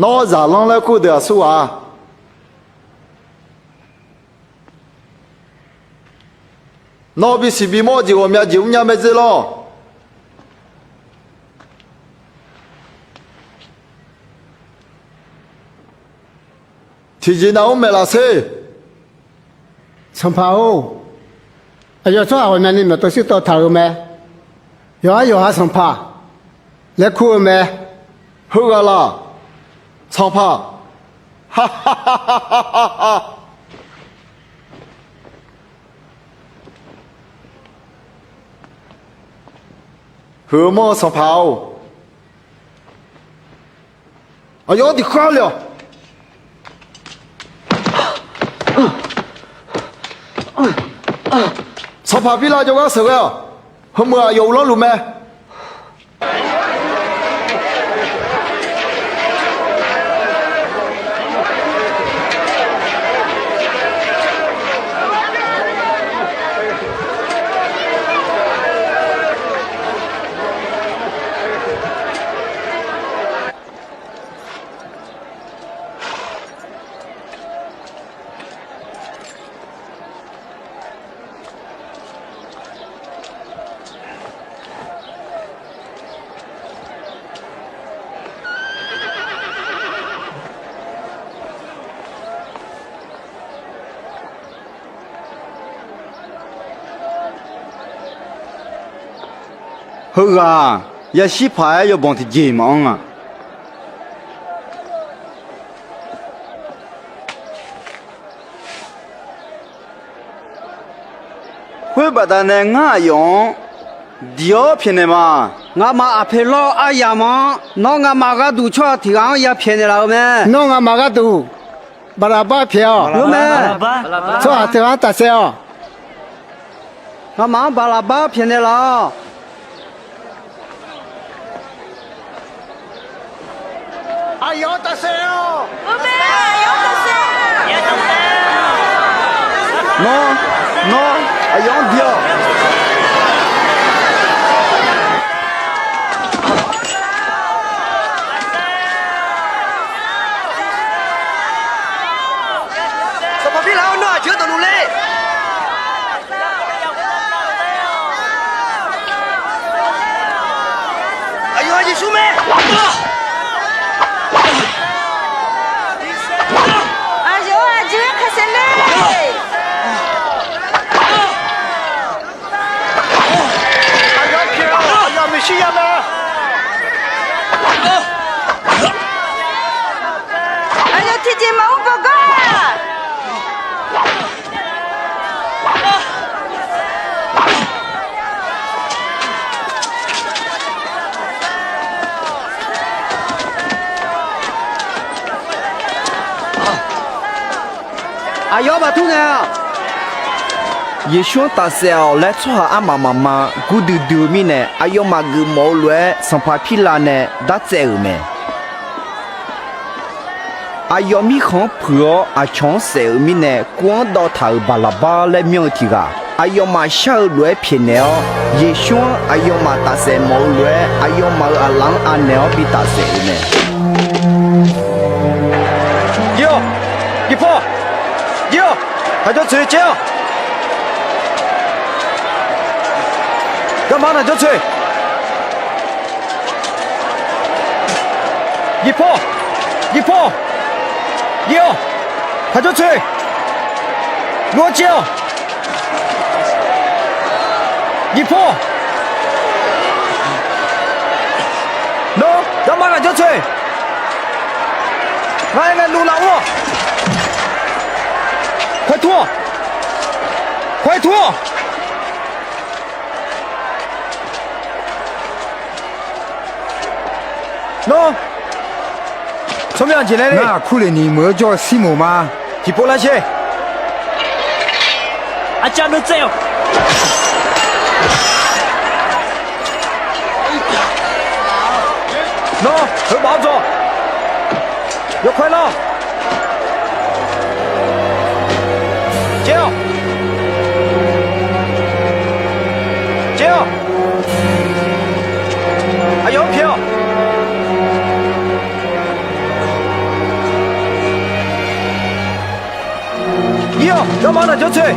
Nawr zaqlanr laer kur-eu deuq aqsur ghaq-a? Nawr bisiq bimawr-eu jeq ghawqmya jeq mrnya mae dzer lawr. Tiqjeq nav-anr maeqlaf sher. Sanqpaq-or, aqyawf tsawrhaq ghawqmyani maeqtawv shirtawv taq-euq mae. Yawqhar yawqha sanqpaq laer kur-eu mae. Heughaq laq, sanqpaq. Huiq-eu manr-eu sanqpaq-or, aqyawf-anr diq khar le-awq. Sanqpaq Pirlav jawrgar sheuqghae-awq. Heumeuq aqyawf uvlanr luf mae. Heughaq-aq, yashir paq-aer yawbanq tiqjeq maqanr-a. Khoer baqdanae ngar aqyawf-anr Diq-awr pyaeqnaeq ma. Ngamaf aqpoeq lawr-eu aryamq-anr, nawr ngamaf gharduq tsawrhaq tiq ghaq-anr ya pyaeqnaeq laf-eu mae. Nawr ngamaf gharduq Baqlaqbar pyaeq-awq. Ngar mae. Tsawrhaq teughaq-anr tafsaef-awq. Ngamaf-anr Baqlaqbar pyaeqnaeq laf-awq. Aqyawf-anr tafsaef-awq. Nawr, nawr, aqyawf-anr diq-awq. Sanqpaq Pirlav-awr, nawr aqjeq-anr dawqluf le. Aqyawf-aq Yeqsur mae. Aqyawf-aq aqjeq-aer khaqsaef le. Aqyawf pyaeq-awq. Aqyawf Meqsirya mae. Aqyawf tiqjeq maqmr bawq gar. Aqyawf maqtur ngae-a. Yeqsur-anr tafsaef-awq laer tsawrhaq armaf mafma gurdui dui-eu mirnae, aqyawfmaf geufmawf-eu lof-aer Sanqpaq Pirlav nae dartsaev-euq mae. Aqyawf mirkhanq-anr puiq-awr aqcawq-anr saef-euq mirnae, kuv-anr dawv taq-euq Baqlaqbar laer myanr-eu tiq ghaq, aqyawfmaf shar-eu lof-aer pyaeqnaeq-awr, Yeqsur-anr aqyawfmaf tafsaef mawf-eu lof-aer, aqyawfmaf-euq aqlaf-anr anaeq-awr bi tafsaef-euq mae. Jiv-awq, jiv paw, jiv-awq, haqjawr tsoeq caev-awq. Garma naq jawr tsoeq. Jiv paw, jiv paw, jiv-awq, haqjawr tsoeq. Luf-awr caev-awq. Jiv paw. Nawr garma naq jawr tsoeq. Ngar aer ngae luf laf ur-awq. Khoer tur-awq. Khoer tur-awq. Nawr, tsawrmyanr jeq laer le. Ngar-aq, Kurleqniq meuq-eu jawr-eu Sirmoq ma. Tiqpov lavsher. Arcav dov tsaev-awq. Nawr, heubaf-awr dzaw. Yawkawr lar-awq. Caev-awq. Caev-awq. Aqyawf-anr pyaeq-awq. Ir-awq, garma naq jawr tsoeq.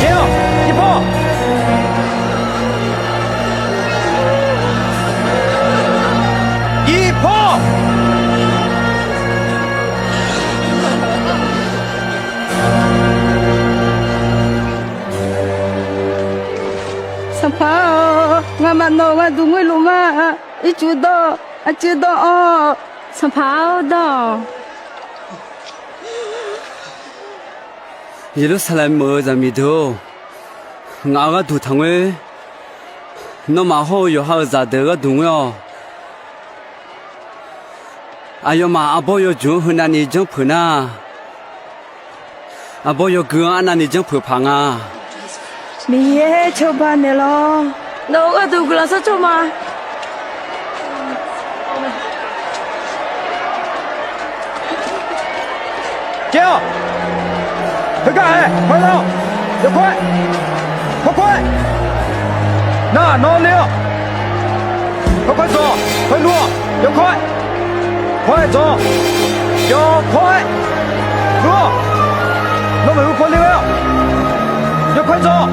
Caev-awq, ir paw. Ir paw. Sanqpaq-awr, ngamaf nawq-euq gharduq ngoerluf ma. Ircuf dawr, aqcuiv dawr-awq. Sanqpaq-awr dawr-awq. Yeqlursaqlaeq meuq-eu zaqmiq deuq-or, ngaq-euq gharduq taqngoer. Nawmaf hawr-eu yawqha-euq zaqdeuq gharduq ngoer-awq. Aqyawfmaf arbawr yawjuq-anr heunavni janrpeuq nar, arbawr yawgui-anr arnavni janrpeuq paq nga. Miqyaer cawba naeqlawr. Nawq-euq gharduq guiqlanq sharcawv ma. Caev-awq. Heugar hae, khoer lar-awq. Yawkawr-aer, khoerkawr-aer. Nar nawr ler-awq. Khoerkawr-aer dzaw-awq. Khoer lur-awq. Yawkawr-aer, khoer-aer dzaw-awq. Yawkawr-aer lur-awq. Nawr maeqhu paw ler ghae-awq. Yawkawr-aer dzaw-awq.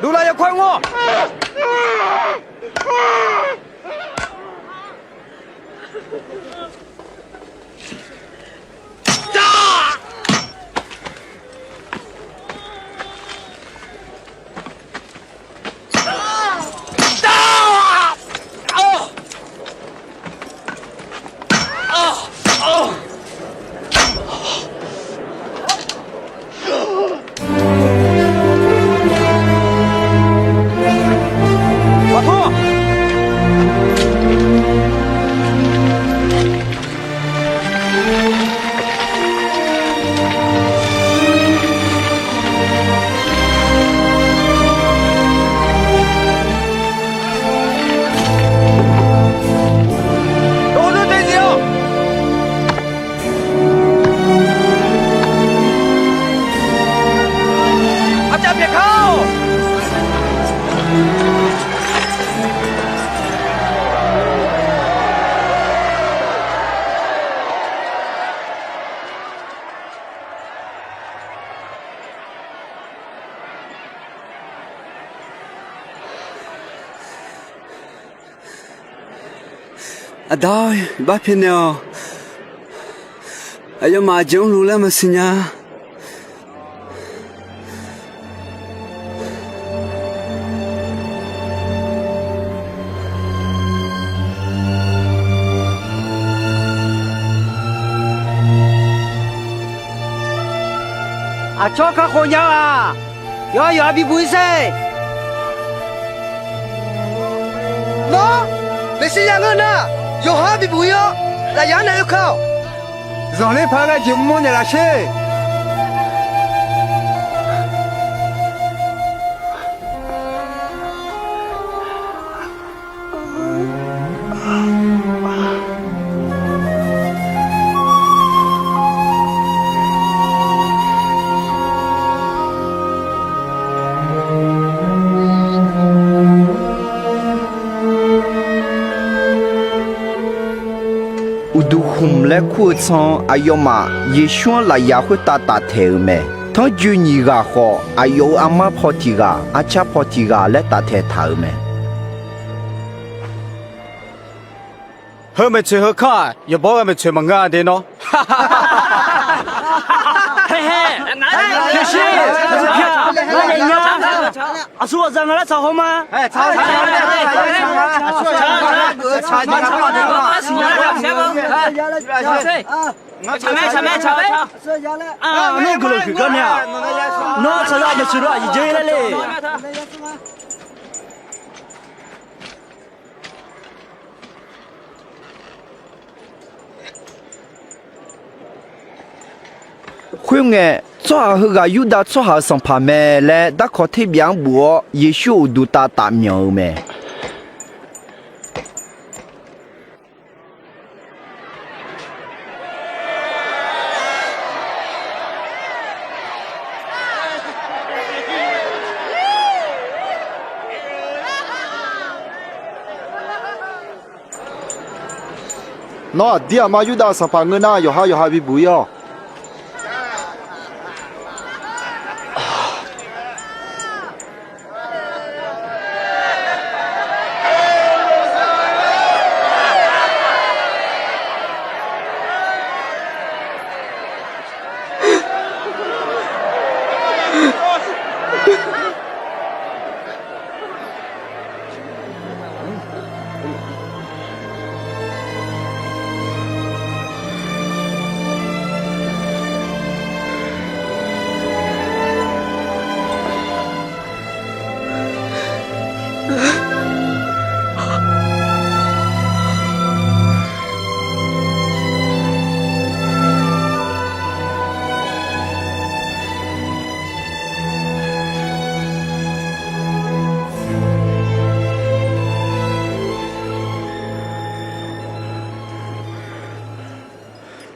Dovlav yawkawr-aer ngawr. Arcav pyaeq kar-awq. Aqda-or, iqbax pyaeqnaeq-awq. Aqyawfmaf aqjeq-anr luf laer maqsiq nya. Aqcawq kakhof nya-aq, yawqha yawqha bibuq-ir sher. Nawr, Meqsirya ngeur nar, yawqha bibuq-ir-awr, lafyaq-anr nae oekar-awq. Zanqler paq-aer ghae jeq mr-awr naeqlaf sher. Uqduq khmq laer kur-eu tsanr aqyawfmaf Yeqsur-anr lafyaq khoertav taftaeq-euq mae. Tanrjoe nyiq ghaq khawf, aqyawf-euq armar paw tiq ghaq, arcar paw tiq ghaq laer taftaeq taq-euq mae. Heu maeqtsoeq heu kanr-aq, yawqbawr ghae maeqtsoeq maqngeur-a de nawr. Hae hae, tiqshir, aqsur pya, ngar nae nya. Aqsur ghawqzaq ngaq laer tsaq haw ma. Nawr guiqlanq huiq gar nae-aq, nawr tsaqzaq maeqtsoeq dov-aq jeq dzer laer le. Khoerngae, tsawrhaq heughaq Yurdav tsawrhaq-euq sanqpaq mae laer darkawq terbyav-anr buf-awr, Yeqsur uqduq tav taf myanq-eu mae. Nawr aqdir aqma Yurdav sanqpaq ngeur nar, yawqha yawqha bibuq-ir-awq.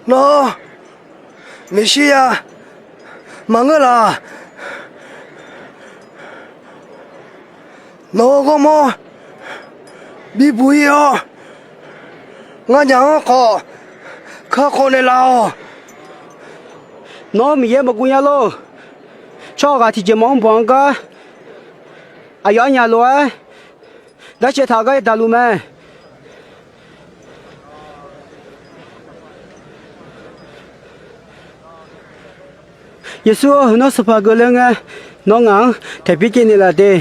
Nawr, Meqsirya maqngeur laf. Nawq-euq ghawrmawr bibuq-ir-awr, nganyaf-anr khawf kakhof naeqlaf-awq. Nawr Miqyaer maqguv nya lor. Tsawrhaq ghaq tiqjeq mawf-anr banq-anr gar, aqyawf arnyaf lof-aer darcaev taq-euq gar yadaq luf mae. Yeqsur-or, heunar Sanqpaq geufler ngae, nawr ngaq-anr taeqbyaer caevnaeq laf de.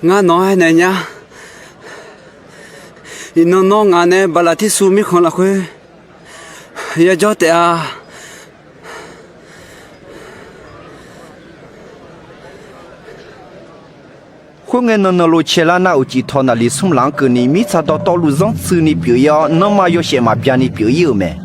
Ngar nawq-anr aernaeq nya. Iqnan nawr ngaq nae Baqlaqtirsuv mirkhanq lafkhoer yajawr taef-a. Khoerngae nan nan lov caelar nar, uqcif tawq naqliq smr laf-anr keuvni mirtsaq dawqtawvluf zanrtsuini pyeuf-ir-awr, nanrma yawshaef maqbya ni pyeuf-ir-euq mae.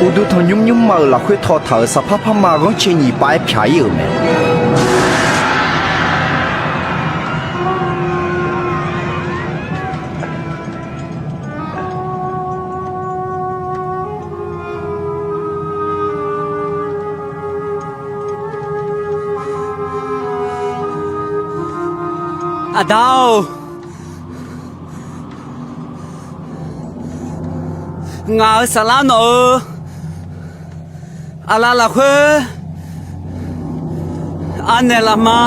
Uqduq tanqnymr nymrma-euq lafkhoer tawtaq-euq saqpar parma ghanrcae nyiq pav-aer pyaq-ir-euq mae. Aqda-or, ngaq-euq saflar nawq-euq aqlaf lafkhoer anaeq laf ma.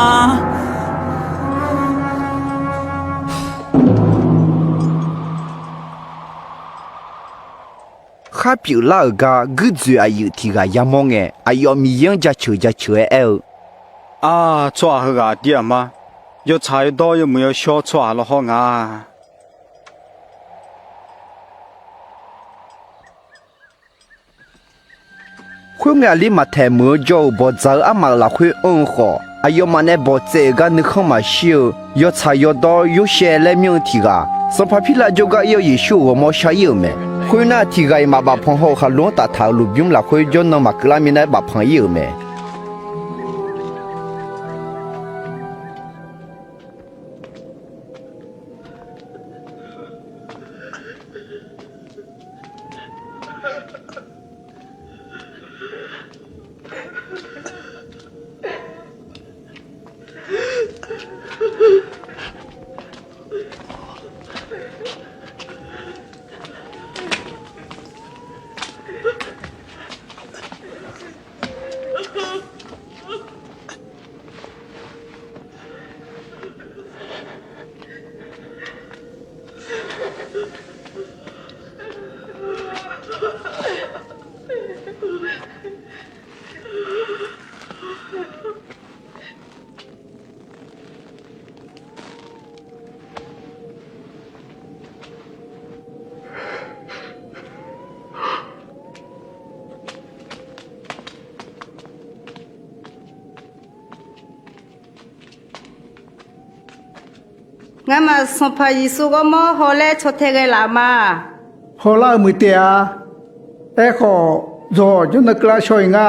Khar pyeuflar-euq gar guirdzoeq aqyuif tiq ghaq yamawr ngae, aqyawf Miqyaer-anr jaceuq jaceuq-aer aer-eu, Aq, tsawrhaq heughaq dir-aq ma. Yawtsaq yawdawr yawmuiq yawshawr tsawrhaq lawr hawr nga. Khoerngae, aqlir maqtaeq meuq-eu jawr-euq bawqdzaq-eu armaf-euq lafkhoer anr-eu khawf, aqyawfmaf nae bawqtsaev-euq gar nuikhanr maqshir-eu, yawtsaq yawdawr Yorshaev laer myanr-eu tiq ghaq, Sanqpaq Pirlav jawrgar ir-awr Yeqsur-euq ghawrmawr shar-ir-euq mae. Khoernar, tiq ghaq-iq maqbaf panq haw-euq khaqlo-anr taftaq-euq lmqbymr lafkhoer jawrnan maqkeuvlar minav-aer bafpanq-ir-euq mae. Ngamaf Sanqpaq Yeqsur ghawrmawr haw laer caw tae ghae laf ma. Hawlar-eu muiq taef-a. Aerkhawf, dawq jawrnan keuvlar shaw-iq nga.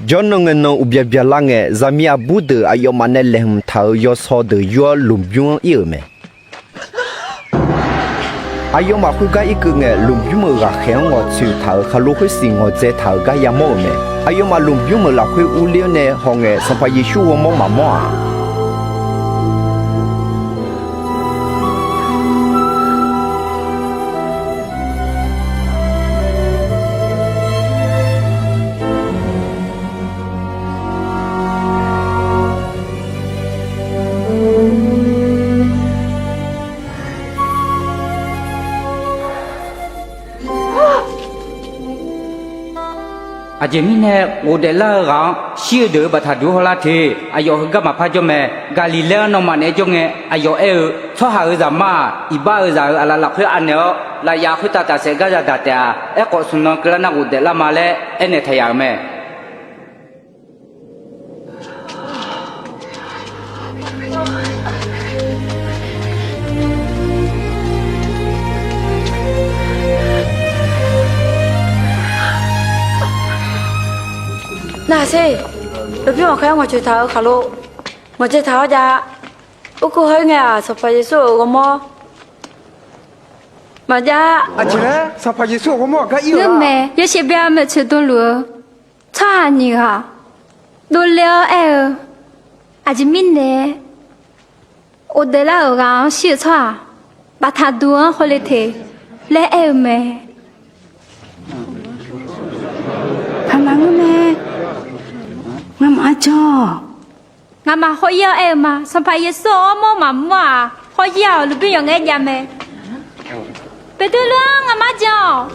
Jawrnan ngae nan uqbya byalar ngae, zaqmiq aqbur deuq aqyawfmaf nae laeqhmq taq-euq yawsaw deuq yur-awr lmqbymr-anr ir-euq mae. Aqyawfmaf khoergar irkeuv ngae, lmqbymr-euq ghaqkhaeq-anr ngawqtsoeq taq-euq khaqlo khoersiq ngawqdzae taq-euq gar yamawr-euq mae. Aqyawfmaf lmqbymr-euq lafkhoer urler-awr nae hawngae, Sanqpaq Yeqsur ghawrmawr maqmawr-aq, Aqjeq mirnae ghofdaef lar-eu ghaq-anr shir-eu deuq-euq baftaq duq hawlar te. Aqyawf heugar maqpar jawr mae. Gaqliqlaer-anr nawmaf naeq-aer jawr ngae, aqyawf aer-eu, Tsawrhaq-euq Zaqmar-aq, iqbax-euq zaq-euq aqlaf lafkhoer anaeq-awr, lafyaf khoertav tafsaef gar yadaq taef-a. Aerkhawf, smq nan keuvlar nar ghofdaef lar ma laer aernaeq taq yaf-euq mae. Nar-aq sher, lafpyur maqkhaer-anr ngawqcoeq taq-eu khaqlo, ngawqcoeq taq-awr jav. Urkur hawr-ir ngae-aq, Sanqpaq Yeqsur-euq ghawrmawr maqjav. Aqjeq laer Sanqpaq Yeqsur-euq ghawrmawr aqgar ir-euq mae. Yawshaef byav maeqtsoeq dmluf-eu tsawrhaq nyiq ghaq dovle-awr aer-eu, Aqjeq mirnae ghofdaef lar-euq ghaq-anr shir-eu tsawrhaq baftaq duq-anr hawle te laer aer-eu mae. Paq maqngeur mae. Ngamaf arjan-awq. Ngamaf hawr-ir-awr aer-eu ma. Sanqpaq Yeqsur-euq ghawrmawr maqmawr-aq, hawr-ir-awq. Lmqbymr yawf ngae-aer jav mae. Beqtuvluv-anr ngamaf arjan-awq.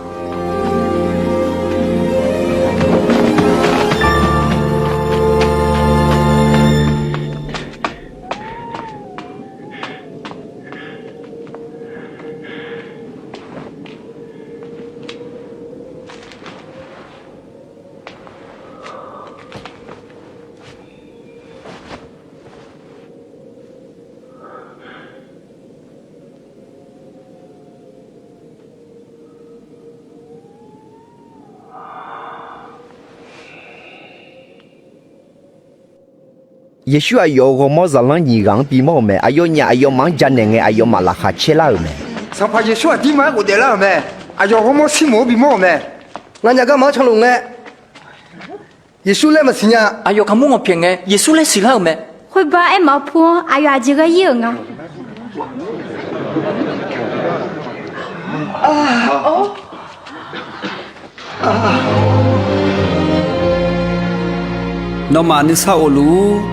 Yeqsur aqyawf-euq ghawrmawr zaqlanr nyiq ghaq-anr bimawr-euq mae. Aqyawfnyaf aqyawfmaf-anr janaeq ngae, aqyawfmaf laqkhaq caer lar-euq mae. Sanqpaq Yeqsur aqdirma-aer ghofdaef lar-euq mae. Aqyawf ghawrmawr Sirmoq-anr bimawr-euq mae. Nganyaf garma-anr canluf ngae, Yeqsur laer maqsiq nya. Aqyawf kaqmur ngawqpyaeq ngae, Yeqsur laer siqlar-euq mae. Khoerbar aermawf-eu pu-anr aqyawf aqjeq ghae-ir-euq nga. Nawmaf nuisar of luf-ur.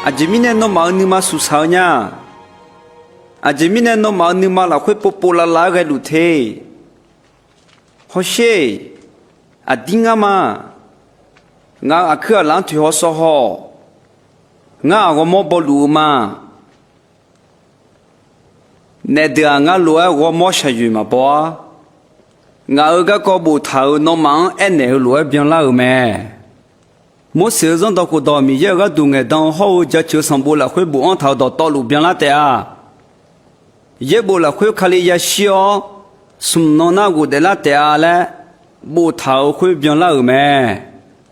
Aqjeq mirnae nawmaf-euq nuima suqsaq-eu nya? Aqjeq mirnae nawmaf-euq nuima lafkhoer povpov lavlav-aer ghaeluf te? Hawsher, aqdir ngar ma. Ngaq-euq aqkuir aqlaf-anr toeqhaw sawv haw-awq. Ngar-aq ghawrmawr bawluf-eu ma. Naef deuq-aq, ngar lof-aer ghawrmawr shaqyoeq maqbaw-ar. Ngaq-euq garkawv boftaq-euq nawmaf-anr aernaeq-eu lof-aer byanlar-euq mae. Morseq-euq zanrdawq khofdawq, Miqyaer-euq gharduq ngaeqdan-eu hawr-eu jaceuq-eu sanqbof lafkhoer bofanr taq-euq dawqtawvluf byanlar taef-a. Yaerbof lafkhoer Kali yashir-awr, smq nan nar ghofdaef lar taef-a laer boftaq-euq khoer byanlar-euq mae.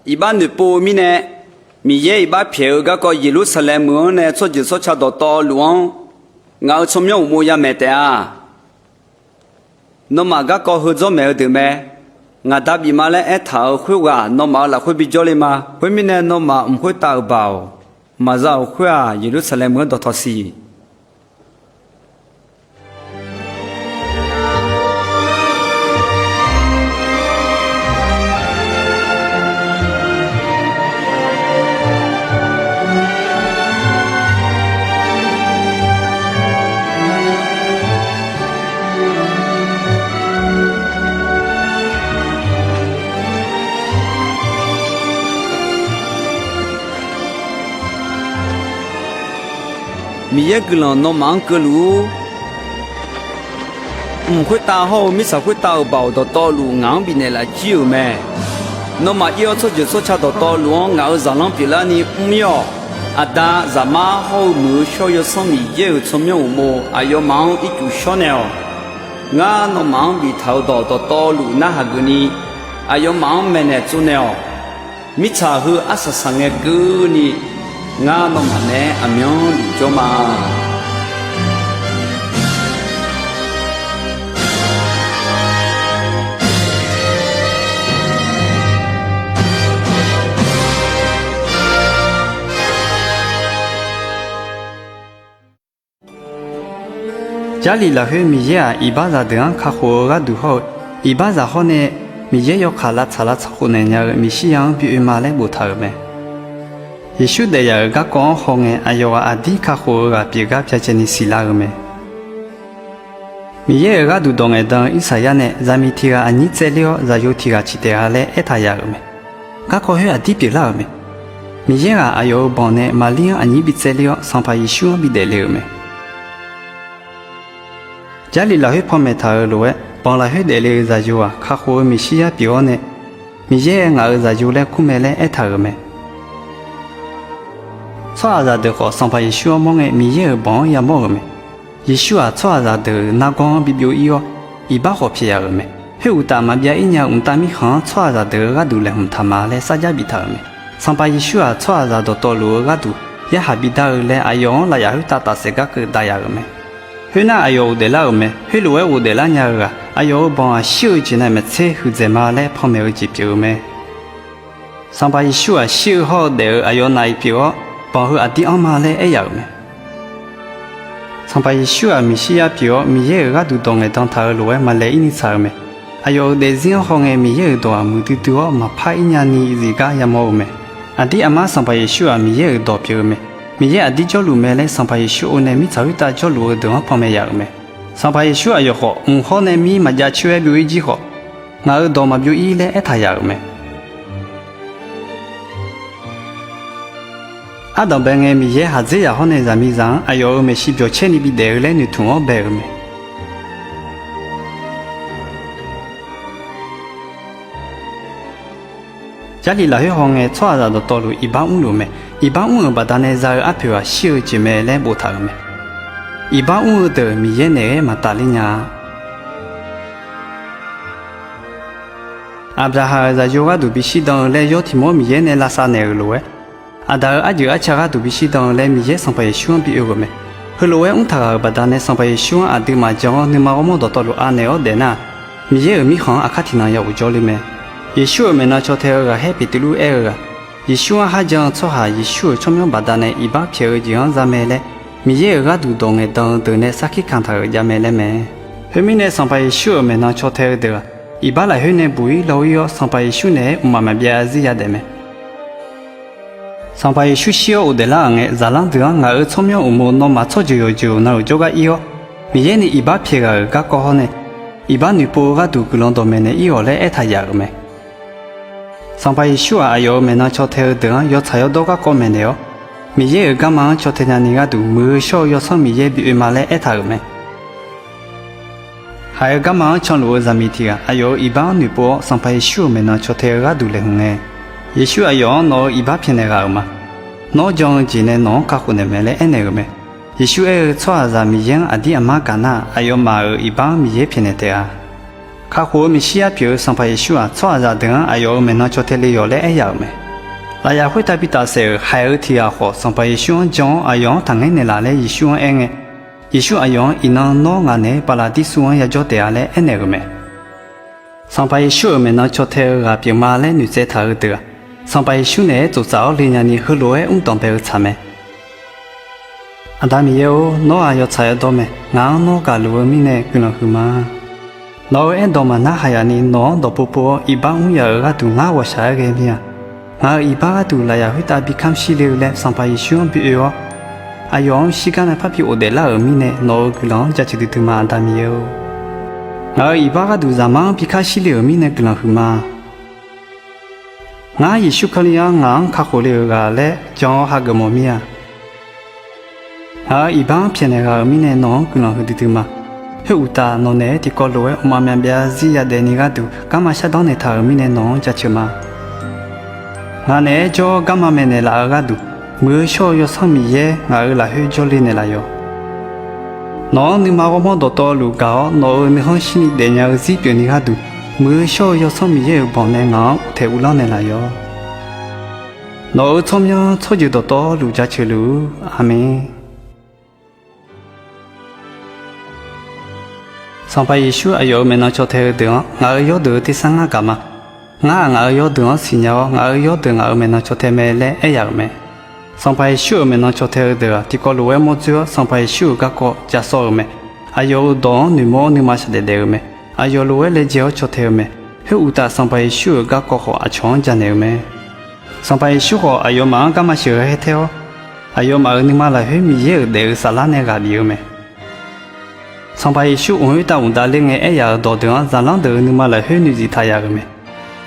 Iqbax noeqpov-eu mirnae, Miqyaer iqbax pyaeq-eu garkawv Yeqlursaqlaeq meuq-anr nae tsawrjeuq tsawrca dawqtawvluf-anr ngaq-euq tsawrmyanr uqmov yamaeq taef-a. Nawmaf garkawv heu dzawr maeq-eu deuq mae. Ngaq Da bif ma laer aertaq-euq khoerghaq nawmaf-euq lafkhoer bijawr le ma. Khoermirnae, nawmaf mq khoertav-euq baoq maqza-euq khoer-aq, Yeqlursaqlaeq meuq-anr dawqtawv siq. Miqyaer guiqlanq nawmaf-anr keuvluf-ur. Mq khoertav hawr-eu mirtsaq khoertav-euq baoq dawqtawvluf ngaq-anr bifnaeq lafjir-euq mae. Nawmaf ir-awr tsawrjeuq tsawrca dawqtawvluf-anr ngaq-euq zaqlanr pyeuflarni mr-ir-awq. Aqda, Zaqmar hawr-eu Muiq-eu Shawr-eu Yawsanr Miqyaer-euq tsawrmyanr uqmov aqyawfmaf-anr ircuf shawr naeq-awq. Ngar nawmaf-anr biftaq-euq dawq dawqtawvluf narhaq geufni, aqyawfmaf-anr maeqnaeq tsovnaeq-awq. Mirtsaq heu arsaq saqngae keuvni, ngar nawmaf naeq-aer aqmyanluf jawr ma. Jarlif lafkhoer Miqyaer-aq, iqbaxzaq deuq-anr kakhof-eu gharduq hawr-eu, iqbaxzaq hawr nae Miqyaer yawkaq lavtsaq lavtsaq khof naeq nya-eu Meqsirya-anr bi oe ma laer boftaq-euq mae. Yeqsur daef yaf-euq garkawv-anr hawngae, aqyawf ghaq aqdir kakhof-eu ghaq pyeuf gar byacaevni siqlar-eu mae. Miqyaer-euq gharduq dawq ngaeqdan-eu Irsaqyar nae zaqmiq tiq ghaq aqnyir tsaevler-awr, zaqyo tiq ghaq ciq taef-a laer aertaq yaf-euq mae. Garkawv khoer aqdir pyeuflar-euq mae. Miqyaer ghaq aqyawf-euq banq nae Maqlir-anr aqnyir bitsaevler-awr, Sanqpaq Yeqsur-anr bidaef le-euq mae. Jarlif lafkhoer panmaeq taq-euq lof-aer, banq lafkhoer daefle-eu zaqyo-aq, kakhof-eu Meqsirya pyeuf-awr nae, Miqyaer-aer ngaq-euq zaqyo laer kur mae laer aertaq-euq mae. Tsawrhaqzaq deuq khawf, Sanqpaq Yeqsur-anr mawr ngae, Miqyaer-euq banq-anr yamawr-euq mae. Yeqsur-aq, tsawrhaqzaq deuq-euq nargawr-anr bibyov ir-awr, iqbax khawf pyaeq yaf-euq mae. Khoeruqtaf, maqbyav ir nya-eu mqtav mirkhanq-anr tsawrhaqzaq deuq-euq gharduq laeqhmq taq ma laer sarjax bif taq-euq mae. Sanqpaq Yeqsur-aq, tsawrhaqzaq dawqtawvluf-eu gharduq yarhaq bidar-eu laer, aqyawf-anr lafyaf khoertav tafsaef gar keuv dav yaf-euq mae. Khoernar, aqyawf ghofdaef lar-euq mae. Khoerlof-aer ghofdaef lar nya-eu ghaq, aqyawf-euq banq-aq, shir-eu jeq navmaqtser huiqdzaeq ma laer panmaeq-eu jeq pyeuf-eu mae. Sanqpaq Yeqsur-aq, shir-eu hawr-eu daef-eu aqyawf naf-iq pyeuf-awr, banq heu aqdir anrma laer aer yaf-euq mae. Sanqpaq Yeqsur-aq, Meqsirya pyeuf-awr, Miqyaer-euq gharduq dawq ngaeqdan taq-euq lof-aer maqlaeq ir ni tsaq-eu mae. Aqyawf-euq daefzir-anr hawngae, Miqyaer-euq dawq-aq, muiqdui dui-awr maqpar ir nyani zifgar yamawr-eu mae. Aqdir aqmar Sanqpaq Yeqsur-aq, Miqyaer-euq dawq pyeuf-eu mae. Miqyaer aqdir jawrluf mae laer Sanqpaq Yeqsur or nae mirtsaq khoertav jawrluf-eu deuq-anr panmaeq yaf-euq mae. Sanqpaq Yeqsur aqyawf khawf, mq hawr nae mir maqjav coer-aer byov ir jir khawf, ngaq-euq dawq maqbyov ir laer aertaq yaf-euq mae. Ardanqbae ngae, Miqyaer khaqdzerzaq hawr nae zaqmiqzaq-anr aqyawf-euq maeqshi byawqcaer ni bidaef-eu laer noeqtmq-awr bae-euq mae. Jarlif lafkhoer hawngae, tsawrhaqzaq dawqtawvluf iqbax mrluf mae. Iqbax mr-euq baqdanae za-eu arpoeq-aq, shir-eu jeq mae laer boftaq-euq mae. Iqbax mr-eu deuq Miqyaer naeq-aer maqtaf ler nya-a. Aqbyaqhaq-euq zaqyo gharduq bishir dan-eu laer yawr tiq mawr Miqyaer nae lavsav naeq-euq lof-aer, Aqdaq-euq arjeuq arca gharduq bishir dan-eu laer Miqyaer Sanqpaq Yeqsur-anr bi oe-euq mae. Heulof-aer mrtaq ghaq-euq baqdanae Sanqpaq Yeqsur-anr aqduimaf jan-awr nuima ghawrmawr dawqtawvluf anaeq-awr daef nar-aq, Miqyaer-euq mirkhanq-anr aqkar tiqnan ya ghofjawr ler mae. Yeqsur-euq maeqnan caw tae-eu ghaqkhaer Beqtuvluv aer-eu ghaq, Yeqsur-anr kharjan-eu tsawrhaq Yeqsur-euq tsawrmyanr baqdanae iqbax pyaeq-eu jeq-anr za mae laer, Miqyaer-euq gharduq dawq ngaeqdan-eu deuq nae sarkir kantaq-euq jav mae laer mae. Khoermirnae, Sanqpaq Yeqsur-euq maeqnan caw tae-eu deuq-aq, iqbax lafkhoer nae buq-ir law-ir-awr, Sanqpaq Yeqsur naeq-aer mqmaq maqbyav zarzir yadaef mae. Sanqpaq Yeqsur shir-awr ghofdaef lar-euq ngae, zaqlanr deuq-anr ngaq-euq tsawrmyanr uqmov nawmaf tsawrjeuq yawqjeuq navluf jawrgar ir-awr, Miqyaer ni iqbax pyaeq ghaq-euq garkawv hawr nae, iqbax noeqpov-eu gharduq guiqlanq dawqmaeq naeq ir-awq laer aertaq yaf-euq mae. Sanqpaq Yeqsur-aq, aqyawf-euq maeqnan caw tae-eu deuq-anr yawtsaq yawdawr garkawv maeqnaeq-awr, Miqyaer-euq garma-anr caw tae nyani gharduq, muiq-eu shawr-eu Yawsanr Miqyaer bi oe ma laer aertaq-euq mae. Haiq-eu garma-anr canluf-eu zaqmiq tiq ghaq aqyawf-euq iqbax-anr noeqpov-awr, Sanqpaq Yeqsur-euq maeqnan caw tae-eu gharduq laeqhmq ngae, Yeqsur aqyawf-anr nawq-euq iqbax pyaeqnaeq ghaq-euq ma. Nawr jan-eu jeq nae nawq-anr kakhof naeq mae laer aernaeq-euq mae. Yeqsur aer-eu, Tsawrhaqzaq Miqyaer-anr aqdir aqmar gaq nar-aq, aqyawfmaf-euq iqbax-anr Miqyaer pyaeqnaeq taef-a. Kakhof-eu Meqsirya pyeuf-eu Sanqpaq Yeqsur-aq, tsawrhaqzaq deuq-anr aqyawf-euq maeqnan caw tae le yawq laer aer yaf-euq mae. Lafyaf khoertav bi tafsaef-euq haiq-eu tiq ghaq khawf, Sanqpaq Yeqsur-anr jan-awr aqyawf-anr taqngaer naeqlaf laer Yeqsur-anr aer ngae, Yeqsur aqyawf-anr, Iqnan nawr ngaq naeq-aer Paqlaqdirsuv-anr yajawr taef-a laer aernaeq-euq mae. Sanqpaq Yeqsur-euq maeqnan caw tae-eu ghaq pyeuf ma laer noeqtsaev taq-eu deuq-aq, Sanqpaq Yeqsur naeq-aer tsoftsaf-awr le nyani heulof-aer mr danqbae-eu tsaq mae. Aqda Miqyaer-or, nawr-aq yawtsaq yawdawr mae. Ngaq-anr nawr gaqluf-eu mirnae guiqlanq huiqma. Nawq-euq aerdawq maqnar haq yaf ni nawq-anr dawqpov pov-awr iqbax mr yaf-euq gharduq ngar ghawqshaq-aer ghae mir-a. Ngaq-euq iqbax gharduq lafyaf khoertav bi kamr shir le-eu laer Sanqpaq Yeqsur-anr bi oe-awr, aqyawf-anr shirgar nae parbi ghofdaef lar-euq mirnae nawq-euq guiqlanq-anr jaceuq duidui ma, Aqda Miqyaer-or. Ngaq-euq iqbax gharduq Zaqmar-anr bi kamr shir le-euq mirnae guiqlanq huiqma. Ngar Yeqsur Kali-anr ngaq-anr kakhof le-euq ghaq laer jan-awr hageuf mawf mir-a. Ngaq-euq iqbax-anr pyaeqnaeq ghaq-euq mirnae nawq-anr guiqlanq huiqdui dui ma. Khoeruqtaf, nawq naeq-aer tiqkawv lof-aer mqmaq maqbyav zarzir yadaef ni gharduq garma shardanr naeqtaq-euq mirnae nawq-anr jaceuq ma. Ngaq naeq-aer jawr-awr garma maeqnaeq laf-eu gharduq, Muiq-eu shawr-eu Yawsanr Miqyaer ngaq-euq lafkhoer jawrle naeqlaf yawq. Nawq-anr nuima ghawrmawr dawqtawvluf gaq-awr, nawq-euq nuikhanr shirni daefnya-eu zir pyeufni gharduq, Muiq-eu shawr-eu Yawsanr Miqyaer-euq banq nae ngaq-anr uqtaeq uvlanr naeqlaf yawq. Nawq-euq tsawrmyanr tsawrjeuq dawqtawvluf jaceuq luf-ur. Aqmeq. Sanqpaq Yeqsur aqyawf-euq maeqnan caw tae-eu deuq-anr, Ngaq-euq yawrdeuq-eu tersar ngar gaq ma. Ngar-aq, ngaq-euq yawrdeuq-anr siqnya-awr, ngaq-euq yawrdeuq ngaq-euq maeqnan caw tae mae laer aer yaf-euq mae. Sanqpaq Yeqsur-euq maeqnan caw tae-eu deuq-aq, tiqkawv lof-aer mawr dzoer-awr, Sanqpaq Yeqsur-euq garkawv ja sawv-euq mae. Aqyawf-euq dawq-anr noeqmawr-awr nuima shaqdaef daef-eu mae. Aqyawf lof-aer laejae-awr caw tae-eu mae. Khoeruqtaf, Sanqpaq Yeqsur-euq garkawv khawf aqcawq-anr janaeq-eu mae. Sanqpaq Yeqsur khawf, aqyawfmaf-anr garma sheuqghae-aer taer-awr, aqyawfmaf-euq nuima lafkhoer Miqyaer-euq daef-eu saflar nae ghaq bif-eu mae. Sanqpaq Yeqsur mq khoertav mqdav ler ngae aer yaf-euq dawqdeuq-anr, zaqlanr deuq-euq nuima lafkhoer noeqzif taq yaf-euq mae.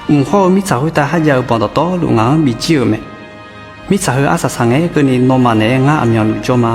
Mq hawr-eu mirtsaq khoertav kharjav-eu banq dawqtawvluf ngaq-anr bifjir-euq mae. Mirtsaq heu arsaq saq ngae keuvni, nawmaf naeq-aer ngar aqmyanluf jawr ma.